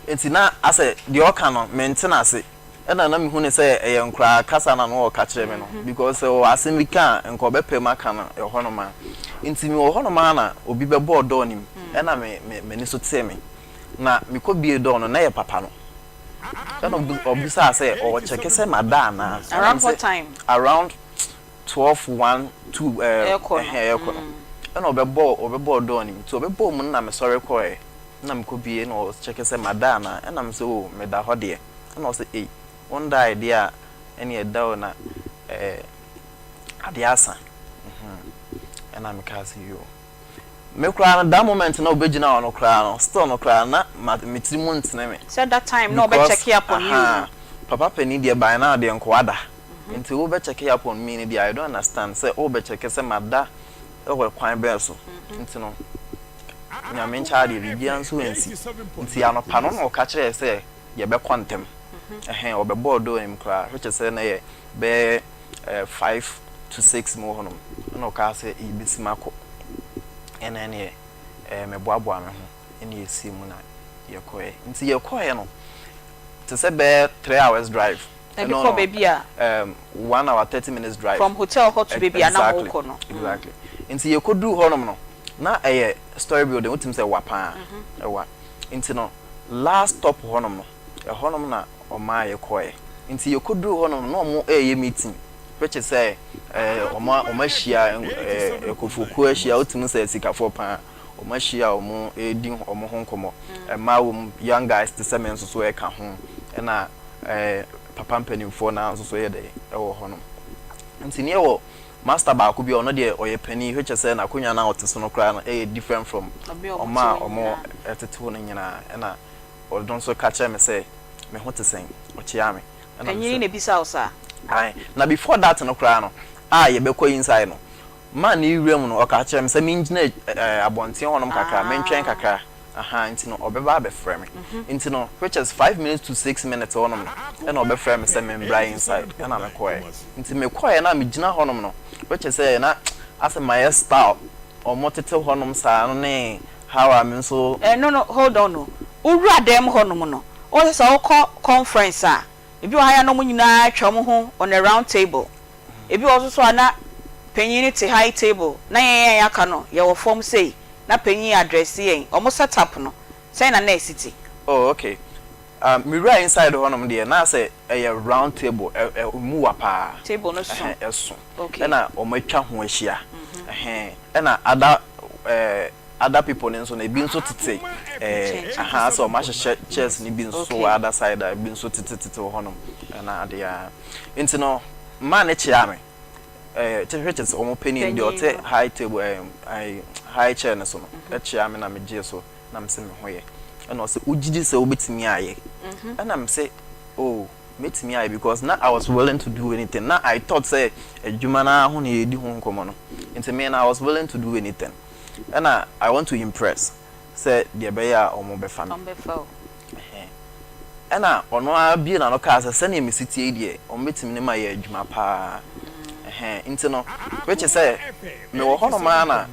Nti na asɛ deɛ ɔka no mente no ase ɛna na mehu no sɛ ɛyɛ nkoraa kasa na na ɔreka kyerɛ me no because sɛ ɔwɔ asɛm bi ka a nka ɔbɛpɛ mu aka no ɛhɔnom a. Nti mewɔ hɔnom ara na obi bɛbɔɔ door no mu ɛna me me m'ani so tee me na mekɔ bue door no na ɛyɛ papa no ɛna ɔbisaa sɛ ɔrekyɛke sɛ mada anaa ɛna Around mese what time? around 12 1 2 ɛɛ Ɛrekɔ no. ɛhɛn ɛrekɔ no ɛna ɔbɛbɔɔ ɔbɛbɔɔ door no mu nti ɔbɛbɔɔ mu no na mesɔre kɔɔɛ. Nna mekɔ bie na ɔkyɛke sɛ mada anaa, ɛna mese oh meda hɔ deɛ, ɛna ɔse ei wondae deɛ a ɛneɛ da o na eh adeɛ asa mhm ɛna mekaa sɛ yoo. Me koraa no that moment na ɔbɛgyina hɔ no koraa no still no koraa na ma me tiri mu ntene me. Sɛ that time na Because ɔbɛ check up on you no. ahaa papa panin deɛ by now deɛ nka wada nti wobɛ check up on me no deɛ I don't understand sɛ wobɛ check sɛ mada wɔ kwan bɛn so nti no Nyame nkyɛ adeɛ biribiara nso ansi. Nti anɔpa no na ɔka kyerɛɛ sɛ yɛbɛkɔ ntɛm. Ɛhɛn, ɔbɛbɔɔ door no mu koraa, which is sɛ na ɛyɛ bɛyɛ 5 to 6 mu wɔ hɔnom. Ɛna ɔkaa sɛ yɛbɛsim akɔ. Ɛna ɛneɛ meboaboa me ho ɛna yɛsii mu na yɛkɔeɛ. Nti yɛkɔeɛ no, te sɛ bɛyɛ 3 hours drive. Ɛde kɔ baabi a. 1 hour 30 minutes drive. From hotel hɔ to baabi a na mokɔ no. Exactly. Nti yɛkɔduru hɔnom no, na ɛyɛ story building, wotumi sɛ ɛwa paa, ɛwa. Nti no, last stop hɔnom no, ɛhɔnom na ɔmaa yɛkɔɛ. Nti yɛkɔduru hɔnom no, na ɔmo ɛɛyɛ meeting, which is sɛ ɔmo ahyia, nkurɔfokuo ahyia, wotumi sɛ sikafoɔ paa. Ɔmo ahyia a ɔmo redi ɔmo ho nkɔmmɔ. Mmaa wɔ mu, young guys te sɛ me nso so ɛka ho, ɛna papa mpanimfoɔ naa nso so yɛ dɛ ɛwɔ hɔnom. Nti ne yɛwɔ master baako bi a ɔno deɛ ɔyɛ panin, which is sɛ n'akonnwa no a ɔte so no koraa no ɛyɛ different from ɔmo a ɔmo ɛtete hɔ no nyinaa. Ɛna ɔno nso ka kyerɛ me sɛ me ho te sɛn, ɔkyea me. Ɛna Panyin na ebisa wo saa? Ae, na before that no koraa no a yɛbɛkɔ inside no, man no wura mu no ɔka kyerɛ me sɛ mengyina abɔnten hɔnom kakra, mentwɛn kakra, aha, nti no ɔbɛba abɛfrɛ me. Nti no which is 5 minutes to 6 minutes hɔnom no, ɛna ɔbɛfrɛ me sɛ membra inside, ɛna mekɔɛ. Nti mekɔɛ na megyina hɔnom no, which is sɛ na asɛ mayɛ style, ɔmo tete hɔnom saa no ne how a me nso. No, hold on o. Wowura dan mu hɔnom no, wohu sɛ sɛ wokɔ conference a, ebi wɔ ha yɛ a na wɔn nyinaa atwa wɔn ho on a round table. Ebi wɔ hɔ nso so a na panyin no te high table na yɛn a yɛaka no yɛwɔ fam sei na panyin address yɛn. Wɔn set up no, sɛn na na ɛsi te? Oh okay. Mewura inside hɔnom deɛ na asɛ ɛyɛ round table, ɛ ɛ emu wa paa. Table no so. Ɛhɛn, ɛso. Ɛna wɔn atwa ho ahyia. Ɛhɛn, ɛna other other people no nso no ebi nso tete aha sɛ wɔn ahyehyɛ chairs no bi nso wɔ other side a ebi nso tete tete wɔ hɔnom ɛna adeɛ a. Nti no mmaa no kyea me. Which is wɔn panin deɛ ɔte high table high chair no so no ɛkyea me na me gyee so na me sɛ me ho yɛ. Ɛna ɔsɛ wogye di sɛ wobɛtumi ayɛ? Ɛna me sɛ oh mɛtumi ayɛ because na I was willing to do anything. Na I thought sɛ adwuma no ara ho na yɛredi ho nkɔmmɔ no. Nti me no I was willing to do anything. Ɛna I want to impress. Sɛ deɛ ɛbɛyɛ a wɔbɛfa me. Ɛhɛn. Ɛna ɔno ara bue n'ano kaa sɛ, sɛdeɛ mesi teɛ yi deɛ, wɔbɛtumi ne me ayɛ adwuma pa ara. Ɛhɛn. Nti no, which is sɛ, mewɔ hɔnom ara na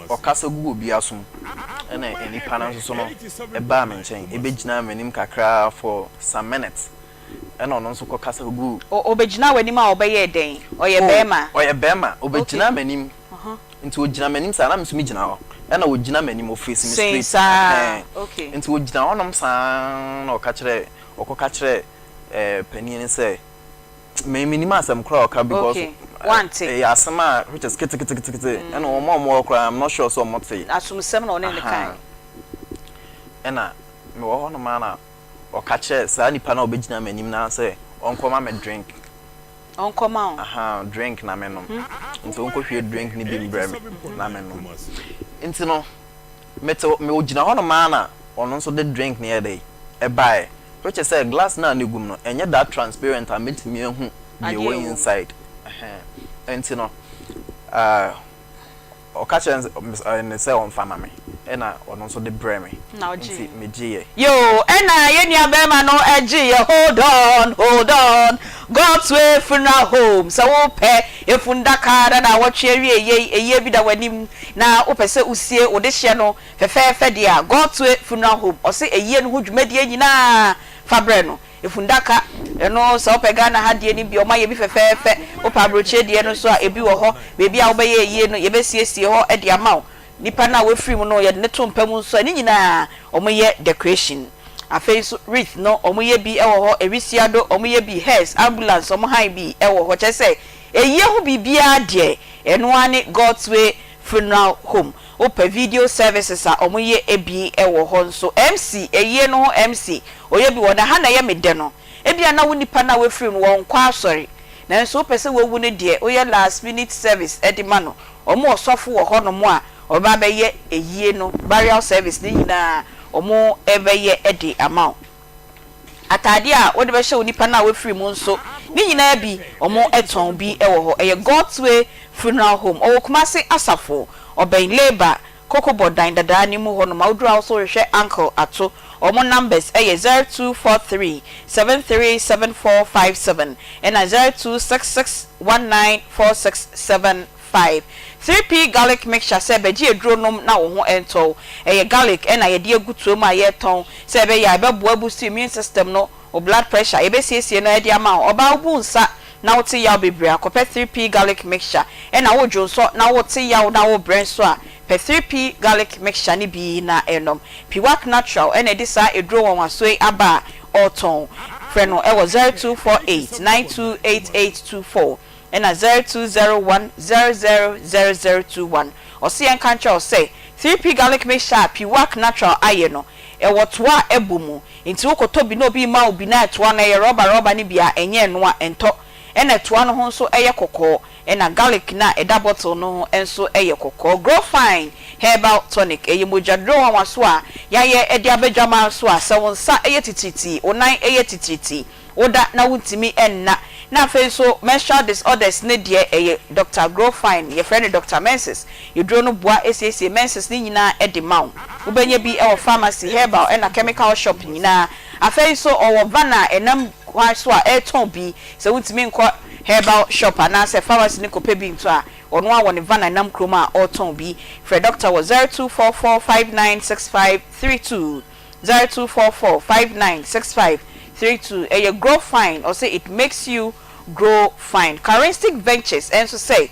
ɔkasa guu obi asom, ɛna nnipa no nso so no baa me nkyɛn, ɛbɛgyinaa m'anim kakra for some minutes, ɛna ɔno nso kɔkasa guu. Ɔbɛgyinaa w'anim a ɔbɛyɛɛ dɛn? Ɔyɛ Oh, barima? ɔyɛ barima. Ɔbɛgyinaa m'anim. Nti ɔgyina m'anim saa, na me nso megyina hɔ. Ɛna ɔgyina m'anim, ɔface me Sei straight. saa, Ɛhɛn. okay. Nti ɔgyina hɔnom saa na ɔka kyerɛɛ, ɔkɔka kyerɛɛ ɛɛ panin no sɛ, me mennim asɛm koraa a ɔka because Okay, woante. ɛyɛ asɛm a which is keteketekete, ɛna wɔn a wɔwɔ hɔ koraa I'm not sure sɛ wɔtee. Asomsɛm na ɔne no kae. Ahaa. Ɛna mewɔ hɔnom ara na ɔka kyerɛɛ saa nipa no a ɔbɛgyina m'anim no ara sɛ ɔnkɔma me drink. Ɔnkɔma wo. Ahaa, drink na menom. Nti ɔnkɔhwie drink no bi mbrɛ me na menom. Nti no, mete hɔ, megyina hɔnom ara na ɔno nso de drink no yɛɛ dɛn? Ɛbaeɛ. Which is sɛ glass no a na ɛgu mu no, ɛnyɛ that transparent a mɛtumi ahu deɛ ɛwɔ inside. Ɛhɛn. Nti no, ah, Ɔka kyerɛɛ no sɛ ɔmfa mma me, ɛnna ɔno nso de brɛɛ me, enti megyeeɛ. Yoo ɛna yɛn nua bɛɛma no gyeeɛ hold on hold on God's way funeral home sɛ wo pɛ efundaka na naawɔtwe awie yei ayie bi da w'anim na wo pɛ sɛ wo sie wo dehyeɛ no fɛfɛɛfɛ deɛ a God's way funeral home ɔse ayie no ho dwumadie nyinaa fa brɛ no Efundaka, ɛno sɛ wopɛ Ghana ha deɛ no bi a, wɔayɛ bi fɛfɛɛfɛ. Wopɛ aburokyire deɛ no nso a, ebi wɔ hɔ. Baabi a wobɛyɛ ayie no, yɛbɛsiesie hɔ de ama wo. Nipa no a wafiri mu no, yɛde no to mpa mu nso a, ne nyinaa wɔyɛ decoration. Afei nso wreath no, wɔyɛ bi wɔ hɔ, awisiado, wɔyɛ bi, hearse, ambulance, wɔhan bi wɔ hɔ. Kyerɛ sɛ, ayie ho biribiara deɛ, ɛno ara ne God's Way Funeral Home. Wopɛ video services a ɔmo yɛ bi wɔ hɔ nso. MC, ayie no ho MC, ɔyɛ bi wɔ hɔ. Na ha na ɛyɛ me dɛ no. Ebia na wo nipa no a wafiri no wɔnkɔ asɔre. Nanso wopɛ sɛ wawu no deɛ, woyɛ last minute service de ma no. Ɔmo wɔ sɔfo wɔ hɔ nom a ɔbɛba abɛyɛ ayie no, burial service no nyinaa ɔmo bɛyɛ de ama wo. Ataadeɛ a wode bɛhyɛ wo nipa no a wafiri mu nso, ne nyinaa bi, wɔtɔn bi wɔ hɔ. Ɛyɛ God's Way Funeral Home. Ɔwɔ Kumasi Asafo, ɔbɛn Labour Kokobɔ dan dadaa no mu hɔnom. A woduru a wo nso wohwehwɛ Uncle Ato. Wɔn numbers yɛ 0243 737457 ɛna 0266 194675. 5. 3P Garlic Mixture sɛ bɛgye aduro nom na wo ho ntɔ wo. Ɛyɛ garlic na yɛde agu tuo mu a yɛtɔn sɛ ɛbɛyɛ a ɛbɛboa abustu immune system no, wo blood pressure, yɛbɛsiesie no de ama wo. Ɔbaa wobu nsa na wote yaw bebree a, kɔpɛ 3P Garlic Mixture. Ɛna wo dwonsɔ na wote yaw na wobrɛ nso a, pɛ 3P Garlic Mixture no bi na nom. Piwak Natural na ɛde saa aduro nwanwasoɔ yi aba a ɔretɔn. Frɛ no wɔ 0248 928824. Ɛna 0201 00 0021. Ɔse yɛnka nkyerɛ wo sɛ 3P garlic mixture a Piwak Natural ayɛ no, ɛwɔ toa a ɛbɔ mu. Nti wokɔtɔ bi na obi rema wo bi na toa no ɛyɛ rɔba rɔba no bi a, ɛnyɛ ɛno a, ɛntɔ. Ɛna toa no ho nso yɛ kɔkɔɔ. Ɛna garlic no a ɛda bottle no ho nso yɛ kɔkɔɔ. Grow Fine Herbal Tonic, ɛyɛ mogyaduro nwanwaso a yɛayɛ de aba dwaman so a sɛ wo nsa yɛ titiritii, wo nan yɛ titiritii, Woda na wontumi nna. Na afei nso menstrual disorders no deɛ ɛyɛ Doctor Grow Fine, yɛfrɛ no Doctor Menses. Eduro no boa siesie menses no nyinaa de ma wo. Wobɛnya bi wɔ pharmacy, herbal ɛna chemical shop nyinaa. Afei nso ɔwɔ van a ɛnam kwan so a ɛretɔn bi. Sɛ wontumi nkɔ herbal shop anaasɛ pharmacy no nkɔpɛ bi ntɔ a, ɔno ara wɔ ne van a ɛnam kurom a ɔretɔn bi. Frɛ Doctor wɔ 0244 596532. 0244 5965 32 ɛyɛ grow fine ɔsɛ it makes you grow fine Charistic Ventures nso sɛ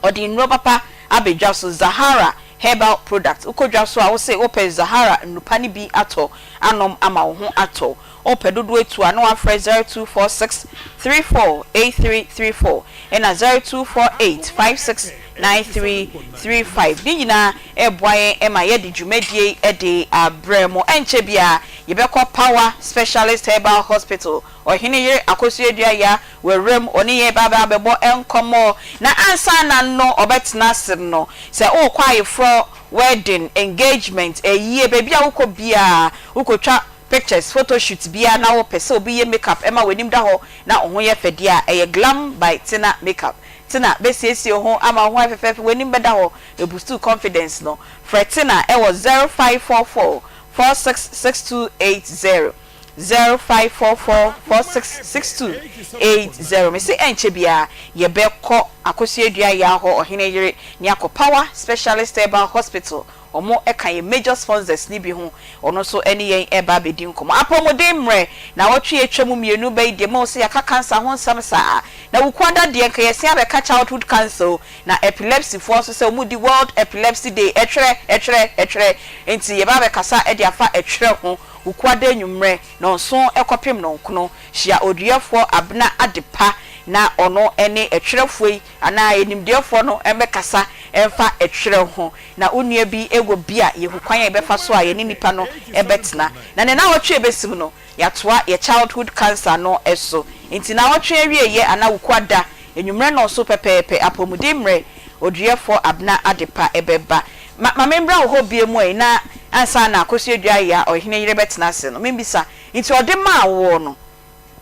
ɔde nnuro papa aba dwa so Zahara herbal product wokɔ dwa so a wose wopɛ Zahara nnupa no bi atɔ anom ama wo ho atɔ wopɛ dodoɔ atu a na wafrɛ 0246 34 8334 ɛna 0248 56 9335 Ne nyinaa reboa yɛn ma yɛde dwumadie yi de abrɛ mo. Ɛnkyɛ biara yɛbɛkɔ Power Specialist Herbal Hospital, Ɔhene Yere Akosua Dua Yaa wɔ wuram, ɔne yɛn reba abɛbɔ nkɔmmɔ. Na ansa na no ɔbɛtena ase no, sɛ worekɔ ayeforɔ, wedding, engagement, ayie, baabi a wokɔ biara, wokɔtwa pictures, photo shoot biara na wopɛ sɛ obi yɛ makeup ma w'anim da hɔ na wo ho yɛ fɛ deɛ a, ɛyɛ Glam by Tina Makeup. Tina bɛsiesie wo ho ama wo ho ayɛ fɛfɛɛfɛ, w'anim bɛda hɔ, ɛbustu confidence no. Frɛ Tina wɔ 0544 466280, 0544 466280. Mese ɛnkyɛ biara yɛbɛkɔ Akosua Dua Yaa hɔ, Ɔhene Yere, ne akɔ Power Specialist Herbal Hospital Ɔmo ka yɛn major sponsors no bi ho, ɔno nso ne yɛn reba abɛdi nkɔmmɔ. Apɔmuden mmerɛ, naawɔtwe a atwa mu mmienu ba yi deɛ mahu sɛ yɛaka cancer ho nsɛm saa. Na Wukuada deɛ nka yɛsen abɛka childhood cancer o, na epilepsy foɔ nso sɛ ɔmo di world epilepsy day, ɛtwerɛ, ɛtwerɛ, ɛtwerɛ. Nti yɛba abɛkasa de afa ɛtwerɛ ho Wukuada anwummerɛ, nnɔnson kɔpem nnɔnkono. Hyia Oduyɛfoɔ Abena Adepa na ɔno ne ɛtwerɛfoɔ yi anaa animdeɛfoɔ no mmɛkasa mfa ɛtwerɛ ho. Na wo nua bi wɔ bi a, yɛhu kwan a yɛbɛfa so a yɛne nipa no bɛtena. Na ne naawɔtwe a ɛbɛsim no, yɛatoa yɛ childhood cancer no so. Nti naawɔtwe awieɛ anaa Wukuada anwummerɛ nnɔnso pɛpɛɛpɛ, apɔmuden mmerɛ, Oduyɛfoɔ Abena Adepa bɛba. Ma, ma membra wo hɔ bio mu ɛ, na ansa na Akosua Duah Ɔhene yere bɛtena ase no, membisa, nti ɔde maa woɔ no,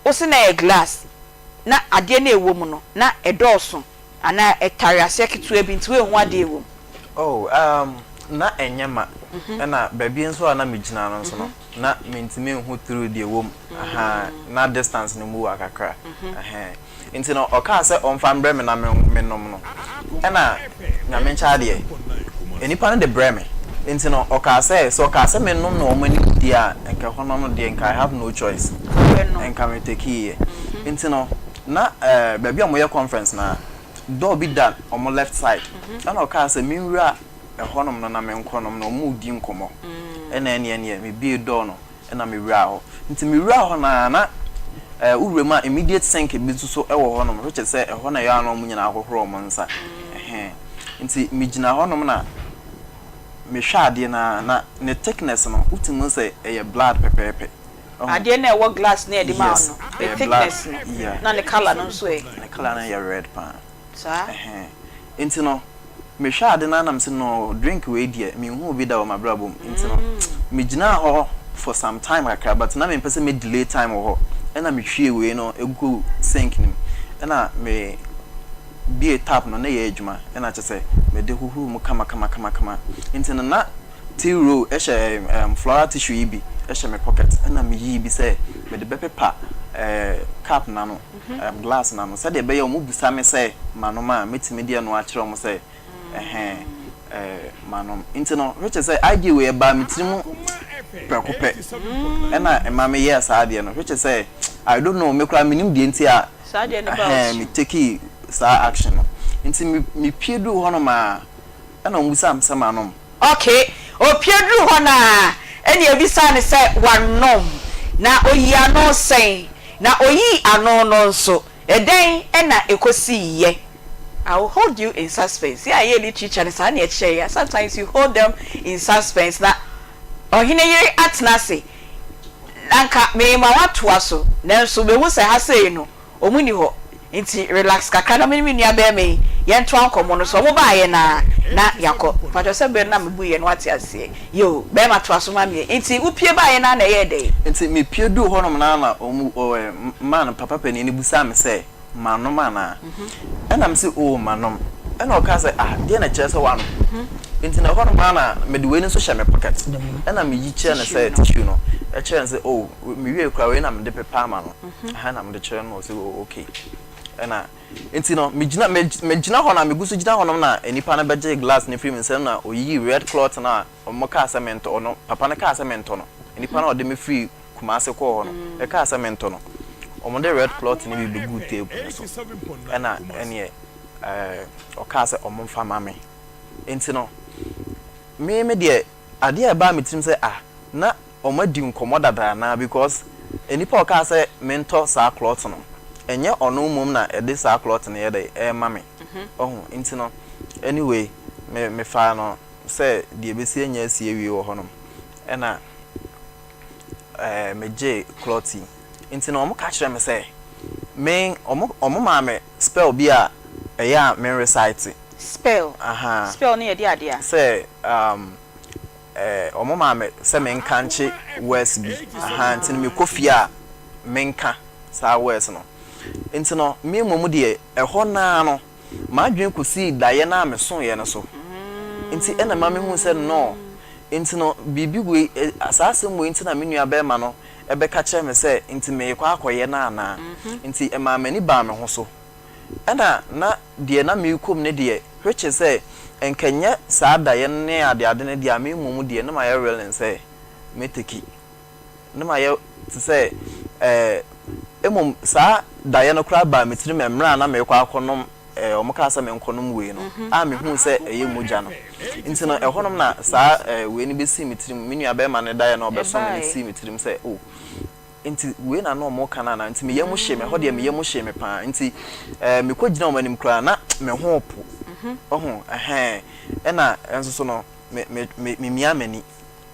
wo se na ɛyɛ glass, na adeɛ no a ɛwɔ mu no, na ɛdɔɔso anaa ɛtare aseɛ ketewa bi nti woanhu adeɛ a ɛwɔ mu? Oh, um, na ɛnyɛ ma. Ɛna baabi nso a na megyina no nso no, na mentumi nhu through deɛ ɛwɔ mu. Ahaa, na distance no mu wa kakra. Ɛhɛn. Nti no, ɔkaa sɛ ɔmfa mbrɛ me na mennom no. Ɛna Nyame nkyɛ adeɛ, nnipa no de brɛɛ me. Nti no, ɔkaa sɛ, sɛ ɔkaa sɛ mennom no wɔn anim deɛ a, nka ɛhɔ no deɛ nka I have no choice. Nka me takeeɛ. Nti no, na eh, baabi a wɔyɛ conference no a, door bi da wɔn left side. Ɛna ɔkaa sɛ menwura ɛhɔnom no na menkɔnom na wɔredi nkɔmmɔ. Ɛna ɛneɛ neɛ, mebuee door no. na me wuraa hɔ. Nti me wuraa hɔ no ara na eh, wo wura mu a immediate sink bi nso so wɔ hɔ nom, which is sɛ ɛhɔ na ɛyɛ a na wɔn nyinaa hohoro wɔn nsa. Ɛhɛn. Nti me gyina hɔ nom na me hwɛ adeɛ no ara na ne thickness no, wo tumi hu sɛ ɛyɛ blood pɛpɛɛpɛ. Wahu? Adeɛ no a ɛwɔ glass no a yɛde maa wo Yes, no, ne ɛyɛ blood, thickness no, yeah. na ne colour no nso ɛ? Ne colour no yɛ red paa. Saa? Ɛhɛn. Nti no, mehwɛɛ ade no ara na mese no drink wei deɛ menhuu bi da wɔ m'abrabɔ mu. Nti no, megyinaa hɔ for some time kakra but na mempɛ sɛ me delay time wɔ hɔ. Ɛna mehwiee wei no guu sink no mu. Ɛna me bue tap no na ɛyɛ adwuma. Ɛna kyerɛ sɛ mede hohoroo mu kama kama kama kama. Nti no na tea roll hyɛ ɛɛm floral tissue yi bi hyɛ me pocket. Ɛna meyii bi sɛ mede bɛpepa ɛɛ cup no ano. glass no ano sɛdeɛ ɛbɛyɛ a wɔbisa me sɛ manom a, mɛtumi de ɛno akyerɛ wɔn sɛ ɛhɛn manom. Nti no, which is sɛ idea wei ɛbaa me tiri mu prɛko pɛ ɛna ɛma meyɛɛ saa adeɛ no, which is sɛ I don't know, me koraa mennim deɛ nti a ɛhɛn me takee saa action no. Nti me mepue duu hɔnom a ɛna wɔbisaa me sɛ manom. Ok, opue duru hɔ no a, ɛna yɛbisaa no sɛ wanom, na oyii ano sɛn? Na oyii ano no nso, ɛdɛn na ɛkɔsiiɛ? I will hold you in suspense, yɛn a yɛyɛ literature no saa na yɛkyerɛ yɛn, sometimes you hold them in suspense, na ɔhene yere atena ase, na anka merema woatoa so, nanso mehu sɛ ha sei no, Ɔmo nni hɔ nti relax kakra na me ne me nua bɛɛma yi yɛntoa nkɔmmɔ no so. Ɔmo baayɛ no ara na yɛakɔ. Mpakyɛw sɛ berɛ no na mebuiɛ no woate aseɛ. Yoo, bɛɛma toa so ma me ɛ. Nti wo pue baayɛ no ara na ɛyɛɛ dɛn? Nti me pue duu hɔnom no ara na ɔmo ɔɛ man papa panin no bisaa me sɛ manom anaa? Ɛna me se oo manom. Ɛna ɔkaa sɛ ah deɛn na ɛkyerɛ sɛ woanom? Nti na ɛhɔnom ara na mede wei no nso hyɛ me pocket ɛna meyi kyerɛɛ no sɛ tissue no kyerɛɛ no sɛ oh mewiee koraa wei na mede pepa ama no. Ɛha na mede kyerɛ no na ɔse oh okay. Ɛna nti no megyina megyina hɔ na megu so gyina hɔnom na nipa no bɛgyee glass no firi me nsam na ɔyii red cloth no a wɔn kaa sɛ mentɔ ɔno papa no kaa sɛ mentɔ no nipa no a ɔde me firi Kumasi kɔɔ hɔ no ɛkaa sɛ mentɔ no wɔn de red cloth no bi bɛguu table no so ɛna ɛneɛ ɛɛ ɔkaa sɛ wɔn mfa ma me nti no me me deɛ adeɛ a ɛbaa me tirim sɛ ah na wɔn adi nkɔmmɔ dada anaa because nnipa a ɔkaa sɛ mentɔ saa cloth no ɛnyɛ ɔno mmom na ɛde saa cloth no yɛ dɛ ɛrema me wahu nti no anyway me mefaa no sɛ deɛ ɛbɛsi anya asi awie wɔ hɔnom ɛna ɛɛ megyee cloth yi nti no wɔn ka kyerɛ me sɛ me wɔn wɔn maa me spell bi a ɛyɛ a me recite Spell ahaa spell no yɛ de adeɛ a. Sɛ um eh, wɔn maa me sɛ menka nkye words bi, ahaa, nti no mekɔ fie a menka saa words no. Nti no me mmom deɛ ɛhɔ no ara no, M'adwene kɔsii daeɛ no a mesoeɛ no so. Nti ɛna ɛma mehuu sɛ no, nti no biribi wei, saa asɛm wei nti na me nua barima no bɛka kyerɛɛ me sɛ nti merekɔ akɔyɛ no anaa. Nti ɛmaa m'ani baa me ho so. Ɛna na deɛ na merekɔ mu no deɛ, which is sɛ nka ɛnyɛ saa daeɛ no ne adeade no deɛ a me mmom deɛ na mayɛ willing sɛ mɛteki. Na mayɛ te sɛ ɛɛ mmom saa daeɛ no koraa baa me tirim mmerɛ a na merekɔ akɔnom ɛɛ wɔn kaa sɛ menkɔnom wei no a mehuu sɛ ɛyɛ mogya no. Nti no ɛhɔnom na saa ɛɛ wei no bɛsii me tirim, me nua bɛrima no daeɛ no a ɔbɛsoo me no sii me tirim sɛ oh Nti wei na na wɔreka no anaa? Nti me yam hyee me, ɛhɔ deɛ me yam hyee me paa. Nti eh, mekɔgyina wɔn anim koraa na me ho repo. Wahu? Ɛhɛn. Ɛna nso so no, me, me, me, memia m'ani.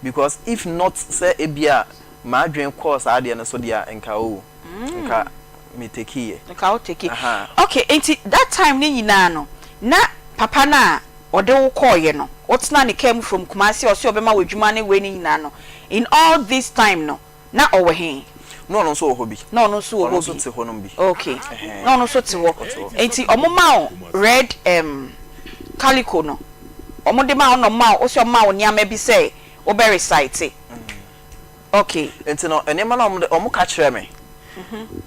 Because if not sɛ ebia m'adwene kɔɔ saa adeɛ no so deɛ a, nka oh, nka me takeeɛ. Nka wo take. Ahaa. Okay, nti that time no nyinaa no, na papa no a ɔde wo kɔeɛ no, wotenaa ne car mu from Kumasi a ɔse ɔbɛma wo adwuma ne wei no nyinaa no, in all this time no, Na ɔwɔ he? Na ɔno nso wɔ hɔ bi. Na ɔno nso wɔ hɔ bi. Ɔno nso te hɔnom bi. Okay. Ɛhɛn. Na ɔno nso te hɔ. Ɔte hɔ. Nti ɔmo maa wo red um, calico no, ɔmo de maa wo na ɔmo maa wo, wose ɔmo maa wo nneɛma bi sɛ wo bɛ recite. Okay. Nti no nneɛma no a ɔmo de, ɔmo ka kyerɛɛ me,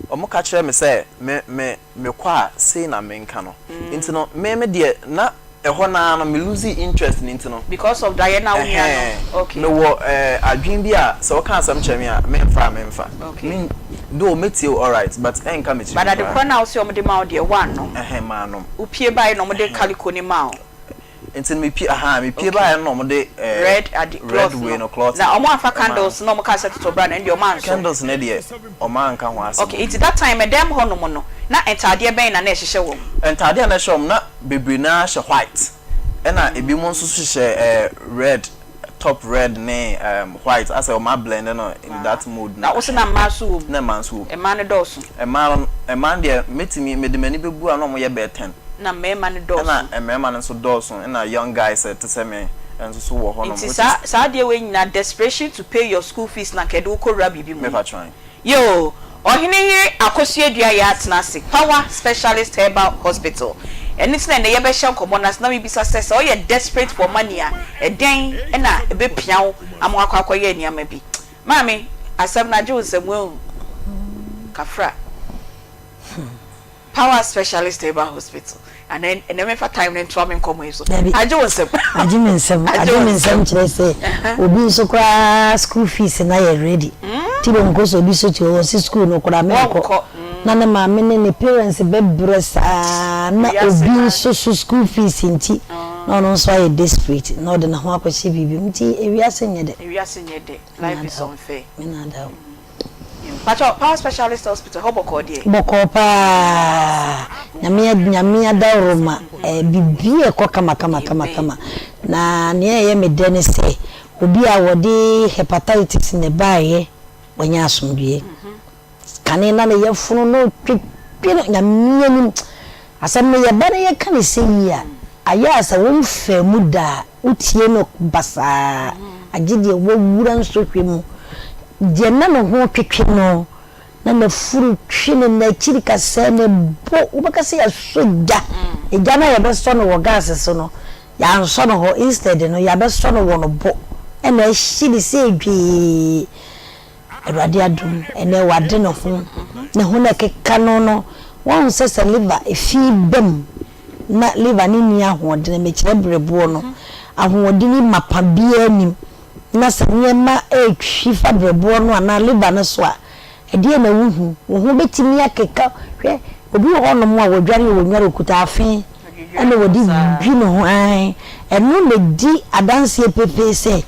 ɔmo ka kyerɛɛ me sɛ me, me, mekɔ a sei na menka no. Nti no me, me deɛ na ɛhɔ no ara no me losee interest no nti no. Because of daeɛ no a wo nua no, okay. Mewɔ eh, adwene bi a sɛ woka asɛm kyerɛ me a memfa a memfa. Okay. Me, though mɛtie wo alright but ɛnka me tirim But ade koraa. korɔ no a wose wɔde maa wo deɛ woannom. Ɛhɛn, mannom. Wopie baeɛ na wɔde calico no maa wo. Nti no mepie, ahaa, mepie Okay. baeɛ no na wɔde eh, Red ade, red cloth wei no. no, cloth Na no wɔn amfa ɛmaa candles me. no a wɔkaa sɛ totɔ bra no, ɛno deɛ wɔn ansɔ. Candles no deɛ wɔn anka ho asɛm. Okay, nti that time ɛdɛm hɔ nom no, na ntaadeɛ bɛn na na ɛhyehyɛ wɔn? Ntaadeɛ a na ɛhyɛ wɔn, na bebree no ara hyɛ white, ɛna ebinom nso hyehyɛ eh, red, top red ne um, white, asɛ wɔn ablend no in that mode no. Na wo se na mmaa nso wɔ mu? Na mmaa nso wɔ mu. Mmaa no dɔɔso? Mmaa no, mmaa no deɛ mɛtumi, mede m'ani bɛbu a na wɔyɛ bɛyɛ ten. Na mmarima no dɔɔso? Ɛna mmarima no nso dɔɔso, ɛna young guys a ɛte sɛ me nso so wɔ hɔnom, Nti which is. saa, saa adeɛ wei nyinaa, desperation to pay your school fees na anka ɛde wo kɔwura biribi mu yi? Mepa kyɛw. Yoo, Ɔhene yere Akosua Dua yɛ atena ase, Power Specialist Herbal Hospital. Ɛno nti na ɛnnɛ yɛbɛhyɛ nkɔmmɔ no ase na mebisa sɛ, sɛ woyɛ desperate for money a, ɛdɛn na ɛbɛpia wo ama woakɔ akɔyɛ nneɛma bi? Maame, asɛm no agye wo nsam, woahu? Kafra. Power Specialist Herbal Hospital. Ana ɛnɛ memfa time no ntoa me nkɔmmɔ yi so. Dabi. Agye wo nsam. Agye me nsam. Agye me nsam kyerɛ sɛ obi nso koraa school fees na yɛ ready. Ti bɛ nko sɛ obi so te hɔ ɔsi school no koraa menkɔ. Na ne maame ne ne parents bɛbrɛ saa na obi nso so school fees nti na ɔno nso ayɛ desperate na ɔde ne ho akɔhyɛ biribi mu nti ewiase nyɛ dɛ. Ewiase nyɛ dɛ. Life is unfair. Me na ada o. Mpakyɛw power specialist hospital hɔ bɔkɔɔ deɛ. Bɔkɔɔ paa nyame nyame adaworoma eh, biribi ɛkɔ kama kama kama kama na nea ɛyɛ me dɛ ne sɛ obi a wɔde hepatitis na ɛbaeɛ wanya asomdwoeɛ kane na ne yafunu no twetwe no nyame anim Asɛm no yɛba na yɛka no sɛ yie a, ayɛ a sɛ womfaa mu da a, wotie no basaa, agye deɛ wawura nsɔhwɛ mu. Deɛ na ne ho retwetwe no, na n'afuru twe no, n'akyiri kasɛɛ ne bo, wobɛka sɛ yɛasɔ gya. Egya no a yɛbɛsɔ no wɔ gas so no, yɛansɔ no hɔ, instead no, yɛabɛsɔ no wɔ no bo, ɛna ahye no sɛ dwee. Awurade adom, ɛnnɛ wade ne ho, ne ho na ɛkeka no no, woahu sɛ sɛ liver efi ba mu na liver no nni ahoɔdene, mekyerɛ berɛboɔ no, ahoɔdene mapa biara nnim, na sɛ nneɛma retwi fa berɛboɔ no anaa liver no so a, ɛdeɛn na wohu? Wo ho bɛtumi akeka, hwɛ, obi wɔ hɔnom a wɔdware o wɔnnware o, ɔkuta afe ɛna wɔde dwi ne ho, ae, ɛno na ɛdi adanseɛ pefee sɛ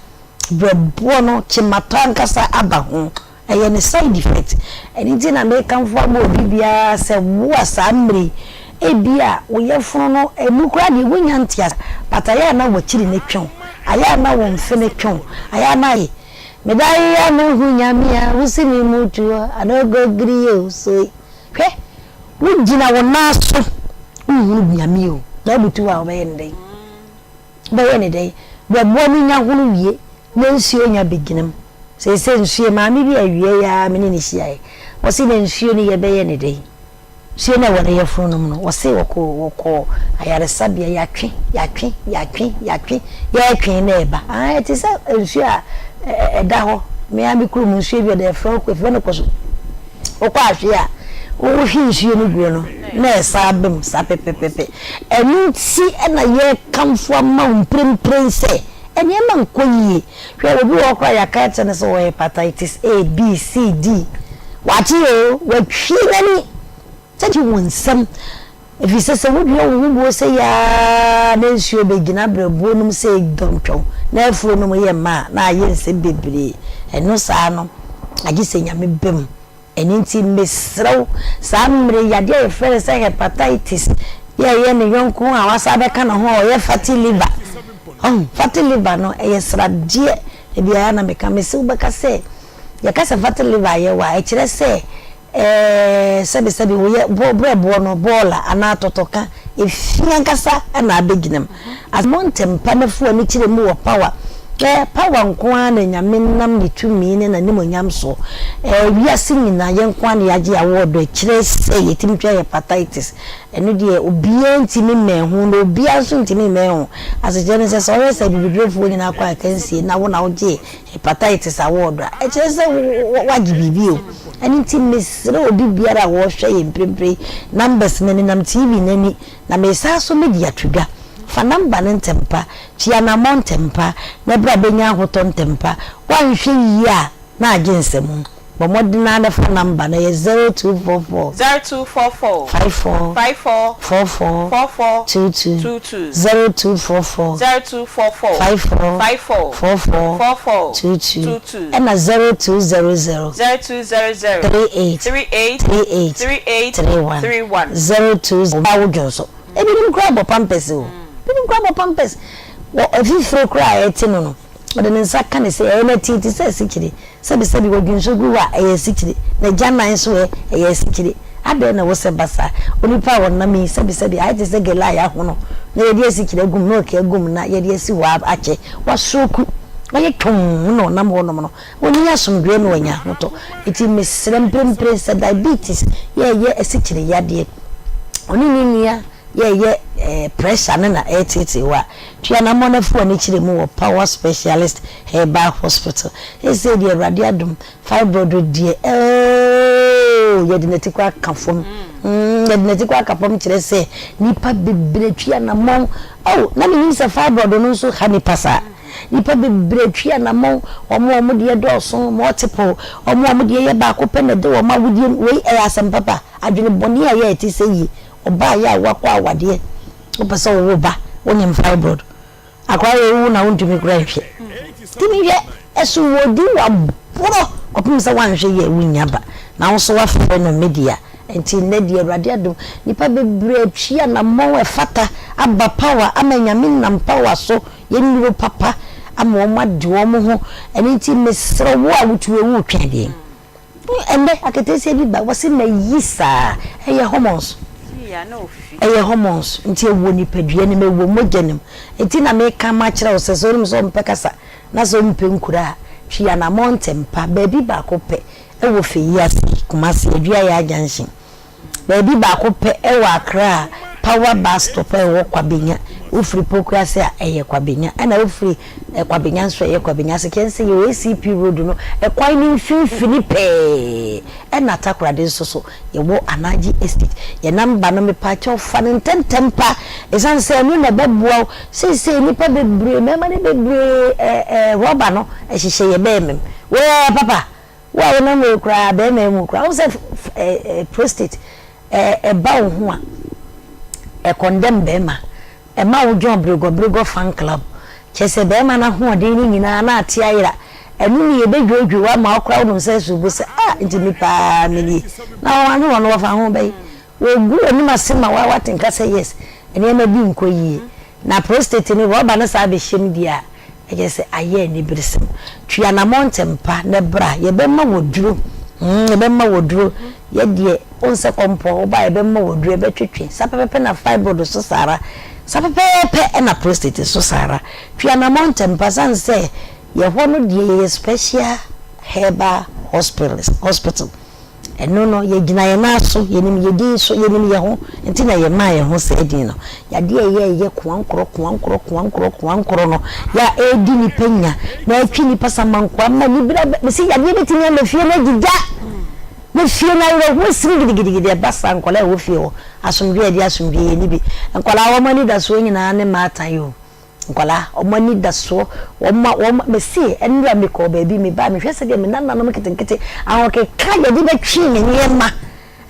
Brɛboɔ no kyematɔ ankasa aba ho. Ɛyɛ ne side effect. Ɛno nti na mekamfo ama obi biara sɛ wo a saa mmerɛ yi ebia wo yafunu no ɛmu koraa deɛ wonnya nteaseɛ but ayɛ a na w'akyiri no twe wo, ayɛ a na wo mfe no twe wo, ayɛ a na ayɛ Meda yi a mehu Nyame a wosi me mu tuo I no go gree o so hwɛ wogyina wo nan so wonhunu Nyame o na wobutu hɔ a wobɛyɛ no dɛn? Bɛyɛ no dɛn? Bɛboa no nya hono wie na nsuo nya bɛgyina mu. Seesei nsuo, maame bi awia yi ara me ne no hyiaeɛ. Ɔse na nsuo no yɛbɛyɛ no dɛn? Nsuo no a ɛwɔ ne yafunu no mu no, wɔse wɔkɔ wɔkɔɔ ayaresabea, yɛatwe, yɛatwe, yɛatwe, yɛatwe, yɛretwe na ɛreba. Aane, ɛte sɛ nsuo a ɛda hɔ. Me ara me kurom nsuo bi ɛda yɛfrɛ yɛfrɛ no kɔso. Wokɔ ahwe a, wohwe nsuo no guo no, na ɛsan ba mu saa pɛpɛpɛpɛ. Ɛno nti na yɛrekamfo ama wo mprempren sɛ nneɛma nkɔ yie. Hwɛ, obi wɔ hɔ koraa a yɛaka akyerɛ no sɛ ɔwɔ hepatitis A, B, C, D. Wate oo, watwi n'ani sɛ gye wo nsam. Efisɛ sɛ wodua wo ho buo sɛ yi ara na nsuo bɛgyina berɛboɔ no mu sɛ dɔntwɔn na afuo no mu yɛ ma a, na ayɛ nsɛm bebree. Ɛno saa no, agye sɛ Nyame ba mu. Ɛno nti mesrɛ wo, saa mmerɛ yi, adeɛ a yɛfrɛ no sɛ hepatitis yi a ɛyɛ ne yɔnko a wasan abɛka ne ho a ɔyɛ fatty liver, ɔho, fatty liver no ɛyɛ sradeɛ, da biara na meka, mese wobɛka sɛ, yɛka sɛ fatty liver ayɛ wo a, ɛkyerɛ sɛ ɛɛ sɛbesɛbe woyɛ berɛboɔ no bɔɔla anaa tɔtɔka, efi ankasa na abɛgyina mu. Mo ntɛmpa na fu ani kyerɛ mu wɔ power eh power nko ara na Nyame nam ne tumi ne n'animuonyam so eh wiase nyinaa yɛn nko ara na yɛagye award ɛkyerɛ sɛ yɛtumi twa hepatitis ɛno deɛ obiara ntumi mmɛn ho na obiara nso ntumi mmɛn ho asekyerɛ ne sɛ sɛ ɔyɛ sɛ abibidurofoɔ nyinaa kɔ akansie na wo na wogyee hepatitis award a ɛkyerɛ sɛ woagye biribi o ɛno nti mesrɛ obi biara a wɔhwɛ yɛn mprempren numbers no nenam TV no ani Na meresan so medi ato dwa. Fa number no ntɛmpa, tua anammɔn ntɛmpa, na bra bɛnya ahotɔ ntɛmpa. Woanhwɛ yie a, na agye nsamu. Bɔ mmɔden ara na fa number no, ɛyɛ 0244. 0244. 54. 54. 44. 44. 22. 22. 0244. 0244. 54. 54. 44. 44. 22. 22. Ɛna 0200. 0200. 38. 38. 38. 38. 31. 31. 02 ɔbaa wo dwon so. Ebinom koraa bɔ pampers o. Ebinom koraa bɔ pampers. Wɔ afifire koraa a ɛte no no, ɔde ne nsa ka ne se ɛyɛ nɛtee te sɛ asikyire. Sɛbisɛbi wɔ dwonso gu hɔ a, ɛyɛ asikyire. N'agyanan nso ɛ, ɛyɛ asikyire. Adɛn na ɛwɔ sɛ ɛba saa? Onipa a ɔnam yi, sɛbisɛbi ayɛ te sɛ gele a yɛahono na yɛde asikyire agu mu, milk agu mu na yɛde asi hɔ akyɛ. Wasoku, wayɛ twɔnn na ɔnam hɔnom no. Ɔnni asomdwoeɛ na wanya ahotɔ. Enti mesrɛ mprempren sɛ diabetes yɛɛyɛ asikyire yadeɛ, ɔne ne nua yɛɛyɛ eh, pressure no na ɛreteetee wo a, tu anammɔn na fi w'ani kyerɛ mu wɔ Power Specialist Herbal Hospital. Seesei deɛ Awurade adom, fibroid deɛ oh, yɛde n'ati kɔ aka fam. Mm, yɛde n'ati kɔ aka fam kyerɛ sɛ nnipa bebree twi anammɔn. Oh, na menim sɛ fibroid no nso ha nnipa saa. Nnipa bebree twi anammɔn, wɔn a wɔn deɛ dɔɔso, multiple, wɔn a wɔn deɛ yɛ baako pɛ na ɛde wɔn awodeɛ mu. Wei ɛyɛ asɛm papa? Adwene bɔne a ɛyɛ a ɛte sɛ yie. Ɔbaa yɛ a wakɔ awadeɛ, wopɛ sɛ wowo ba, wonyem fibroid. Akwadaa wei wowo na wontumi koraa nhwɛ. Tumi hwɛ, ɛso wɔdi waborɔ kɔpem sɛ woanhwɛ yie a wonnya ba. Na wo nso woafrɛ no media. Nti nnɛ deɛ Awurade adom, nnipa bebree atwi anammɔn ɛfata aba power ama Nyame nam power so Yɛ nnuro papa ama wɔn ade wɔn ho. Ɛno nti mesrɛ wo a wotu wei woretwɛn deɛn? Ɛnnɛ aketeesia bi ba wɔse mayi saa ɛyɛ hormones ɛyɛ hormones nti ɛwɔ nipadua no mu ɛwɔ mogya no mu nti na meka makyerɛ wo sɛ sɛ wonim sɛ wompɛ kasa na sɛ wompɛ nkura a twi anammɔn ntɛmpa baabi baako pɛ ɛwɔ Feyiase Kumasi Aduayaa junction Baabi baako pɛ wɔ Accra a power bus stop a ɛwɔ Kwabenya. Wofiri Pokuase a, ɛyɛ Kwabenya. Ɛna wofiri Kwabenya nso a, ɛyɛ Kwabenya. Asekyerɛ ne sɛ yɛwɔ ACP road no ɛkwan no mfimfini pɛɛ. Ɛna Takoradi nso so, yɛwɔ Anagye Estate. Yɛn number no, mepaakyɛw fa no ntɛntɛm pa. Ɛsiane sɛ ɛno na ɛbɛboa wo. Seesei nnipa bebree, mmarima no bebree, ɛɛ rɔba no ɛhyehyɛ yɛn bɛɛma mu. Wei ɛyɛ papa? Wo a wonam wei koraa bɛrima yi mu koraa wohu sɛ prostate ɛba wo ho a ɛkɔndɛm bɛrima ɛma wo join bregɔbregɔ fan club kyerɛ sɛ bɛrima no ahoɔden no nyinaa na ate ayera ɛno ne yɛbɛdwoodwoo wo ama wo koraa wonom sɛ so bo sɛ ah nti me paa menie na wɔn ano wɔn wɔfa ho bɛyi wɔgu w'anim ase ma wa wate nka sɛ yes nneɛma bi nkɔ yie na prostate no rɔba no saa bɛhyɛ mu deɛ a Ɛkyerɛ sɛ ayɛ aniberesɛm. Tu anammɔn ntɛm pa na bra. Yɛbɛma wo aduro. Mm, yɛbɛma wo aduro. Yɛ deɛ, wohu sɛ kɔmpɔ, woba a yɛbɛma wo aduro, yɛbɛtwetwe. Saa pɛpɛpɛ na fibroid so saa ara. Saa pɛpɛɛpɛ na prostate so saa ara. Tu anammɔn ntɛm pa sane sɛ yɛ hɔ no deɛ yɛyɛ special herbal hospital. Ɛno no, yɛgyina yɛn nan so, yɛnim yɛn din so, yɛnim yɛn ho, nti na yɛmaa yɛn ho saa din no. Yadeɛ a ɛyɛ ɛyɛ koankorɔ, koankorɔ, koankorɔ, koankorɔ no, yɛ a ɛredi nnipa nya, na ɛtwe nnipa samankoa ma anibere aba. Mese yadeɛ bɛtumi ama fie no agyigya, na fie no awerɛhoɔ asim gidigidigidi. Ɛba saa, nkwadaa a ɛwɔ fie hɔ, asomdwoeɛ a ɛde asomdwoeɛ yɛnni bi. Nkwadaa, wɔn anidasoɔ nyinaa ne mmaatan o. Nkwadaa, wɔn anidasoɔ, wɔn a, wɔn, mese ɛnora mekɔɔ baabi, mebaa, mehwɛ sɛdeɛ me nananom nketenkete, ahokeka yɛde bɛtwee me nneɛma.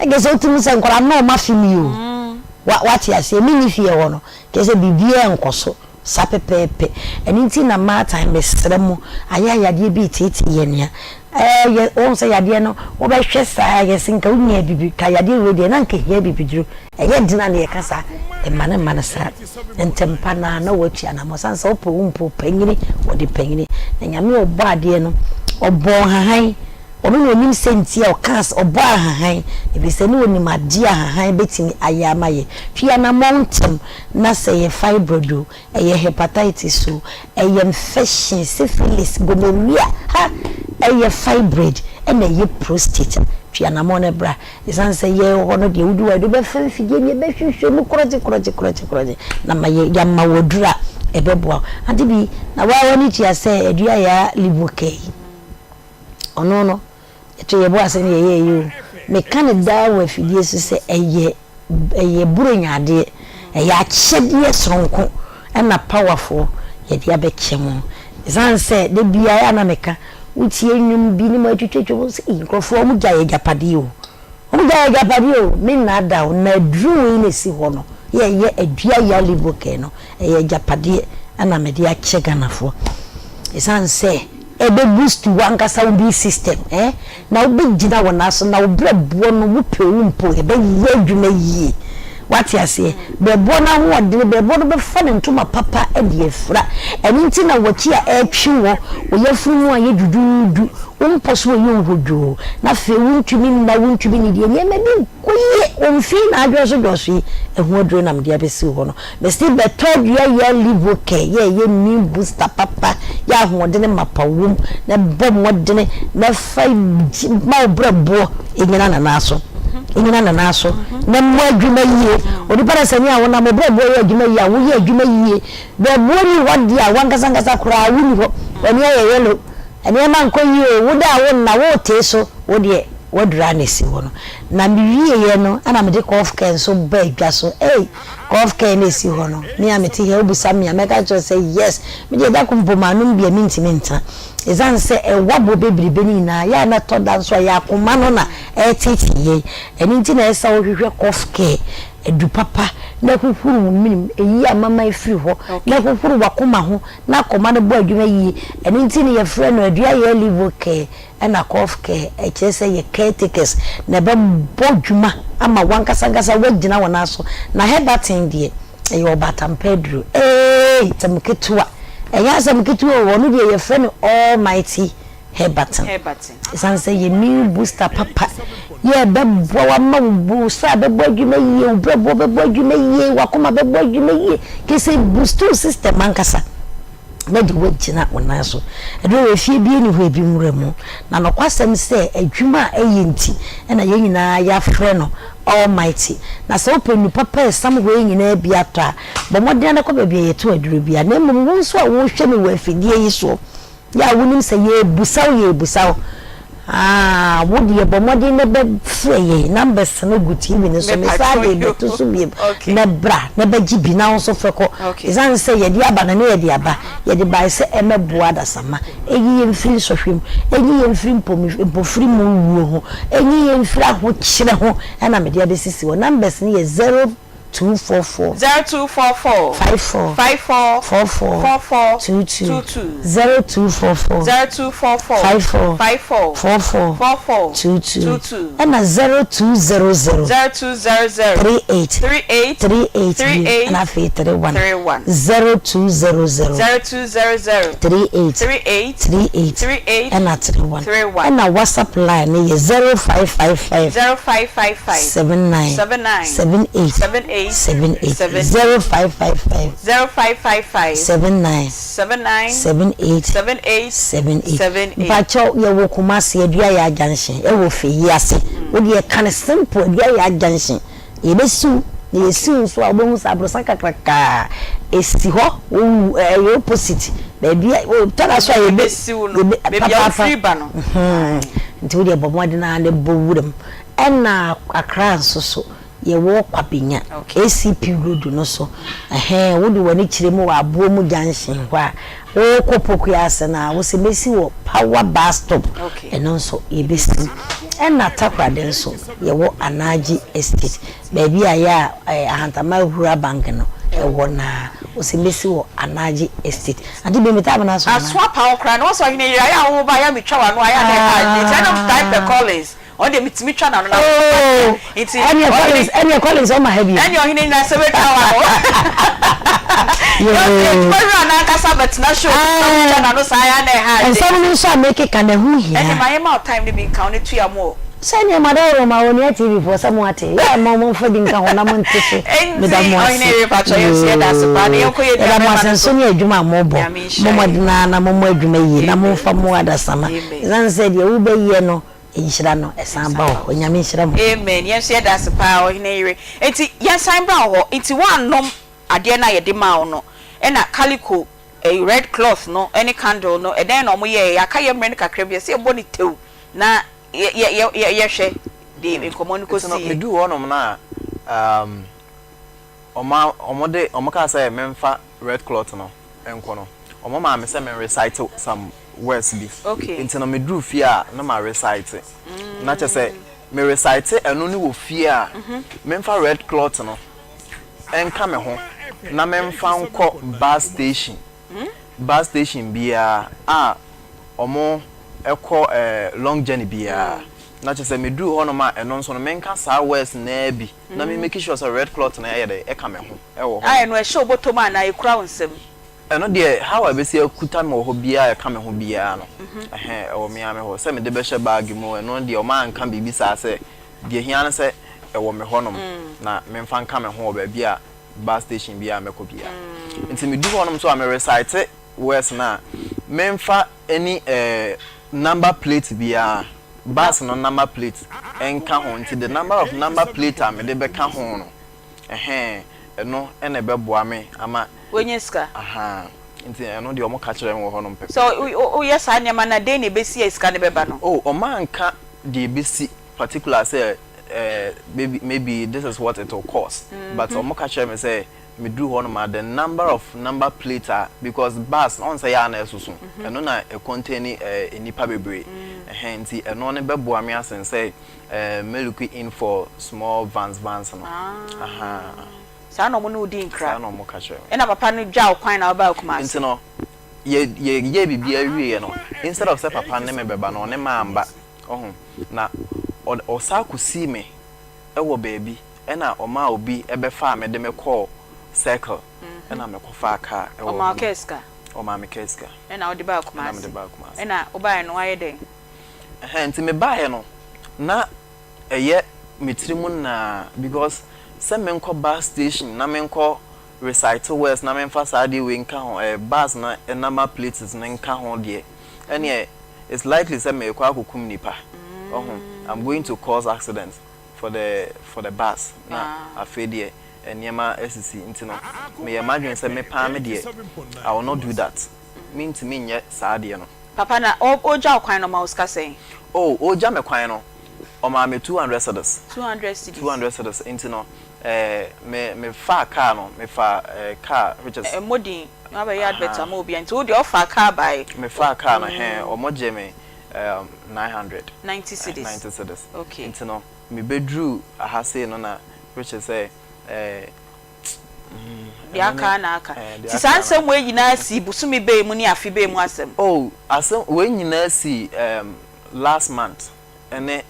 Ɛgye sɛ wotumi sɛ nkwadaa no wɔn afe mi o. Wa, wate aseɛ, menni fie hɔ no, kyerɛ sɛ biribiara nkɔ so saa pɛpɛɛpɛ. Ɛno nti na mmaatan, mesrɛ mo, ayɛ a yadeɛ bi reteetee yɛn a, ɛɛ, yɛ, wohu sɛ yadeɛ no, wobɛhwɛ saa, yɛse nka wonya bibi, ka yadeɛ wei deɛ, na nka ɛhia bibiduro. Ɛyɛ den a na yɛka saa, mma no mma no saa. Ntɛmpa no ara na watu anammɔn. Ɛsiane sɛ wopɛ wo mpo panyini, wɔde panyini. Na Nyame a ɔbɔɔ adeɛ no, ɔbɔɔ nhahan. Ɔno na ɔnim sɛ nti a ɔkaa sɛ ɔbɔɔ ahahan, ɛfiri sɛ na ɔnim adeɛ a ahahan bɛtumi ayɛ ama yɛ. Tu anammɔn ntɛm na sɛ ɛyɛ fibroid o, ɛyɛ hepatitis o, ɛyɛ infection, syphilis, gonorrhea, ha, ɛyɛ fibroid, ɛna ɛyɛ prostate a, tu anammɔn na bra. Esiane sɛ yɛwɔ hɔ no deɛ, wodu hɔ a, yɛde wo bɛfa mfidie no, yɛbɛhwehwɛ mu korɔgye korɔgye korɔgye korɔgye, na ma yɛ, yɛama wo aduru a ɛbɛboa wo. Ade bi, na wo ara w'ani tua sɛ adua yɛ Liboka yi, ɔno no, yɛto yɛn bo ase na yɛyɛ yi o. Meka no daa wɔ afidie so sɛ ɛyɛ, ɛyɛ Buronya adeɛ, ɛyɛ akyɛdeɛ soronko ɛna powerfoɔ yɛde abɛkyɛ mo. Esiane sɛ da biara a na meka, Wotie nnwom bi ne mu atwitwatwa mu sɛ, Ei, nkurɔfoɔ, wɔn gyae agyapadeɛ o. Wɔn gyae agyapadeɛ o. Me nnaadaa wo, na aduro wei na ɛsi hɔ no, yɛ ɛyɛ adua yali bokɛ no, ɛyɛ agyapadeɛ ɛna mede akyɛ Ghanafoɔ. Ɛsiane sɛ ɛbɛ boost w'ankasa wo immune system eh, na wobɛgyina wo nan so, na wo berɛboɔ no, wopɛ o wompɛ o, ɛbɛyɛ adwuma yie. Wate aseɛ? Berɛboɔ no ahoɔdene, berɛboɔ no bɛfa ne ntoma papa de afira. Ɛno nti na w'akyi a ɛretwe wɔ, wo yafunu mu ayɛ duduudu, wo mpɔ so ayɛ ohodwoo, na afei wontumi nna, wontumi nnidi, nneɛma bi nkɔ yie, wo mfe na adwɔsodwɔso yi, ɛho aduro na mede abɛsi wo hɔ no. Mese bɛtɔ adua yɛ Livocare, yɛ ɛyɛ immune booster papa, yɛ ahoɔdene mapa wom, na bɔ mmɔdene na fa ma wo berɛboɔ nyina ne nan so. Nyina ne nan so na mmɔ adwuma yie. Onipa na sɛ nea wonam wo berɛboɔ yɛ adwuma yie a, woyɛ adwuma yie. Berɛboɔ nni hɔ deɛ a, w'ankasa ankasa koraa wonni hɔ. W'ani ayɛ yellow. Nneɛma nkɔ yie o, woda a wonna, wotee so, wo deɛ w'aduru ara na ɛsi hɔ no. Na mewieeɛ no ɛna mede cough care nso baa dwa so. Ei! Cough care na ɛsi hɔ no, me a mete ha wobisa me a, mɛka akyerɛ wo sɛ yes. Me deɛ da koro mpo manom bi a mentumi ntena. Ɛsiane sɛ ɛwɔ aboɔ bebrebe no nyinaa, yɛ a na ɛtɔ da nso a yɛn akoma no na ɛreteetee yɛn. Ɛno nti na ɛsɛ sɛ wohwehwɛ cough care, adu papa, na ɛhohoro wo menem, ɛyi amamman firi hɔ, na ɛhohoro w'akoma ho, na akoma no bɔ adwuma yie. Ɛno nti na yɛfrɛ no Aduayɛ Livo Care ɛna Cough Care. Ɛkyerɛ sɛ yɛ caretakers na ɛbɛbɔ dwuma ama w'ankasa ankasa woagyina wo nan so. Na Herbatin deɛ, ɛyɛ ɔbaatan pa aduro. Eei! Asɛm ketewa. Ɛnyɛ asɛm ketewa o, ɔno deɛ yɛfrɛ no Almighty Herbatin. Ɛsiane sɛ yɛ immune booster papa, yɛ ɛbɛboa wo ama wo wo saa bɛbɔ adwuma yie, wo brɛboɔ bɛbɔ adwuma yie, w'akoma bɛbɔ adwuma yie, kyerɛ sɛ boost wo system ankasa na de woagyina wo nan so. Ɛduru wɔ efie bi ni hɔ ebi nwura mu. Na nokwasɛm sɛ adwuma a ɛyɛ nti na yɛn nyinaa yɛafrɛ no Almighty. Na sɛ wopɛ nnu papa a ɛsam hɔ yi nyinaa bi atɔ a, bɔ mmɔden ara kɔ baabi a yɛtɔn aduro biara. Na mmom wo nso a worehwɛ me wɔ afidie yi soɔ, Yɛ a wonim sɛ yɛrebusa wo yɛrebusa wo aah wo deɛ bɔ mmɔden na bɛfrɛ yɛn numbers no gu TV no so mesan de rebɛto so biom na bra na bɛgye bi na wo nso fɛ kɔ ɛsiane sɛ yɛde aba no ne yɛde aba yɛde bae sɛ ɛmɛboa adasamma ɛnyi yɛn mfiri nsɔhwɛ mu ɛnyi yɛn mfiri mpofiri mu wuo ho ɛnyi yɛn mfiri ahokyerɛ ho ɛna mede abɛsisi hɔ numbers no yɛ 0 244. 0244. 54. 54. 44. 44. 22. 22. 0244. 0244. 54. 54. 44. 44. 22. 22. Ɛna 0200. 0200. 38. 38. 38 38. ɛna afei 31. 31. 0200. 0200. 38. 38. 38. 38. Ɛna 31. 31. Ɛna WhatsApp line no yɛ 0555. 0555. 79. 79. 78. 78. 78. 78. 0555. 0555. 79. 79. 78. 78. 78. 78. Mpakyɛw yɛwɔ Kumasi Aduaya Junction ɛwɔ Feyi ase. Wo deɛ ka no simple, Aduayaa junction. Yɛbɛsiw, na yɛsiw nso a wobɛhu sɛ aborosan kakraka ɛsi hɔ, wowu ɛyɛ opposite baabi a tɔ da so a yɛbɛ Yɛbɛsiw no, yɛbɛ baabi a papaapa. wofiri ba no. Mhm. Nti wo deɛ bɔ mmɔden ara na bɔ wuram. Ɛna Accra nso so yɛwɔ Kwabenya, ACP road no so. Ɛhɛn, wode w'ani kyerɛ mu wɔ Aboɔ mu junction hɔ a, worekɔ Pokuase ase no a, wose mɛsi wɔ Power bus stop, ɛno nso yɛbɛsi. Ɛna Takoradi nso yɛwɔ Anagye Estate, baabi a yɛ a Ahantama Rural Bank no wɔ no a, wose mɛsi wɔ Anagye Estate. Ante bi metaa bena so anaa? Aso apa wo koraa na wɔsɛ ɔhene yere ayɛ a wo ba ayɛ a metwa w'ano ayɛ a na ɛha adwene nti ɛna metaa pɛ Collins. Ɔno deɛ metumi twa n'ano na Oh, nti ɛneɛ Collins, ɛneɛ Collins ɔma ha bio. Ɛneɛ ɔhene nyina sɛ bɛtwa w'ano. Adwuma wura no ankasa bɛtena show so na wotwa n'ano saa ya na ɛha ade. Nsɛm no nso a mekeka no ɛho hia. Ɛne ma yɛma wo time no bi nka wo ne tua mu o. Sɛdeɛ madaworo ma Onua TV foɔ sɛ mo ate yɛ a mo momfa bi nka ho na mo nte so meda mo ase yoo yɛda mo ase nso ne adwuma a mobɔ mo mmɔden ara na mommɔ adwuma yie na momfa mmoa adasamma ɛsiane sɛ deɛ wobɛyɛ no nhyira no ɛsan ba wɔ hɔ Nyame nhyira mo. Amen yɛn nso yɛda ase paa ɔhene yere nti yɛnsan mbra wo hɔ nti woannom adeɛ no a yɛde maa wo no ɛna calico ɛyi red cloth no ɛne candle no ɛdɛn na ɔmo yɛɛ yɛaka yɛ mmerɛ no kakra bi ɛsɛ yɛbɔ no tew na yɛ yɛ yɛ yɛhwɛ de nkɔmɔ no Nti no kɔsi yɛ. meduu hɔnom no a um, ɔma ɔmo de ɔmo kaa sɛ memfa red cloth no nkɔ no ɔmo maa me sɛ me recite some words bi Okay. nti no meduru fie a na ma recite na kyerɛ sɛ me recite ɛno ne wɔ fie a memfa red cloth no ɛnka me ho na memfa nkɔ bus station bus station biara a ɔmo ɛkɔ ɛɛ long journey biara na kyerɛ sɛ meduru hɔnom a ɛno nso no menka saa words naa bi na me make sure sɛ red cloth no ɛyɛ dɛ ɛka me ho ɛwɔ hɔ. A ɛno ɛhyɛ wo bɔtɔ mu anaa ekura wo nsam? Ɛno deɛ how a ɛbɛsi akuta me wɔ hɔ biara a ɛka me ho biara no ɛhɛn ɛwɔ me ara me hɔ sɛ mede bɛhyɛ bag mu ɛno deɛ ɔmo anka biribi saa sɛ deɛ hia ne sɛ ɛwɔ me hɔnom na memfa nka me ho wɔ baabi a bus station biara a mɛkɔ biara nti medu hɔnom nso a me recite words no a memfa any eh, number plate biara bus no number plate nka ho nti the number of number plate a mede bɛka ho no ɛhɛn ɛno ɛna ɛbɛboa me ama Woanya sika. Ahaa nti ɛno deɛ ɔmo ka kyerɛ me wɔ hɔnom Sɛ pɛpɛɛpɛ. woyɛ saa nneɛma no a dɛn na ɛbɛsi a sika no bɛba no? Oh ɔmo anka deɛ ɛbɛsi particular sɛ eh, maybe maybe this is what it will cause but ɔmo ka kyerɛ me sɛ meduru hɔnom a the number of number plate a because bus ɔn sɛ yɛ a na ɛsoso ɛno na ɛ contain eh, nnipa bebree ɛhɛn nti ɛno no bɛboa me asen sɛ eh, me look in for small vans vans no ahaa. Saa na ɔmo ne wo dii nkra. Saa na ɔmo ka kyerɛ me. Ɛna papa no gyaa wo kwan na wobaa Kumasi. Nti no yɛ yɛ yɛɛ biribiara wieɛ no instead of sɛ papa ne me bɛba no ɔne me amba ɔho na ɔ ɔsan kɔsii me wɔ baabi ɛna ɔmaa obi bɛfaa me de me kɔɔ circle ɛna me kɔfaa car wɔ Ɔmaa wo hɔnom. car sika? Ɔmaa me car sika. Ɛna wode baa Ɛna mede Kumasi. baa Kumasi. Ɛna wobaeɛ no woayɛ dɛn? Ɛhɛn nti mebaeɛ no na ɛyɛ me tiri mu naa because sɛ menkɔ bus station na menkɔ recite words na memfa saa adeɛ wei nka ho ɛɛ bus no number plates no nka ho deɛ ɛneɛ it's likely sɛ merekɔ akɔkum nipa ɔho I'm going to cause accident for the for the bus na afei deɛ nneɛma asisi nti no meyɛ m'adwene sɛ me paa me deɛ I will not do that mentumi nyɛ saa adeɛ no. Papa na ɔgya wo kwan no ɔma wo sika sɛn? Oh ɔgya me kwan no ɔmaa me 200 cedis. 200 cedis. 200 cedis nti no eh, me me faa car no me faa eh, car which is. Ɛmmɔ din na wabɛyɛ advert ama obiara nti wo deɛ ɔfaa car baeɛ. Me faa car no hɛn ɔmo gyee me um, 900. 90 cedis. 90 cedis. Okay. Nti no me bɛduru aha sei no na which is sɛ eh, Deɛ aka ara na aka. Nti saa nsɛm wei nyinaa sii bosome bɛn mu ne afe bɛn mu asɛm? Oh, asɛm wei nyinaa sii um, last month ɛne.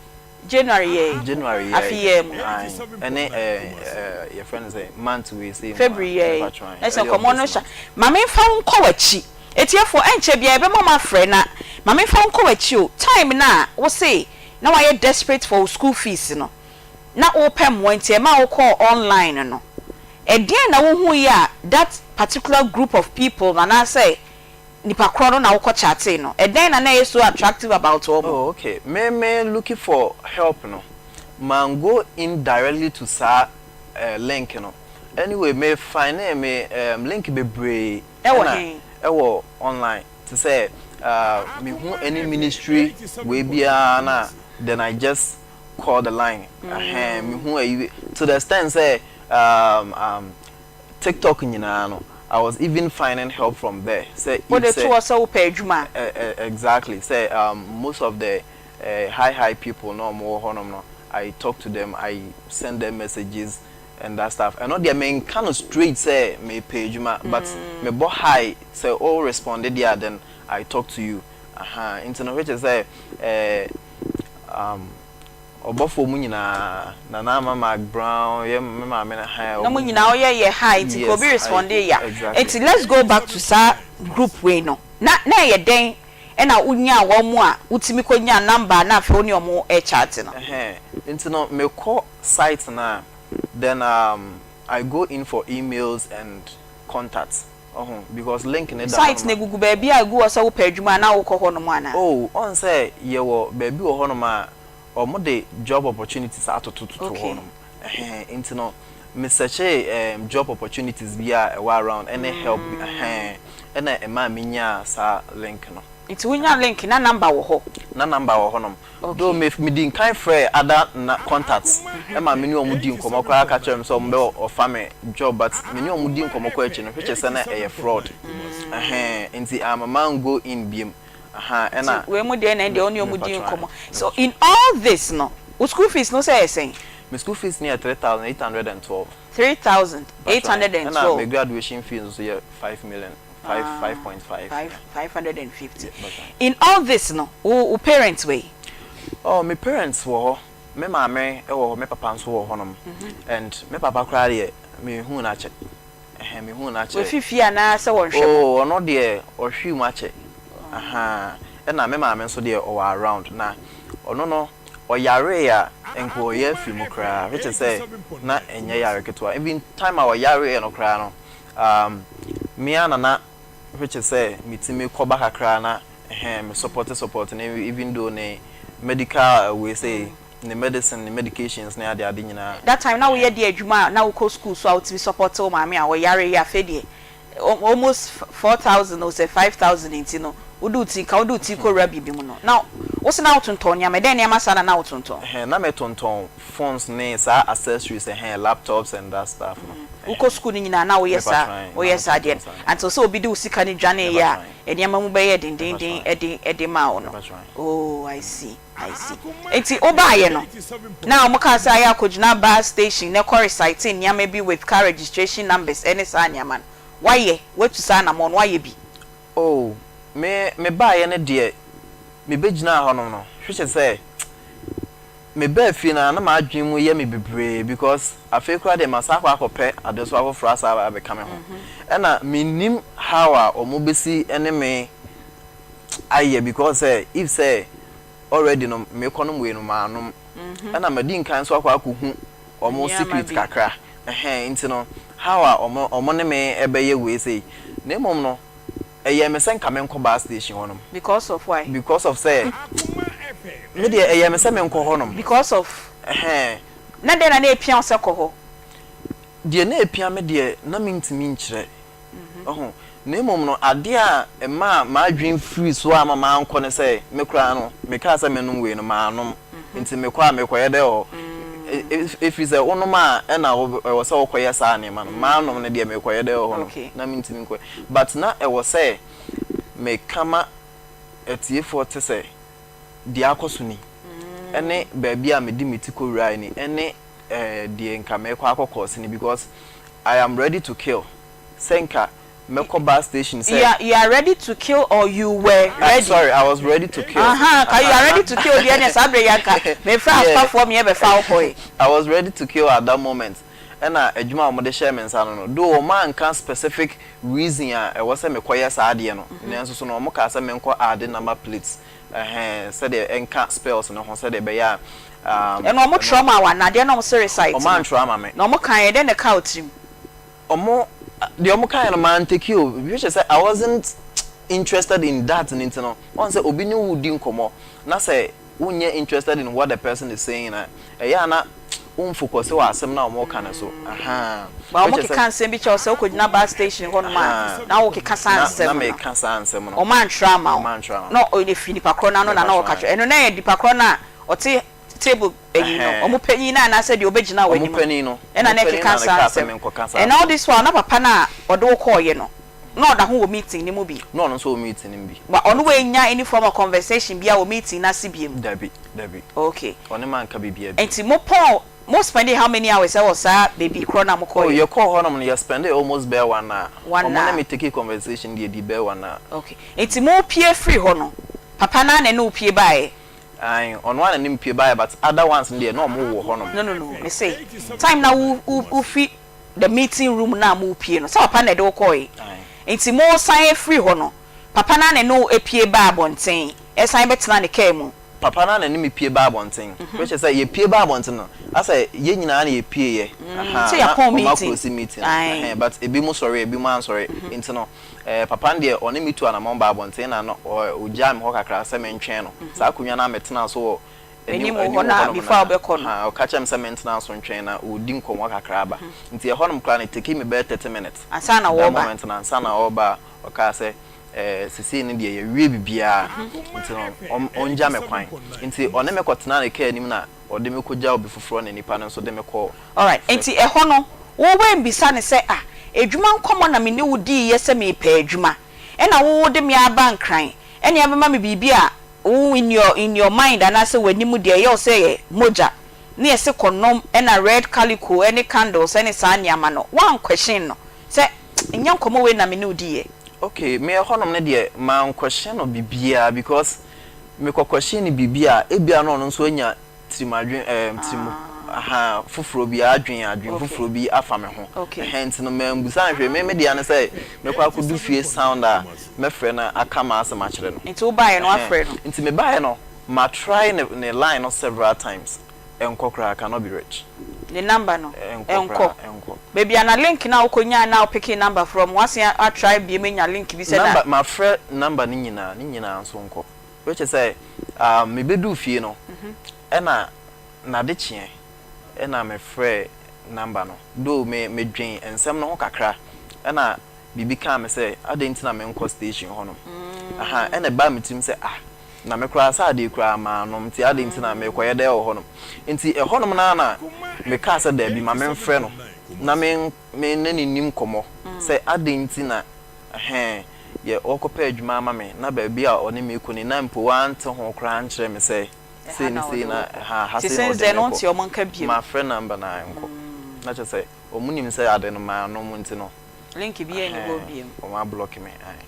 January yɛɛ yi. January yɛɛ yi. Afe yɛɛ mu. Ae, ɛne eh, eh, yɛfrɛ no sɛ month wei sei mu a. February yɛɛ yi. Mepatwo ae, Na sɛ early of nkɔmmɔ no this hyɛ. month. Ma memfa wo nkɔ w'akyi. Atiefoɔ, ɛnkyɛ biara yɛbɛma mo afrɛ na ma memfa wo nkɔ w'akyi o. Time no a wose na woayɛ desperate for wo school fees no, na wopɛ mmoa nti ɛmaa wokɔɔ online no, ɛdeɛn na wohuiɛ a that particular group of people no anaasɛ nipa korɔ no na wokɔ chatee no, ɛdɛn na na ɛyɛ so attractive about wɔn? Oh okay, me me looking for help no. Man go in directly to saa eh link no. Anyway me findee me ehm link bebree Ɛwɔ ɛna he? ɛwɔ online te sɛ ah me hu any ministry wei biara no a then I just call the line ɛhɛn me hu ayi to the extent sɛ um um TikTok nyinaa no I was even finding help from there sɛ if Wode to sɛ hɔ sɛ wopɛ adwuma a? eh eh exactly sɛ um most of the eh high high people na ɔmo wɔ hɔnom no I talk to them I send them messages and that stuff ɛno deɛ menka no straight sɛ mepɛ adwuma but mebɔ hi sɛ wo responde deɛ a then I talk to you ahaa nti no which is sɛ eh um ɔbɔfoɔ mu nyinaa Nana Ama Mac Brown yɛ me maame no hi Na mo ɔmo nyinaa ɔyɛ yɛ hi nti nka obi yes I responde ya exactly. nti let's go back to saa group wei no na na ɛyɛ dɛn ɛna wonyaa wɔn a wotumi kɔ nyaa number a na afei wo ne wɔn ɛrekyate no? Ɛhɛn nti no mekɔ site no a then um I go in for emails and contacts ɔho because link no da Site hɔnom no a. egugu baabi a egu hɔ sɛ wopɛ adwuma a na wokɔ hɔnom anaa? Oh ɔn sɛ yɛwɔ baabi wɔ hɔnom a wɔn de job opportunities atotototo Okay. hɔnom ɛhɛn nti no me searchee ɛɛm job opportunities bi a ɛwɔ around ɛne help bi ɛhɛn ɛna ɛmaa me nyaa saa link no. Nti wonya link na number wɔ hɔ? Na number wɔ hɔnom. Though Okay. me me di nkan frɛɛ other na contacts ɛma me ne wɔn dii nkɔmmɔ koraa ka kyerɛɛ me sɛ wɔn bɛ offer me job but me ne wɔn dii nkɔmmɔ kɔ akyi no which is sɛ na ɛyɛ fraud ɛhɛn nti amma man go in biom ahaa Nti ɛna wei mu deɛ na ɛndeɛ me wo ne me wɔn dii patron nkɔmmɔ. me So patron. in all this no, wo school fees no sɛ ɛyɛ sɛn? Me school fees no yɛ 3812. Patron ɛna 3812. me graduation fee nso yɛ 5 million. 5 Ah, 5.5 5 yeah. 550. Yeah, patron. In all this no, wo wo parents wei? Oh, me parents wɔ hɔ. Me maame wɔ hɔ, me papa nso wɔ hɔnom. And me papa koraa deɛ, menhuu no akyɛ. Ɛhɛn, mehuu no akyɛ. Wafi fie anaa sɛ wɔnhwɛ mo? Oh, ɔno deɛ, ɔhwee mu akyɛ. Ahaa. Ɛna me maame nso deɛ, ɔwɔ around. Na ɔno no, ɔyaree a, nka ɔreyɛ afiri mu koraa, which is sɛ, na ɛnyɛ yare ketewa. Even time a ɔyareeɛ no koraa no, um, me ara na na, which is sɛ, metumi kɔba kakra na, ɛhɛn, me support support no, even though ne medical wei sei, ne medicine, ne medications ne ade ade nyinaa. That time na woyɛ Ɛhɛn. deɛ adwuma a na wokɔ school so a wotumi support wo maame a ɔyare yi afei deɛ almost 4000 o sɛ 5000 nti no wode wo ti nka wode wo ti kɔwura biribi mu no na wo se na wotontɔn nneɛma ɛdɛn nneɛma saa na na wotontɔn? Ɛhɛn, na metontɔn phones ne saa accessories, ɛhɛn, laptops and that stuff no. Wokɔ Ɛhɛn. school no nyinaa na woyɛ Mepa saa try, na woyɛ saa deɛ metontɔn saa no nneɛma. until sɛ obi de wo sika no dwaneeɛ Mepa a try. nneɛma mu bɛyɛɛ Mepa dendenden try. de de maa wo no. Mepa try. Oh I see. I see. Enti wobaeɛ no, na wɔkaa sɛ ayɛ akɔgyina bus station na kɔ recite nneɛma bi with car registration numbers ne saa nneɛma no. Woayɛ? Woatu saa anammɔn no? Woayɛ bi? Oh, me mebaeɛ no deɛ, mebɛgyinaa hɔnom no, hwehwɛ sɛ mebaa fie no ara na m'adwene mu yɛ me bebree because afei koraa deɛ masan akɔ akɔpɛ adesoa foforɔ asan aba abɛka me ho. Ɛna mennim how a wɔbɛsi ne me ayɛ because sɛ if sɛ already no mekɔnom wei no manom ɛna madi nkan nso akɔ akɔhu wɔn Nneɛma secret bi. kakra ɛhɛn nti no how a wɔn wɔn ne me ɛbɛyɛ wei sei na mmom no ɛyɛ me sɛ nka menkɔ bus station hɔnom. Because of why? Because of sɛ me deɛ ɛyɛ me sɛ menkɔ hɔnom. Because of. Ɛhɛn. Na dɛn na na epia wo sɛ kɔ hɔ? Deɛ na epia me deɛ na mentumi nkyerɛ. Wahu? Na mmom no, adeɛ a ɛmaa m'adwene firii so a amma mankɔ ne sɛ, me koraa no, mekaa sɛ mɛnom wei no, mannom. Nti mekɔ a, mekɔyɛ dɛ wɔ hɔ? Ɛfiri sɛ wonom a, ɛna ɛwɔ sɛ wokɔyɛ saa nneɛma no. Mannom no deɛ, mekɔyɛ dɛ wɔ hɔ no, na mentumi nkɔyɛ. But na ɛwɔ sɛ meka ma atiefoɔ te sɛ deɛ akɔ so ni, ɛne baabi a mede me ti kɔwuraeɛ ni, ɛne deɛ nka mekɔ akɔ kɔɔse ni, because I am ready to kill. Sɛ nka mɛkɔ bus station sɛ. You are you are ready to kill or you were ready? Sorry, I was ready to kill. Ahaa, ka you are ready to kill deɛ neɛ saa berɛ yi anka mefrɛ aspafoɔ meɛ bɛfa wo kɔe. I was ready to kill at that moment. Ɛna adwuma a wɔde hyɛɛ me nsa no no, though wɔanka specific reason a ɛwɔ sɛ mekɔyɛ saa adeɛ no, nanso so no wɔkaa sɛ menkɔ add number plates, ɛhɛn, sɛdeɛ ɛnka spells no ho sɛdeɛ ɛbɛyɛ a um, Ɛna wɔn ɛno. twerɛ maa wo anaa? Adeɛ na wɔn se recite no. Wɔantwerɛ ama me. Na wɔn kaeɛ, dɛn na ɛkaa wo tirim? Ɔmo, deɛ ɔmo kaeɛ no mantake o, which is sɛ I wasn't interested in that no nti no, wahu sɛ obi ne wo redi nkɔmmɔ na sɛ wonyɛ interested in what the person is saying a, ɛyɛ a na wo nfocus wɔ asɛm no a wɔreka no so. Ahaa. Ba Which is wɔkeka sɛ, nsɛm bi kyerɛ wo sɛ wokɔgyina bus station hɔnom a, ahaa, na wokeka saa na, na nsɛm no. meka saa nsɛm no. Wɔantwerɛ amma wo. Wɔantwerɛ amma Na me. ɔ, ɛfiri nipa korɔ no ano na na Mepa wɔka kyɛw, kyerɛ. Ɛno na ɛyɛ nipa korɔ no a ɔte table ayi no, Ɛhɛn. wɔn panyin no anaasɛ deɛ ɔbɛgyina Wɔn w'anim no panin no, ɛna wɔn na panin ɛkeka na saa ne kaa sɛ nsɛm. menkɔka saa And all asɛm. this while na papa no a ɔde wo kɔeɛ no, na ɔda ho wɔ meeting no mu bi. Na ɔno nso wɔ meeting no mu bi. But ɔno wannya any form of conversation biara wɔ meeting no ase biom? Dabi, dabi. Okay. Ɔne me anka biribiara bio. Nti mo pɔn, mo spendee how many hours ɛwɔ saa baabi korɔ no a mo Oh, kɔeɛ no? yɛkɔɔ hɔnom no, yɛ spendee almost bɛyɛ one hour. One Ɔmo ne hour. me takee conversation deɛ ɛdii bɛyɛ one hour. Okay. Nti mo pue firi hɔ no, papa no ara na ɛne wo pue baeɛ? Ae, ɔno ara na ne me pue baeɛ but other ones no deɛ na ɔmo wɔ hɔnom. No no no, me se time na wo wo wo fi the meeting room no a mo pue no, sɛ papa no na ɛde wo kɔɔe, nti mo san firi hɔ no, papa no ara na ɛne wo pue baa abɔnten, ɛsan bɛtena ne car mu. Papa no ara na ɛne me pue baa abɔnten, which is sɛ yɛ pue baa abɔnten no, asɛ yɛn nyinaa na yɛ pue yɛ, ahaa, Sɛ na yɛapɔn ɔmo meeting, a close meeting no, ae. ɛhɛn, but ebi mo sɔre, ebi mo ansɔre, nti no, Eh, papa no deɛ, ɔne me tuu anamɔn baa abɔnten na no, ɔ, ɔgyaa me hɔ kakra sɛ mentwɛn no. Saa akonnwa no a metenaa so wɔ anim, Anim anim hɔ no a hɔnom no before a a, wobɛkɔ no. ahaa, ɔka kyerɛɛ me sɛ mentena so ntwɛn na ɔredi nkɔmmɔ kakra aba. Nti ɛhɔnom koraa no, it takee me bɛyɛ 30 minutes. Ansa na That wɔreba. moment no, ansa na ɔreba a, ɔkaa sɛ, Eh, seesei no deɛ yɛawie biribiara, nti no, ɔm, ɔngya me kwan. Nti ɔne me kɔtenaa ne kaa anim na ɔde me kɔgyaa obi foforɔ na nipa no nso de me kɔɔ Alright, first. nti ɛhɔ no wo woambisa no sɛ ah adwuma nkɔmmɔ na me ne wo diiɛ sɛ merepɛ adwuma ɛna wo wode me aba Nkran ɛne abɛma me biribi a wo in your in your mind anaasɛ w'anim deɛ ɛyɛ wo sɛ ɛyɛ mogya ne yɛse kɔnom ɛna red calico ɛne candles ɛne saa nneɛma no woanquestion no sɛ nyɛ nkɔmmɔ wei na me ne wo diiɛ? Okay, me ɛhɔnom no deɛ manquestion no biribiara because mekɔ question no biribi a ebia na ɔno nso anya tirim adwen ɛɛm tirim ahaa foforɔ bi adwen adwen foforɔ bi afa me ho ɛhɛn nti no mambusa no hwee me me dea ne sɛ mɛkɔ akɔdu fie sound a mɛfrɛ no aka m'asɛm akyerɛ no Nti wobaeɛ no woafrɛ no? Nti mebaeɛ no ma try ne ne line no several times ɛnkɔ koraa cannot be reached. Ne number no Ɛnkɔ ɛnkɔ? koraa ɛnkɔ. Baabi a na link no a wokɔnyae no a wopekee number from woasan a try biom anya link bi sɛ na. Number mafrɛ number no nyinaa ne nyinaa nso nkɔ. Which is sɛ ah me bɛduu fie no ɛna n'adekyeɛ ɛna me frɛɛ number no though me me dwen nsɛm no ho kakra ɛna biribi kaa me sɛ adɛn nti na me nkɔ station hɔ nom aha ɛna ɛbaa me tirim sɛ ah na me koraa sɛ adeɛ koraa maanom nti adɛn nti na me kɔyɛ dɛn wɔ hɔ nom nti ɛhɔ nom naa na me kaa sɛ daabi ma me mfrɛ no na me me ne no nni nkɔmmɔ sɛ adɛn nti na Ɛhɛɛ, yɛ ɔrekɔpɛ adwuma ama me na baabi a ɔne me rekɔ ni na mpo wante ho koraa ankyerɛ me sɛ Ɛha sei ne na sei ɔde na wo kɔ. ɛha, ha Nti sei na since ɔde then me wonte rekɔ. wɔn nka biom? Mafrɛ number no a ɛnkɔ. Na kyerɛ sɛ wɔn nim sɛ ade no manom nti no, Link biara nni hɔ ɛhɛɛ, biom. wɔn ablɔke me, ae.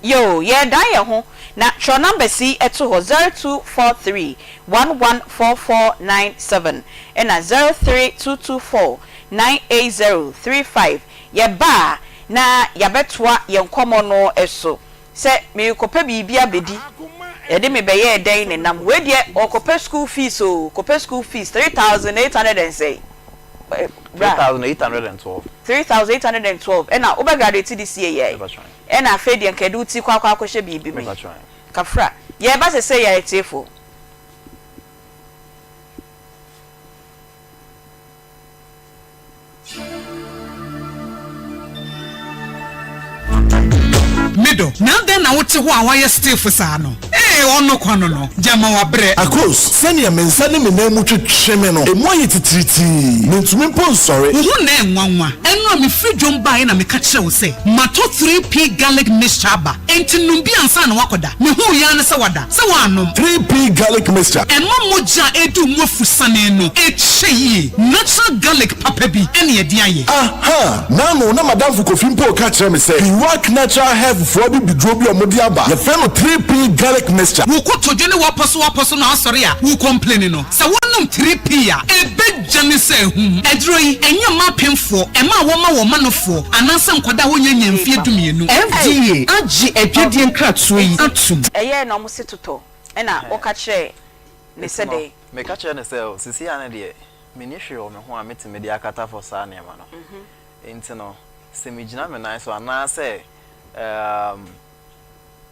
Yoo, yɛredan yɛn ho na twerɛ numbers yi to hɔ, 0243 114497 ɛna 03224 98035. Yɛba a, na yɛabɛtoa yɛn nkɔmmɔ no so. Sɛ merekɔpɛ biribi abɛdi, yɛde me bɛyɛɛ dɛn ne nam? Wei deɛ ɔrekɔpɛ school fees oo, kɔpɛ school fees, 3800 and sɛn? Bra. 3812. 3812, ɛna wobɛ graduate this year yi ai? Ɛna afei deɛ nka yɛde wo ti kɔ akɔ akɔhyɛ biribi mu yi. Kafra. Yɛreba sesei a atiefo. Me dɔ, na adɛn na wote hɔ a woayɛ stiff saa no? Ee, ɔno kwa no no, gyama wabrɛ. Akos, sɛnea me nsa ne me nan mu twetwe me no, emu ayɛ titiritii. Mintumi mpo nsɔre. Wo ho nnɛ nwanwa. Ɛno a mefiri dwom baeɛ na meka kyerɛɛ wo sɛ matɔ 3P Garlic Mixture aba, enti nom bi ansa na woakɔda. Mehuu yi ara ne sɛ woada. Sɛ woannom. 3P Garlic Mixture. Ɛma mogya a ɛredi wo mu afusane no kyɛ yie. Natural garlic papa bi na yɛde ayɛ. Aha! N'ano na m'adamfo Kofi mpo reka kyerɛ me sɛ Iraq Natural Health foɔ abibiduro bi a wɔde aba, yɛfrɛ no 3P Garlic Mixture. Wo kotodwe ne w'apɔsowapɔso na asɔre a wo complaini no, sɛ wonom 3P a, ɛbɛdwane sɛ ahum. Aduro yi, ɛnyɛ mma apemfoɔ, ɛma a wɔma wɔn manofoɔ, anaasɛ nkwadaa a wɔnnya nyaa mfeɛ dumienu. FDA agye adwadie nkratoɔ yi atom. Ɛyɛɛ na wɔse totɔ, ɛna woka kyerɛɛ ne sɛ Nti no, dɛn? meka kyerɛɛ no sɛ, oh, seesei ara no deɛ, menni hwee wɔ me ho a mɛtumi de akata for saa nneɛma no. Nti no, sɛ megyina me nan so anaasɛ, um.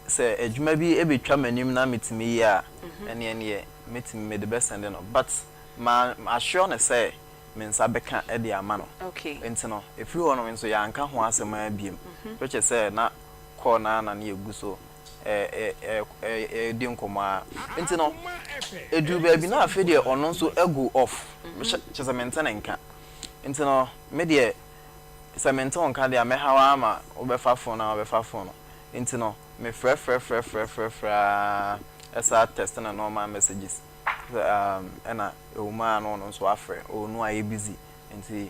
sɛ adwuma bi bɛtwa m'anim na metumi yɛ a, ɛneɛ neɛ mɛtumi mede bɛsɛnde no. But ma assure no sɛ me nsa bɛka de ama no. Nti no, ɛfiri hɔ nom nso yɛanka ho asɛm ara biom. Which is sɛ na call no ara na na yɛgu so redi nkɔmmɔ ara. Nti no, ɛduru baabi na afei deɛ ɔno nso ago off. Kyerɛ sɛ mente ne nka. Nti no, me deɛ sɛ mente wo nka deɛ a, mɛha wo ara ma wobɛfa phone a wobɛfa phone no. Nti no, mefrɛfrɛfrɛfrɛfrɛ ara saa text ne normal messages. Ɛna ɛwɔ mu ara na ɔno nso afrɛ, oh no ayɛ busy nti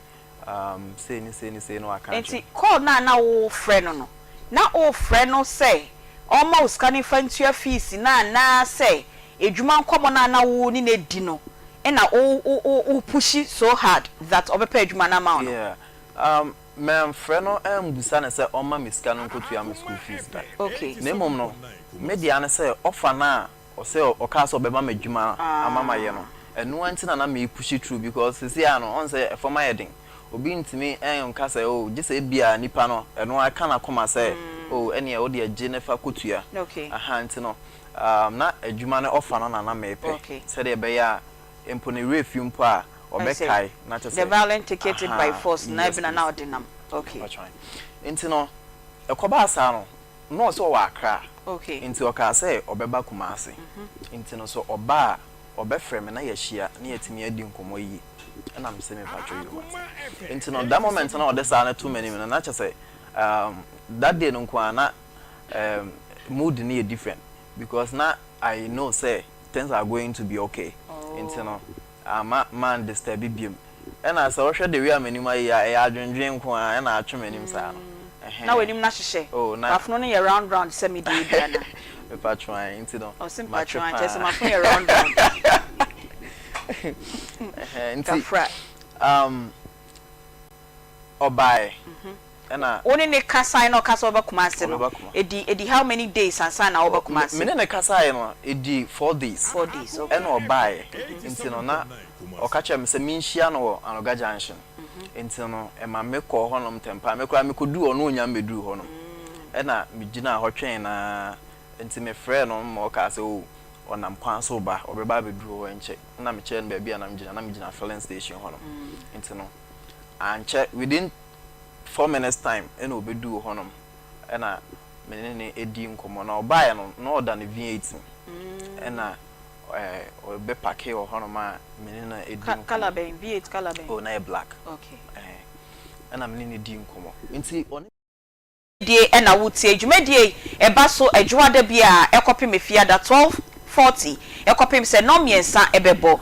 sei ne sei ne sei na waka akyerɛ Nti me. call no a na worefrɛ no no, na worefrɛ no sɛ ɔmma wo sika no mfa ntua fees no anaa sɛ adwuma nkɔmmɔ no a na wo ne no adi no na wo wo wo pushi so hard that ɔbɛpɛ adwuma no ama wo no? Yeah, um, mamfrɛ no ambusa no sɛ ɔmma me sika no nkɔtua me school fees da. Okay. Na mmom no, me dea ne sɛ offer no a ɔsɛ ɔkaa sɛ ɔbɛma me adwuma ama mayɛ no, ɛno ara nti na na me push through because seesei ara no ɔhu sɛ ɛfam ayɛ den. Obi ntumi nka sɛ oh gye sɛ ebia nipa no ɛno ara ɛka n'akoma sɛ oh ɛneɛ wo deɛ gye na fa kɔtua. Aha nti no um, na adwuma no offer no na na mepɛ sɛdeɛ ɛbɛyɛ a mpo ne werɛ fi mpo a ɔbɛkae na kyerɛ The sɛ violent take it by aha force na yes bi na na please. ɔde nam. Okay. Mpakyɛw. Nti no ɛkɔbaa saa no na ɔsɛ ɔwɔ Accra nti ɔkaa sɛ ɔbɛba Kumasi nti no sɛ ɔba a ɔbɛfrɛ me na yɛahyia na yɛatumi adi nkɔmmɔ yie ɛna mese mepakyɛw yoo mate nti no that moment na ɔde saa no too m'anim no na kyerɛ sɛ um, that day no nko ara na um, mood no yɛ different because na I know sɛ things are going to be okay nti no amma man disturb biom Ɛna sɛ wohwɛ the way a m'anim ayɛ yi a, ɛyɛ adwendwen nko ara ɛna atwe m'anim saa no. Na Ɛhɛn. w'anim no ahyehyɛ. Oh, na. W'afono no yɛ round round sɛ me deɛ bi anaa? Mepatwo ae, nti no, Ɔse matwe mpatwo ae, kyerɛ sɛ paa. m'afono yɛ round round. Ɛhɛn, nti, Kafra. um, ɔbaeɛ, ɛna. Wo ne no kasae na ɔka sɛ ɔbɛba Kumasi no, Ɔbɛba Kumasi. ɛdi, ɛdi how many days ansa na Oh, ɔreba me, Kumasi? me ne no kasaeɛ no, ɛdii 4 days. 4 days, okay. Ɛna ɔbaeɛ, nti no, na ɔka kyerɛɛ me sɛ menhyia no wɔ Anoga Junction. Nti no, ɛma mekɔɔ hɔnom ntɛm pa ara. Me koraa mekɔduu hɔ no, na ɔnnya mmɛduruu hɔnom. Ɛna megyinaa hɔ twɛn no ara. Nti mefrɛɛ no ma ɔkaa sɛ, oh, ɔnam kwan so reba, ɔbɛba abɛduru hɔ ɛnkyɛ. Ɛna mekyerɛɛ no baabi a na megyina, na megyina filling station hɔnom. Nti no, ankyɛ, within 4 minutes time ɛna ɔbɛduu hɔnom. Ɛna me ne no dii nkɔmmɔ. Na ɔbaeɛ no, na ɔda ne V8 mu. Ɛna ɔbɛ pake wɔ hɔnom a me ne no di nkɔmmɔ. Colour bɛn? V8 colour bɛn? Oh, na yɛ black. Okay. Ɛna me ne no di nkɔmmɔ. Nti ɔne. Dwumadie na wotie. Dwumadie yi ɛba so Adwoada biara ɛkɔpem Efiada 12:40 ɛkɔpem sɛ nnɔn mmiɛnsa ɛbɛbɔ.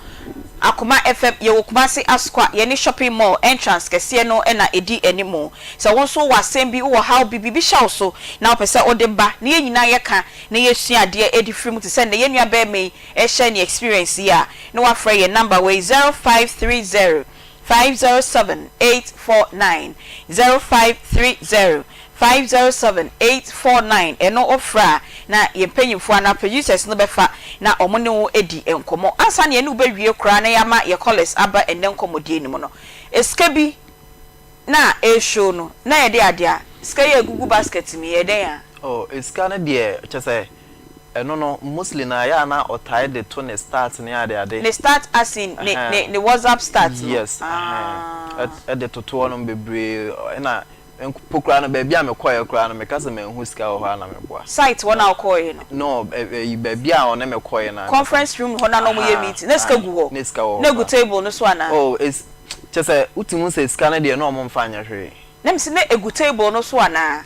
Akoma FM, yɛwɔ Kumasi Asokwa, yɛne Shopping Mall entrance kɛseɛ no na ɛdi animu. Sɛ wo nso wowɔ asɛm bi, wowɔ haw bi, biribi hyɛ wo so na wopɛ sɛ wode ba na yɛn nyinaa yɛka na yɛsua adeɛ de firi mu te sɛ nnɛ yɛn nua barima yi rehyɛ ne experience yi a, na wafrɛ yɛn number wei 0530 507 849, 0530 507 849, ɛno wofrɛ a na yɛn mpanyinfoɔ anaa producers no bɛfa na wɔn ne wo adi nkɔmmɔ. Ansa na yɛne wo bɛwie koraa na yɛama yɛn callers aba ɛnnɛ nkɔmmɔdie no mu no, sika bi na ɛreshow no na yɛde adeɛ a, sika yi a ɛgugu basket mu yi, ɛyɛ dɛn a? Oh, sika no deɛ kyerɛ sɛ ɛno no mostly no ayɛ a na ɔtae de to ne start ne ade ade. Ne start as in ne ne ne WhatsApp start no? Yes, ɛhɛn, ɛde toto hɔnom bebree ɛna mpo koraa no baabi a mekɔeɛ koraa no meka sɛ manhu sika wɔ hɔ a na meboa. Site hɔ na wokɔeɛ no? No, ɛyi baabi a ɔne me kɔeɛ no ankasa. Conference room hɔ no a na wɔyɛ meeting, na sika gu hɔ? Na sika wɔ hɔ Na egu paa. table no so anaa? Oh, it's kyerɛ sɛ wotumi hu sɛ sika no deɛ na wɔmfa nyɛ hwee. Na mese na egu table no so anaa?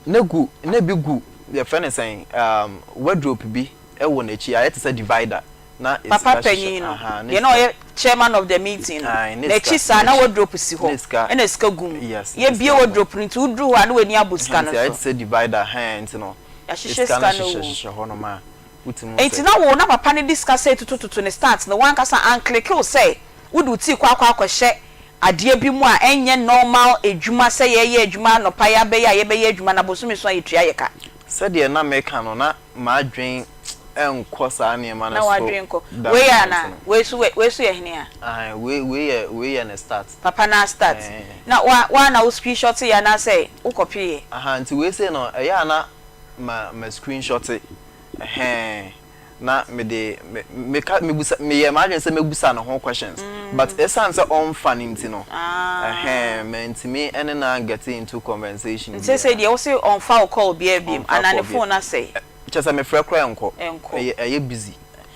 Na egu, na ebi gu yɛfrɛ no sɛn, um, wardrobe bi wɔ n'akyi, ayɛ te sɛ divider, na Papa sika hyehyɛ, panyin no, ahaa, na deɛ na sika. ɔyɛ chairman of the meeting no, Ae, na n'akyi sika, saa na n'akyi, wardrobe si hɔ, na sika, ɛna sika gu mu. yes, na Yɛbue sika gu mu. wardrobe no nti woduru hɔ a na w'ani abɔ sika Ɛhɛn, no nti ayɛ so. te sɛ divider, hɛn, nti no, Yɛahyehyɛ sika sika no no hyehyɛ wɔ mu. hyehyɛ hɔnom a, wotumi hu Enti sɛ. na wo na papa no de sika sɛɛ totototo ne start no, w'ankasa anclicke wo sɛ wode wo tii kɔ akɔ akɔhyɛ adeɛ bi mu a ɛnyɛ normal adwuma sɛ yɛyɛ adwuma anɔpa yi abɛyɛ a yɛbɛyɛ adwuma na bosome so a yɛtua yɛ ka. Sɛdeɛ na meka no, na m'adwene nkɔ saa nneɛma no Na so w'adwene nkɔ. da Wei no yɛ nti anaa? no. Wei nso wei nso yɛ hene a? Ae, wei wei yɛ wei yɛ ne start. Papa no ara start. Ɛɛ. Na wa woa na wo screenshot yɛ anaasɛ wo copy yɛ? Aha, nti wei sei no, ɛyɛ a na. ma ma screenshot ɛhɛn na mede me meka mebusa meyɛ m'adwene sɛ mɛbusa ne ho questions but ɛsiane sɛ ɔmfa no nti no ɛhɛn mantumi ɛne no an get into conversation Nti seesei biara. deɛ wose ɔmfa wo call biara biom Ɔmfa anaa call ne biara. phone asɛe? Kyerɛ sɛ mefrɛ koraa ɛnkɔ. Ɛnkɔ. Ɛyɛ ɛyɛ busy.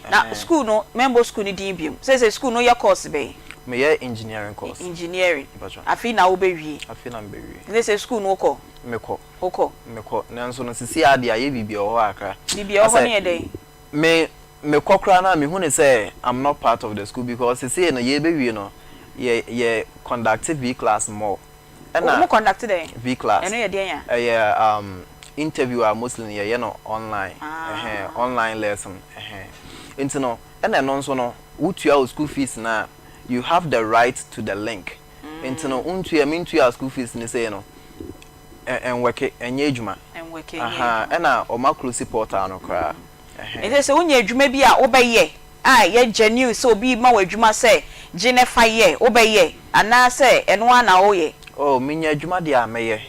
Na Ɛhɛn. school no mɛmbɔ school no din biom. Seesei school no woyɛ course bɛn? Meyɛ engineering course. Engineering. Mpakyɛw. Afei na wobɛwie? Afei na mebɛwie. Nti seesei school no wokɔ? Mekɔ. Wokɔ? Mekɔ, nanso no sisi ara deɛ ayɛ biribi wɔ hɔ kakra. Biribi a ɛwɔ hɔ Asɛ no yɛ dɛn? me mekɔ koraa no a mehu no sɛ I'm not part of the school because sesei no yɛrebɛwie no yɛ yɛ conduct V class more. Ɛna Mo conduct dɛn? V class. Ɛno yɛ deɛn a? Ɛyɛ um, interview a mostly no yɛyɛ no online. Ah. Ɛhɛn, online lesson. Ɛhɛn. Nti no, ɛna ɛno nso no, wotua wo school fees no a, you have the right to the link. Nti no, wontua, mentua school fees no sei no, Ɛnwɛke, ɛnyɛ adwuma. Ɛnwɛke, ɛnyɛ Ahaa, adwuma. ɛna wɔn aklosi portal no koraa. Ɛhɛn. Ɛnti sɛ wonya adwuma bi a wobɛyɛ a ɛyɛ genuine sɛ obi rema wo adwuma sɛ gye na fa yɛ, wobɛyɛ anaa sɛ ɛno ara na woyɛ? Oh, menya adwuma deɛ a mɛyɛ.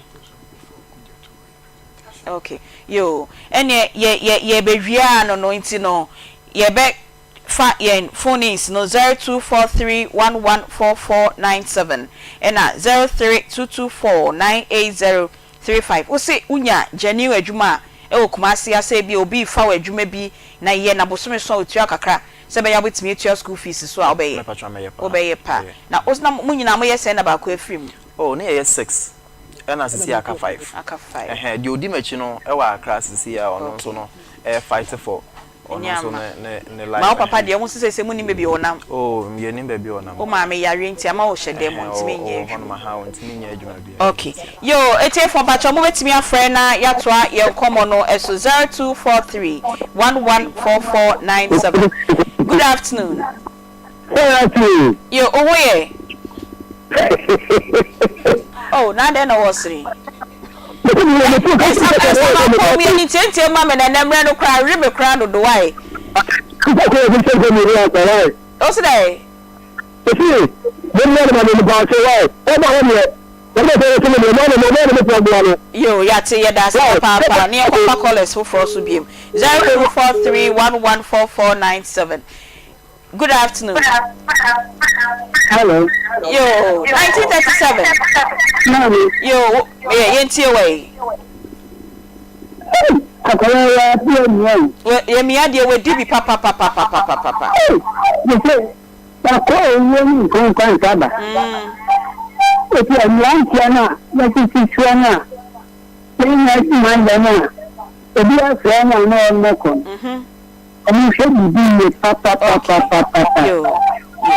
Okay, yoo, ɛneɛ yɛ yɛ yɛbɛwie ara no no nti no yɛbɛ Fa yɛn phones no 0243114497 ɛna 0322498035. Wo se wo nya genuine adwuma a ɛwɔ Kumasi ha sɛ ebia obi refa wo adwuma bi na yɛ na bosome so a otua wo kakra sɛ ɛbɛyɛ a wobɛtumi atua school fees so a wobɛyɛ? Mɛpatwa mɛyɛ paa. Wobɛyɛ paa. Mɛyɛ. Na wo na mo nyinaa moyɛ sɛn na baako afiri mu? Oh ne yɛyɛ six ɛna sisi aka five. Aka five. Ɛhɛn deɛ odi m'akyi no ɛwɔ Accra sisi a ɔno nso Okay. no ɛɛfight for Ɔno Ɛnyɛ nso ama. ne ne ne Ma life wo papa ɛhɛn. deɛ wo nso seesei monnim baabi a ɔnam. Oh yɛnnim baabi a ɔnam Wo koraa. maame yareɛ nti ama ɔhyɛ dan mu Ɛhɛn ɔntumi ɔwɔ nyɛ ɔwɔ hɔnom adwuma. ahaa ɔntumi nyɛ adwuma biara. Ok yoo atiefoɔ mpakyɛw mobɛtumi afrɛ na yɛatoa yɛn nkɔmmɔ no so 0243 114497 Good afternoon. Good Yo, wo ho yɛ? Oh, na adɛn na wɔsere? Ɛsama pɔn mi ntiantia ma me na ɛnɛ mmerɛ no koraa we me koraa dodo wae. O si dɛ? Yo, yate yɛda ase papaapa ne yɛnkɔfa callers foforɔ so biom. 0243114497. Good afternoon. Hello. Yo, 1937. Maame. Yo, yɛ yɛntie wɔ yi. Akwadaa yi ase amia o. Yɛ mia deɛ wadi bi papapapapapapa. Mese wakɔ owuo ne nkonkwa nsa ba. Eti mmeranteɛ no a yɛtete soɔ no a yɛnya adwuma yɛ no a obi afrɛ no a na ɔmmɔkɔ no. Wɔnhwɛ biribi yie papapapapapa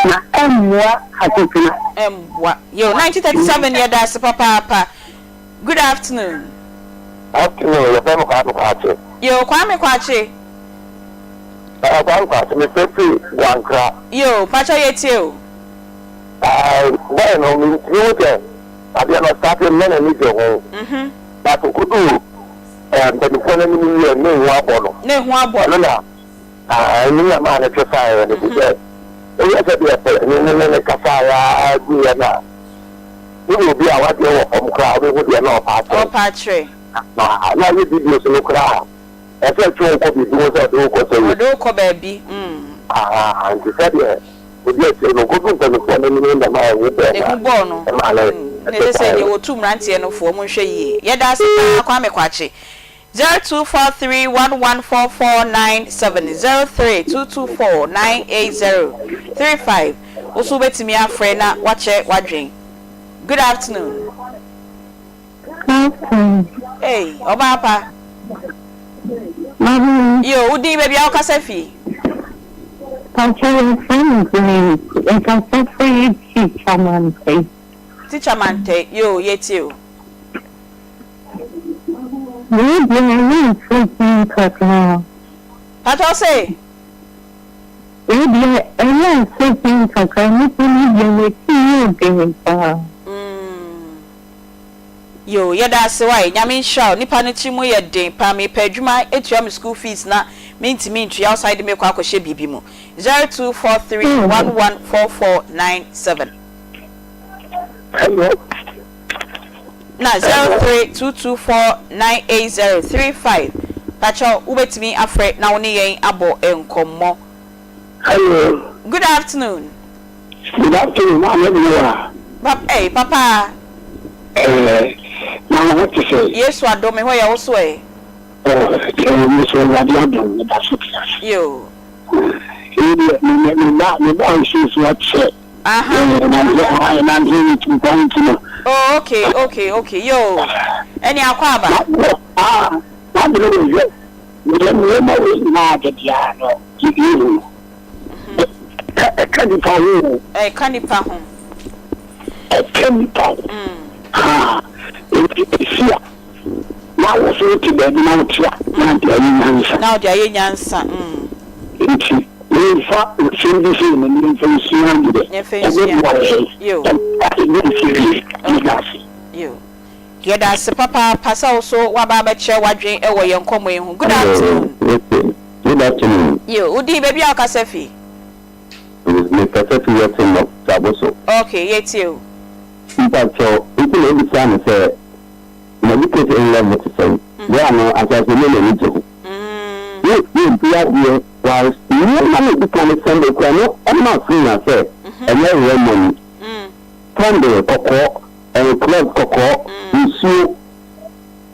na ɛmmoa asetena. Ɛmmoa. Yo, 1937 yɛda ase papaapa. Good afternoon. Afternoon, yɛfrɛ me Kwame Kwakye. Yo, Kwame Kwakye. Ɛɛ Kwame Kwakye, mefrɛ firi Wankra. Yo, pakyɛ yɛtie o. Ɛɛ boy no, metumi hu sɛ adeɛ no ɔstarte no na n'ani gye ho. But okoduu Eh, mpanyinfoɔ no anim yie ne ho abɔ no. Ne ho abɔ no. Ɛno na ɛno na maa ne twe faeɛ no fi sɛ woyɛ sɛ deɛ pɛ ne ne ne ne kasaeɛ ara guiɛ no a woyɛ obi a wadeɛ wɔ fam koraa wobɛhu deɛ na ɔpa akyerɛ. Ɔpa akyerɛ. Na na ayɛ videos no koraa a ɛsɛ twe wo kɔ biribi ho sɛ ɔde wo kɔ sɛ Ɔde wo kɔ baabi. Mm. Ah, nti sɛdeɛ odi akyire no ɔkɔduu mpanimfoɔ no anim no na ɛmaa ehu bɔɔ Ehu bɔɔ no. no, ɛmaa no Mm, na ɛsɛ sɛ deɛ wɔtu mmeranteɛ no fo, wɔn nhwɛ yie. Yɛda ase paa Kwame Kwakye. 0243114497, 0322498035. Wo nso wobɛtumi afrɛ na woakyɛ w'adwene. Good afternoon. Afternoon. Hey, ɔbaa pa. Maame. Yo, wo din baabi a wokasa fi? Pakyɛ yɛfrɛ me Grace, yɛkasa firi Teacher Mantei. Teacher Mantei, yo, yɛtie o. Wei deɛ ɛyɛ mfo kakra. Pakyɛ wo se? Wei deɛ ɛyɛ asɛm kakra, nipa no deɛ n'akyi yɛ den paa. Yoo yɛda ase wai Nyame nhyira wo nipa no tiri mu yɛ den paa mepɛ adwuma atua me school fees na mentumi ntua wo san de me kɔ akɔhyɛ biribi mu 0243114497. Hello. Na 0322498035. Pakyɛw wobɛtumi afrɛ na wo ne yɛn abɔ nkɔmmɔ. Hello. Good afternoon. Good afternoon, Maame Benewa. Papa, eh, papa. Eh, na wo ho te sɛ? Yesu adom, me hɔ yɛ wo so ɛ? Oh, eh, me so Awurade adom, me da so te ase. Yo. Eyi deɛ, me me me ba me ba nsuo so akyɛ. Aha. Eh, na eh, na nse me tu kwan nti no. Oh, okay, okay, okay. Yo. Ɛne akɔ aba. Na, ah, na bere wɔ yɛ. Meyɛ nneɛma wei nyinaa da biara no, yɛhu no. Ɛka nipa ho o. Ɛka nipa ho. Ɛka nipa ho. Haa, enti esi a, na wo so wote baabi na wote a, na ade ayɛ nyansa. Na ɔde ayɛ nyansa. Enti yɛmfa nsɛm bi sei no yɛmfa nsua adeɛ. Yɛmfa nsua. Ɛbɛboa yɛn. Yo. Ɛbɛboa yɛn. Yɛda ase. Yo. Yɛda ase papaapa sɛ wo so woaba abɛkyerɛ w'adwene wɔ yɛn nkɔmmɔ yi ho. Good afternoon. Okay. Good afternoon. Yo, wo din, baabi a wokasa fi? Me kasa fi Western North, Saboso. Okay, yɛtie wo. Mpakyɛw, nti na obisaa no sɛ n'education level te sɛn? Berɛ a no asase no n'ani gye ho. Wo wo adeɛ whilst nneɛma no edi kan sɛnde koraa no ɛma signal sɛ ɛnyɛ real money. Candle kɔkɔɔ, ɛɛ cloth kɔkɔɔ, nsuo,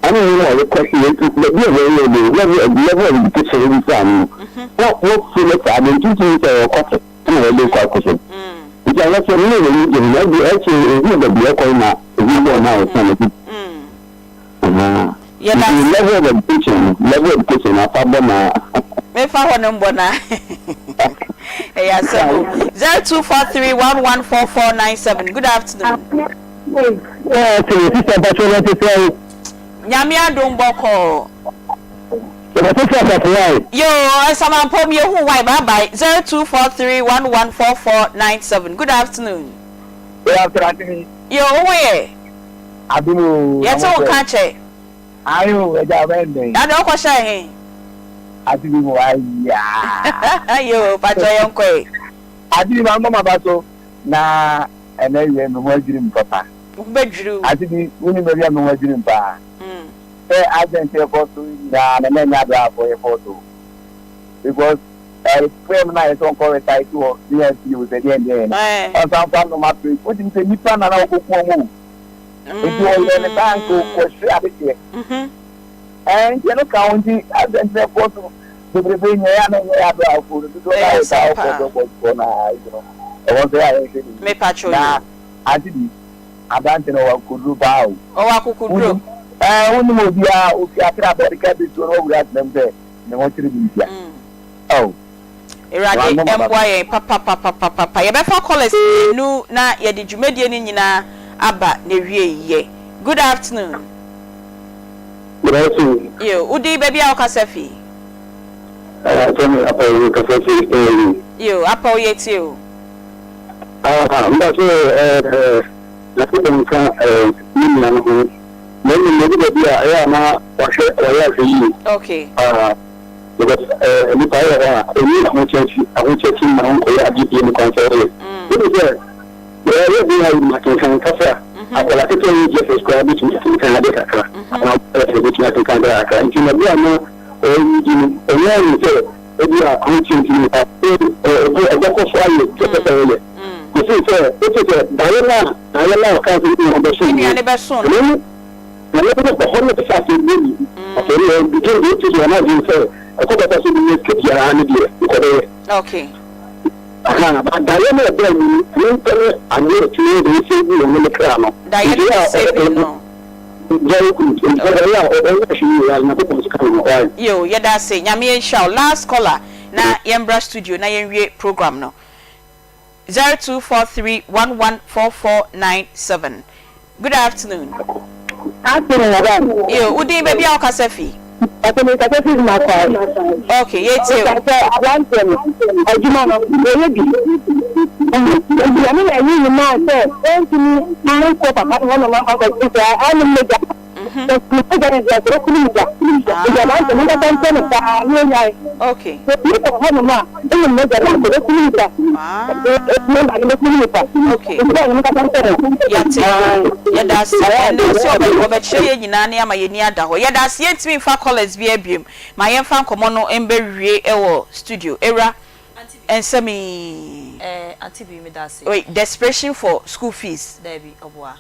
ɛne nneɛma a ɔrekɔ so yɛ nti baabi a wɔyɛ no level level of education wobisaa no no na wɔfo no saa de nti wotumi sɛ ɛyɛ kɔte ɛna wɔde kɔ akɔhyɛ mu nti ayɛ sɛ ne na n'ani gye ho na ɛde ɛkyɛ ehu baabi ɛkɔ na ehu bɔɔ na ɔsan n'akyi Yɛda nti ase. level of education no level of education no afa bɔ na. Mefa hɔ no mbɔ na ɛyɛ asɛm o. 0243114497 good afternoon. Ɛɛ sista mpatsɔ na ɛte sɛn? Nyame adom bɔkɔɔ. Yɛbɛte sɛ asafo wae. Yoo Nsamampom yɛhu wae bye bye 0243114497 good afternoon. Good afternoon Auntie. Yoo wo ho yɛ? Adom o, na Yɛte mo wo nso nka ɛ? kyɛ. Ae o, agya ɔbɛyɛ no dɛn? Dada wokɔ hyɛɛ he? Ate bi mu ayaa. Yoo, pakyɛ yɛnkɔ ɛ. Ate bi ma mbɔ m'aba so na ɛnɛ wiɛ me ho adwiri me papa. Wo ho bɛdwiri wo. Ate bi, wonim baabi a me ho adwiri me paa? Sɛ accident ɛkɔ so yi nyinaa no na ɛnyɛ abrabɔ yɛ fault o. Because ɛɛ poem no a yɛsɛ ɔnkɔ recite wɔ BNP o sɛ deɛn deɛn no, ɔnsan mfa nnoma pray. Wotumi sɛ nnipa na na wɔkɔku wɔn o. Nti ɔyɛɛ ne saa nka ɔhwere adehyeɛ. Ɛɛ nti ɛno ka ho nti accident no ɛkɔ so bebrebe nyɛ yɛ a na ɛnyɛ yɛ abrɛ afoɔ no dodoɔ no ayɛ saa ɔkɔ so ɔkɔ so na nti no ɛwɔ sɛ yɛ a yɛnhwɛ ne yie. Na ante bi aberante no ɔwɔ akokoduro paa o. Ɔwɔ akokoduro. Ɛɛ wonim obiara ofi akra bɔ ɔde ka bi tuo no wawura atena mu sɛ ne ho kyere ne ntia. Oh. Awurade mmoa yɛn papapapapapa. Yɛbɛfa callers mmienu na yɛde dwumadie no nyinaa aba n'awieɛ. Good afternoon. Good afternoon. Yo, wo din, baabi a wokasa fi? Ɛɛ, sɛ me Apaw yi kasa fi Italy. Yo, Apaw yɛtie o. Ah, mba sɛ ɛɛ, Nyankopɔn nka ɛɛ me nua no ho. Na mmom ebi baabi a ɛyɛ a na wahwɛ wayɛ ahwɛ yie. Okay. Ah. Because eh, nipa wɔ hɔ a, ɔnni ahokyerɛkyi, ahokyerɛkyi mma ɔnkɔyɛ adeɛ bie ne kwan sɛ ɔyɛ. Wonim sɛ, yɛyɛ den a yɛnim akenkan kasa a, akwadaa ketewa yi Jesus koraa bɛtumi akenkan adeɛ kakra, anaa ɔbɛtumi bɛtumi akenkan adeɛ kakra. Nti na berɛ a na ɔredi no, ɔno ara nim sɛ ebi a ahokyerɛ nti no, ɔbɛkɔ so ayɛ deɛ ɔpɛ sɛ ɔyɛ. Kɔsii sɛ, wote sɛ daeɛ no a, daeɛ no a ɔkaa sɛ ne nua bɛso no, ɛno Na ne no ɛhɔ no ɛhyɛ aseɛ bue biribi. Afei no ɛ begin deɛ ɛti so wɔn adwene sɛ ɛkɔ bɛfa so bi nyɛ sika biara ne deɛ nkɔbɛyɛ. Okay. Aha, ba daeɛ no ɛbaa mu no, ɛno mpɛ ne adeɛ ɛtumi yɛ deɛ ɛsɛ gu wɔn ne kra no. Daeɛ no na ɛsɛ no. Very good. Nti ɛyɛ a ɔbɛyɛ ahwɛ yie a Nyankopɔn nso ka ne ho. Why? Yo, yɛda ase. Nyame nhyira wo. Last caller na yɛmbra studio na yɛnwie program no. 0243114497 Good afternoon. Afternoon, madam. Yo, wo din baabi a wokasa fi? Ɔsɛ mi kasa fi Makwai. Okay, yɛtie o. Sɛ aberanteɛ no, adwuma no, wɔyɛ bi. Nti ɛno na ɛyi ne maa sɛ ɔntumi nkɔ papa no hɔ nom akɔgye saa anom mogya. Mogya no deɛ ɔbɛku no da. Nti aberanteɛ no monkasa nkyerɛ no paa na ɔnyae. Sɛ obi wɔ hɔnom a ɔnim mogya no a ɔbɛku no da. Nɔmba no bɛku no da. Nti bɔɔ no monkasa nkyerɛ no. Yɛate. Yɛda ase. Ɛnnɛ nso ɔbɛ ɔbɛkyerɛ yɛn nyinaa ne ama yɛn ani ada hɔ. Yɛda ase. Yɛntumi mfa callers biara biom. Ma yɛmfa nkɔmmɔ no mbɛwie wɔ studio. Awura, nsɛm yi. Eh, Auntie Bi, meda ase. Wait, desperation for school fees. Daabi, ɔboa.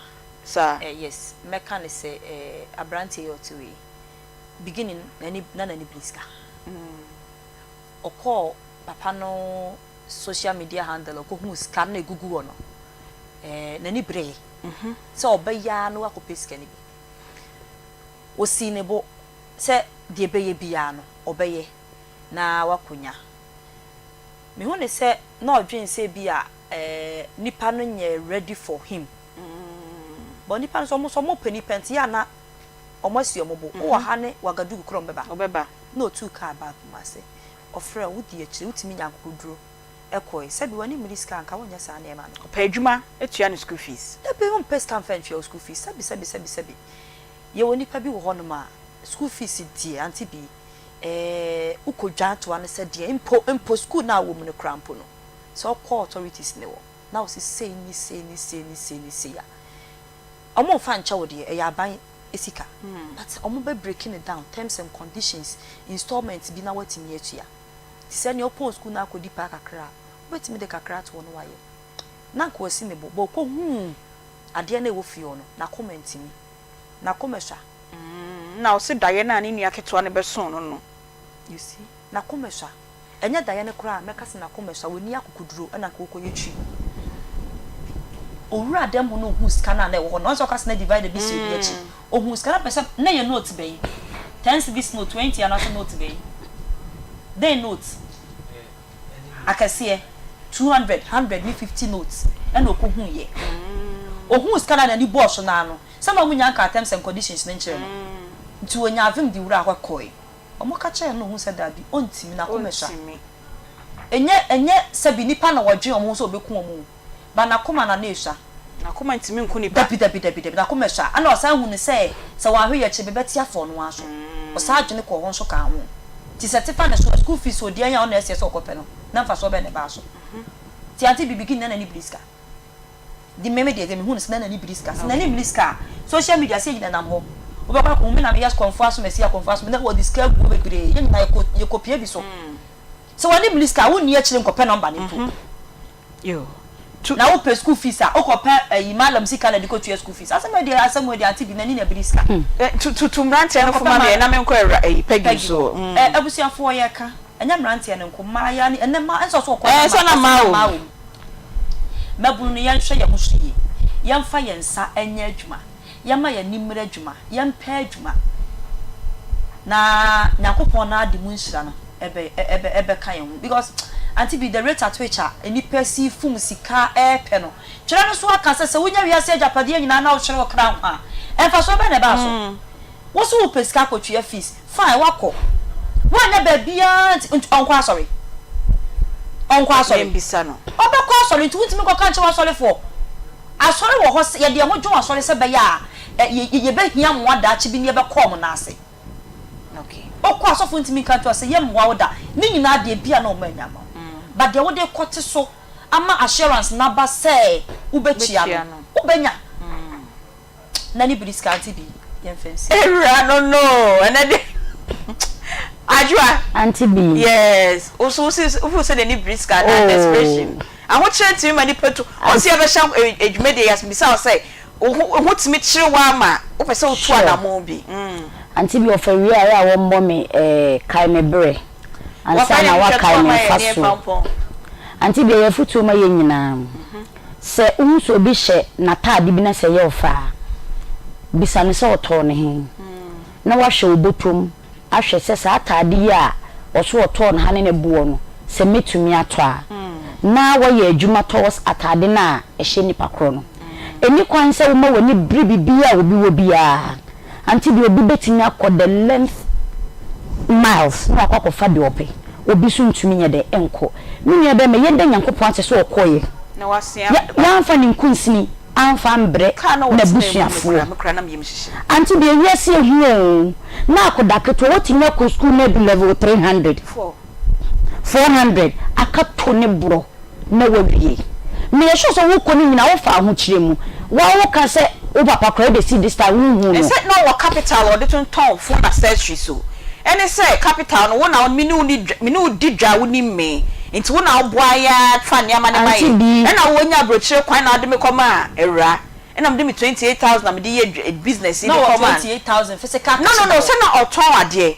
Saa. Eh, yes, mɛka no sɛ eh, aberanteɛ yi a ɔte hɔ yi, beginning n'ani, na n'ani bere sika. Ɔkɔɔ papa no social media handle, ɔkɔhuu sika no na ɛgugu hɔ no, eh, n'ani beree sɛ ɔbɛyɛ ara na wakɔpɛ sika no bi. Ɔsii ne bo sɛ deɛ ɛbɛyɛ biara no, ɔbɛyɛ na wakɔnya. Mehu no sɛ na ɔdwen sɛ bi a eh, nipa no nyɛ ready for him. But nipa no nso ɔmo nso ɔmo pɛ nipa nti yɛ a na ɔmo asi ɔmo bo. Wowɔ ha ne Ouagadougou koraa ɔmo bɛba. Ɔbɛba. Na otuu kaa baa Kumasi. Ɔfrɛɛ wo, wodii akyire, wotumi nyaa akokoduro kɔe. Sɛbi w'ani mmiri sika a anka wonyɛ saa nneɛma no. Ɔpɛ adwuma tua ne school fees. Dabi wompɛ sika mfa ntua wo school fees. Sɛbi sɛbi sɛbi sɛbi. Yɛwɔ nipa bi wɔ hɔnom a school fees deɛ Auntie Bee, eh, wokɔ dwan toa no sɛ deɛn mpo mpo school no a wowɔ mu no koraa mpo no, sɛ wokɔ authorities no hɔ na wose sei ne sei ne sei ne sei ne sei a, ɔmo nfa nkyɛ wo deɛ, ɛyɛ aban sika but ɔmo bɛ break no down, terms and conditions, installment bi na woatumi atua. Nti sɛ nea ɔpɔn school no akɔdi paa kakra a, wobɛtumi de kakra ato hɔ na wayɛ. Na anka wasi ne bo, but ɔkɔhuu adeɛ no a ɛwɔ fie hɔ no, n'akoma antumi. N'akoma sua. Na ɔse daeɛ no a ne nua ketewa no bɛsoo no no. You see, n'akoma sua. Ɛnyɛ daeɛ no koraa a, mɛka sɛ n'akoma sua. Ɔnni akokoduro na anka ɔrekɔyɛ twi. Ɔwuraa dɛm hɔ na ɔhuu sika no a na ɛwɔ hɔ no. Ɔno sɛ ɔka sɛ na divider bi si obi akyi. Ɔhuu sika no pɛ sɛ, na ɛyɛ note bɛn? Ten cedis note, 20 anaasɛ note bɛn? Dɛn note? Akɛseɛ, 200, 100 ne 50 notes ɛna ɔkɔhuiɛ. Ɔhuu sika no a n'ani bɔɔ so no ara no, Sɛ na wɔnnya nkaa terms and conditions no nkyerɛ no nti ɔnyaa vim de wuraa hɔ kɔe. Wɔka kyerɛɛ no na ohuu sɛ dabi, ɔntumi, n'akoma sua. Ɛnyɛ ɛnyɛ sɛbi nnipa na wɔdwen wɔn ho sɛ wɔbɛku wɔn o, but n'akoma na na ɛsua. N'akoma ntumi nku nipa. Dabi dabi dabi dabi, n'akoma sua. Ɛna ɔsan hu no sɛ sɛ wanhwɛ yie akyire bɛbɛte afa ɔno ara so. Ɔsan adwene kɔɔ hɔ nso kaa ho. Nti sɛ ɛte fa ne so a, school fees a ɔdi ɛnyɛ a ɔno na ɛsɛ sɛ ɔkɔpɛ no, na mfasoɔ bɛn na ɛbaa so? Nti Auntie Bibi Guinea na n'ani bere sika. De me me deɛ deɛ mehu no sɛ na n'ani biri sika sɛ n'ani mmiri sika a social media sɛ yɛnyina nam hɔ wobɛkɔ akɔhu me na meyɛ kɔmfoɔ asomasi akɔmfoɔ asom na wɔde sika agu hɔ bebree yɛn nyinaa yɛkɔ yɛkɔpie bi so sɛ w'ani mmiri sika a wonni akyire nkɔpɛ nɔmba no mpo na wopɛ school fees a wokɔpɛ ayi malam sika na de kɔtua school fees asɛm deɛ asɛm deɛ ante bi n'ani na biri sika tutu mmeranteɛ no fo ma meɛ na menkɔ awura ayi Peggy so abusuafoɔ yɛka Ɛnyɛ mmeranteɛ no nko, mmaayewa ne ɛnnɛ mmaa ɛnsɛ sɛ ɔkɔ na mmaa na mmaa wɔ mu. Mmabunu no yɛnhwɛ yɛn ho so yie, yɛmfa yɛn nsa nyɛ adwuma, yɛmma yɛn ani mmere adwuma, yɛmpɛ adwuma na Nyankopɔn no ara de mu nhyira no ɛbɛ ɛbɛ ɛbɛka yɛn ho because Auntie Bi the rate at which a nnipa si fom sika ɛɛpɛ no, twerɛ no nso aka sɛ sɛ wonya wiase agyapadeɛ nyinaa na wohwere wo kra nkwa a, mfasoɔ bɛn na ɛbaa so? Wo so wopɛ sika akɔtua fees, fine woakɔ. Woannya baabiara nti, nti ɔnkɔ asɔre? Ɔnkɔ asɔre? Yɛmmisa no. Ɔbɛkɔ asɔre nti wontumi nkɔka nkyerɛ w'asɔrefoɔ. Asɔre wɔ hɔ sɛ, yɛde yɛn ho dwen asɔre sɛ ɛbɛyɛ a ɛ, yɛ, yɛbɛhia mmoa daakye bi na yɛbɛkɔ wɔn nan ase. Okay. Wokɔ a, asɔfoɔ ntumi nka nkyerɛ wo sɛ yɛmmoa wo da. Ne nyinaa deɛ ebia na wɔn annya ama wo. But deɛ wode rekɔte so ama assurance no aba sɛ wobɛtua no, wobɛnya. Na ne biri sika nti bi yɛn fɛ nsi. Ewura no no ɛnɛ de Adwoa. Aunty bi. Yes wo so wo si wo feel sɛ n'ani biri sika anaa desperation ahokyerɛ ntumi ma nipa tu ɔsi ɛbɛhyɛ edwumadie yi ase bisa wo sɛ wo ho wo ho tumi kyere wo ama wopɛ sɛ wotu anamon bi. Aunty bi ɔfa wie a ɛyɛ a wɔmmɔ me eh kae me berɛ ansa na wakae me mfasoɔ Aunty bi ɛyɛ afutuo ma yɛn nyinaa. Sɛ wohu sɛ obi hyɛ n'ataade bi na sɛ ɛyɛ wo fɛ a, bisa no sɛ ɔtɔɔ no he, na wahwɛ wo bɔtɔm ahwɛ sɛ saa ataade yi a ɔso ɔtɔɔ no ha ne ne boɔ no, sɛ mɛtumi atɔ a. Na woayɛ adwuma towards ataade no a ɛhyɛ nipa korɔ no. Ɛnni kwan sɛ woma w'ani bere biribiara a obi wɔ biara. Ante deɛ obi bɛtumi akɔ the length miles na wakɔ akɔfa deɛ ɔpɛ, obi nso ntumi nyɛ dɛ nkɔ. Me nua bɛɛma, yɛnda Nyankopɔn ase sɛ ɔkɔeɛ. Na wasua Yɛ, yɛamfa ne nkunsini. amfa ambrɛ Kaa na ɔtena mu no n'abusuafoɔ. koraa, me koraa na me yam hyehye me. Auntie deɛ wiase ehu oo, na akoda ketewa watumi akɔ school na adu level 300, 400 aka to ne borɔ na wawie. Meyɛ sure sɛ wokɔ no nyinaa wofa ahokyerɛ mu, woa woka sɛ wo papa koraa ebesi this time wonhuu no. Ɛsɛ na ɔwɔ capital a ɔde tontɔn phone accessories o. Ɛne sɛ capital no wo na me ne wo ni dwa me ne wo di dwa a wonim me nti wo na woboa yɛ ara fa nneɛma no ma Auntie yɛn. Bi. Ɛna wo nya abrokyire kwan na wode me kɔmaa awuraa. Ɛna mede me 28,000 na mede yɛ dwa business yi Na de ɔwɔ kɔmaa no. 28,000 physical No cash no da no hɔ. sɛ na ɔtɔn adeɛ.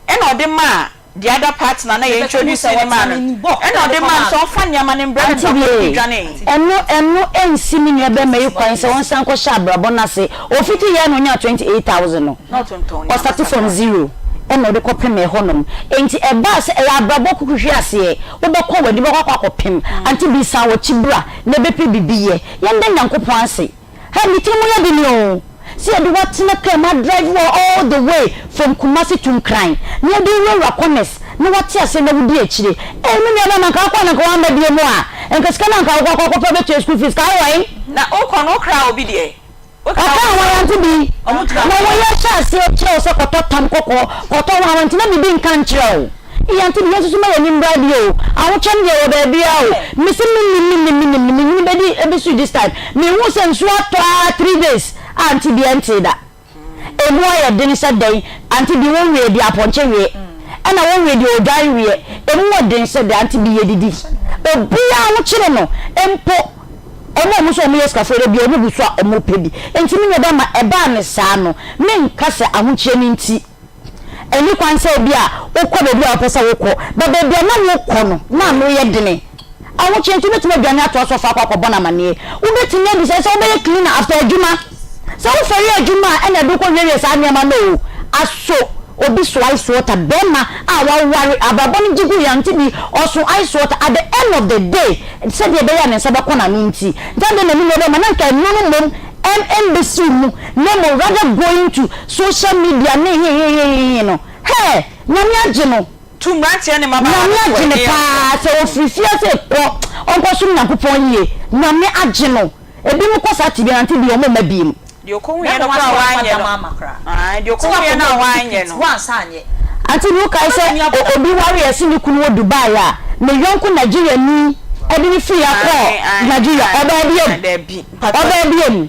Ɛna ɔde maa the other partner na yɛ Mepɛ sɛ mehu introduce sɛ ne maa wɔtena no ne bɔ ɛna na ɔde ɔde maa no kɔmaa sɛ no. ɔmfa nneɛma no mbrɛ no Auntie na ɔkɔ Bie, dwanee. ɛno ɛno ɛnsi me nua bɛrima yi kwan sɛ ɔnsan nkɔhyɛ abrabɔ no ase. Ɔfiti yɛ a na ɔnyaa 28,000 no, Na ɔtontɔn nneɛma ɔstate from kakra. zero ɛna ɔde kɔpem ɛhɔnom. Enti ɛbaa sɛ ɛyɛ abrabɔ kukuhwe aseɛ, wobɛkɔ w'anim bɛkɔ akɔ akɔpem. Auntie Bie san w'akyi bra na bɛpɛ biribi yɛ. Yɛnda Nyankopɔn ase. Hey me tiri mu yɛ den oo, sɛ yɛde wo atena car mu adrive wo all the way from Kumasi to Nkran na yɛde wo wurawura corners na woate aseɛ na wodi akyire. Ei me nua bɛɛma nka wokɔ a na nka woamma bio mu a, nka sika no a nka wokɔ akɔ akɔpɛ bɛtua school fees ka wowɔ he? Na wokɔ no wokra obi deɛ? Wokra Ɔkaa obi wɔn deɛ? ante bi na wɔyɛ hyɛ aseɛ kyerɛ wo sɛ kɔtɔ tam kɔkɔɔ kɔtɔ hwan hwan nti na biribi nka nkyerɛ wo. Eii ante bi yɛn nso so ma yɛn ani mmra adeɛ o ahokyɛ no deɛ ɛwɔ baabiara o mese mennim mennim mennim no menyini bɛdi ɛbɛsui this time menhuu sɛ nsuo atɔ ara 3 days a ante bi ɛntee da ɛmu ayɛ den sɛ dɛn ante bi wo nweɛ deɛ apɔnkye weɛ ɛna wo nweɛ deɛ odwan weɛ ɛmu wɔ den sɛ dɛn ante bi yɛdidi obiara ahokyere no mpo wɔn a wɔn nso wɔyɛ sikafoɔ da biara wɔn gu so a wɔpɛ bi nti me nua bɛma ɛbaa ne saa no menka sɛ ahokyere no nti Ɛnni kwan sɛ ebia wokɔ baabi a wopɛ sɛ wokɔ, but baabi a na wokɔ no, na ano yɛ dene. Ahokyere nti, wobɛtumi adwane atoa so afa akɔ akɔbɔ no amanneɛ. Wobɛtumi abisa sɛ wobɛyɛ cleaner after adwuma. Sɛ wofɛre adwuma a, ɛna ɛde wokɔ wiewie saa nneɛma no o. Aso obi so ice water, barima a waware, abrabɔ no gye gu yɛn nti bi, ɔso ice water, at the end of the day, sɛdeɛ ɛbɛyɛ a ne nsa bɛkɔ n'ano nti, nti adɛn na ne nua bɛma na nka ɛno no mmom ɛmbesiw mu na mmom rather going to social media ne hehehehehe no hey Nyame agye no. Tu mmeranteɛ ne mmabaawa Nyame no fo agye no ɛdeɛn paa so? sɛ ɔfiri fie ase kɔ ɔnkɔsom Nyankopɔn yie Nyame agye no ebinom kɔ saa tebea no ante bio ɔmo mma biem. Deɛ ɔkɔhuiɛ no koraa a wanyɛ no ae deɛ ɔkɔhuiɛ no a wanyɛ no. Auntie bi wokae sɛ obi ware ɛse ne kunu wɔ Dubai a ne yɔnko Nigeriani de no firi ha kɔɔ Nigeria ɔbaa biam ɔbaa biam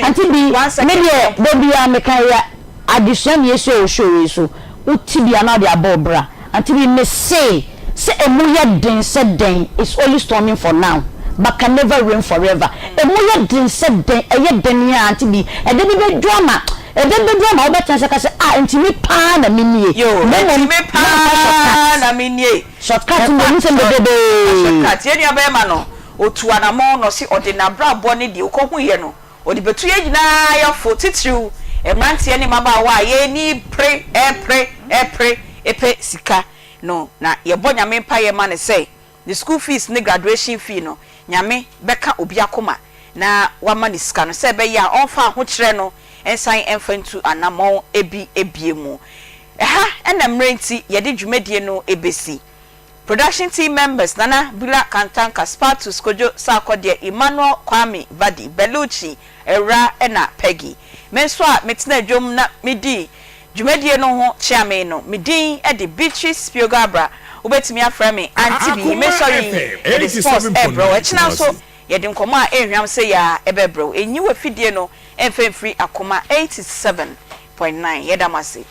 Auntie bi me deɛ da biara meka yɛ adesua na yɛsua wɔ show wei so wote bi a na wode abɔ wo bra Auntie bi mese Sɛ emu yɛ den sɛ dɛn, it's only storming for now, but can never rain forever. Emu yɛ den sɛ dɛn, ɛyɛ dɛn ara nti bi, ɛda bi bɛdu ama, ɛda bi bɛdu ama wobɛtena ase aka sɛ, ah, nti me paa na me nie. Yoo, Na mmom, nti me mamfa paa shortcut. na me nie. Shortcut no deɛ, Ɛfa emu nsɛm short, bebrebee. shortcut. Yɛn nua bɛrima no, ɔtu anamɔn na ɔse ɔde n'abrabɔ ne deɛ ɔkɔhuiɛ no, ɔde bɛtu yɛn nyinaa yɛn fo, titiriw mmeranteɛ ne mmabaawa a yɛn ani pere, ɛrepere, ɛrepere pɛ sika. no na yɛbɔ Nyame mpaeɛ ma no sɛ ne school fees ne graduation fee no Nyame bɛka obi akoma na wama no sika no sɛ ɛbɛyɛ a ɔmfa ahokyerɛ no nsan mfa ntu anamɔn bi bie mu. Ɛha na mmerɛ nti yɛde dwumadie no bɛsi. Production team members, Nana Bula Kantanka, Spartus Kojo Sarkodie, Emmanuel Kwame Vadi, Bellucci Awuraa ɛna Peggy. Me nso a metena dwom na medi Dwumadie no ho kyeame no, me din de Beatrice Spio-Garbrah. Wobɛtumi afrɛ me Auntie Bee. Me sɔre yi, yɛde sports rebrɛ wo. Ɛkyena nso, yɛde nkɔmmɔ a ɛnhwam sɛ yi ara bɛbrɛ wo. Nyi w'afidie no mfa mfiri Akoma 87.9. Yɛda mo ase.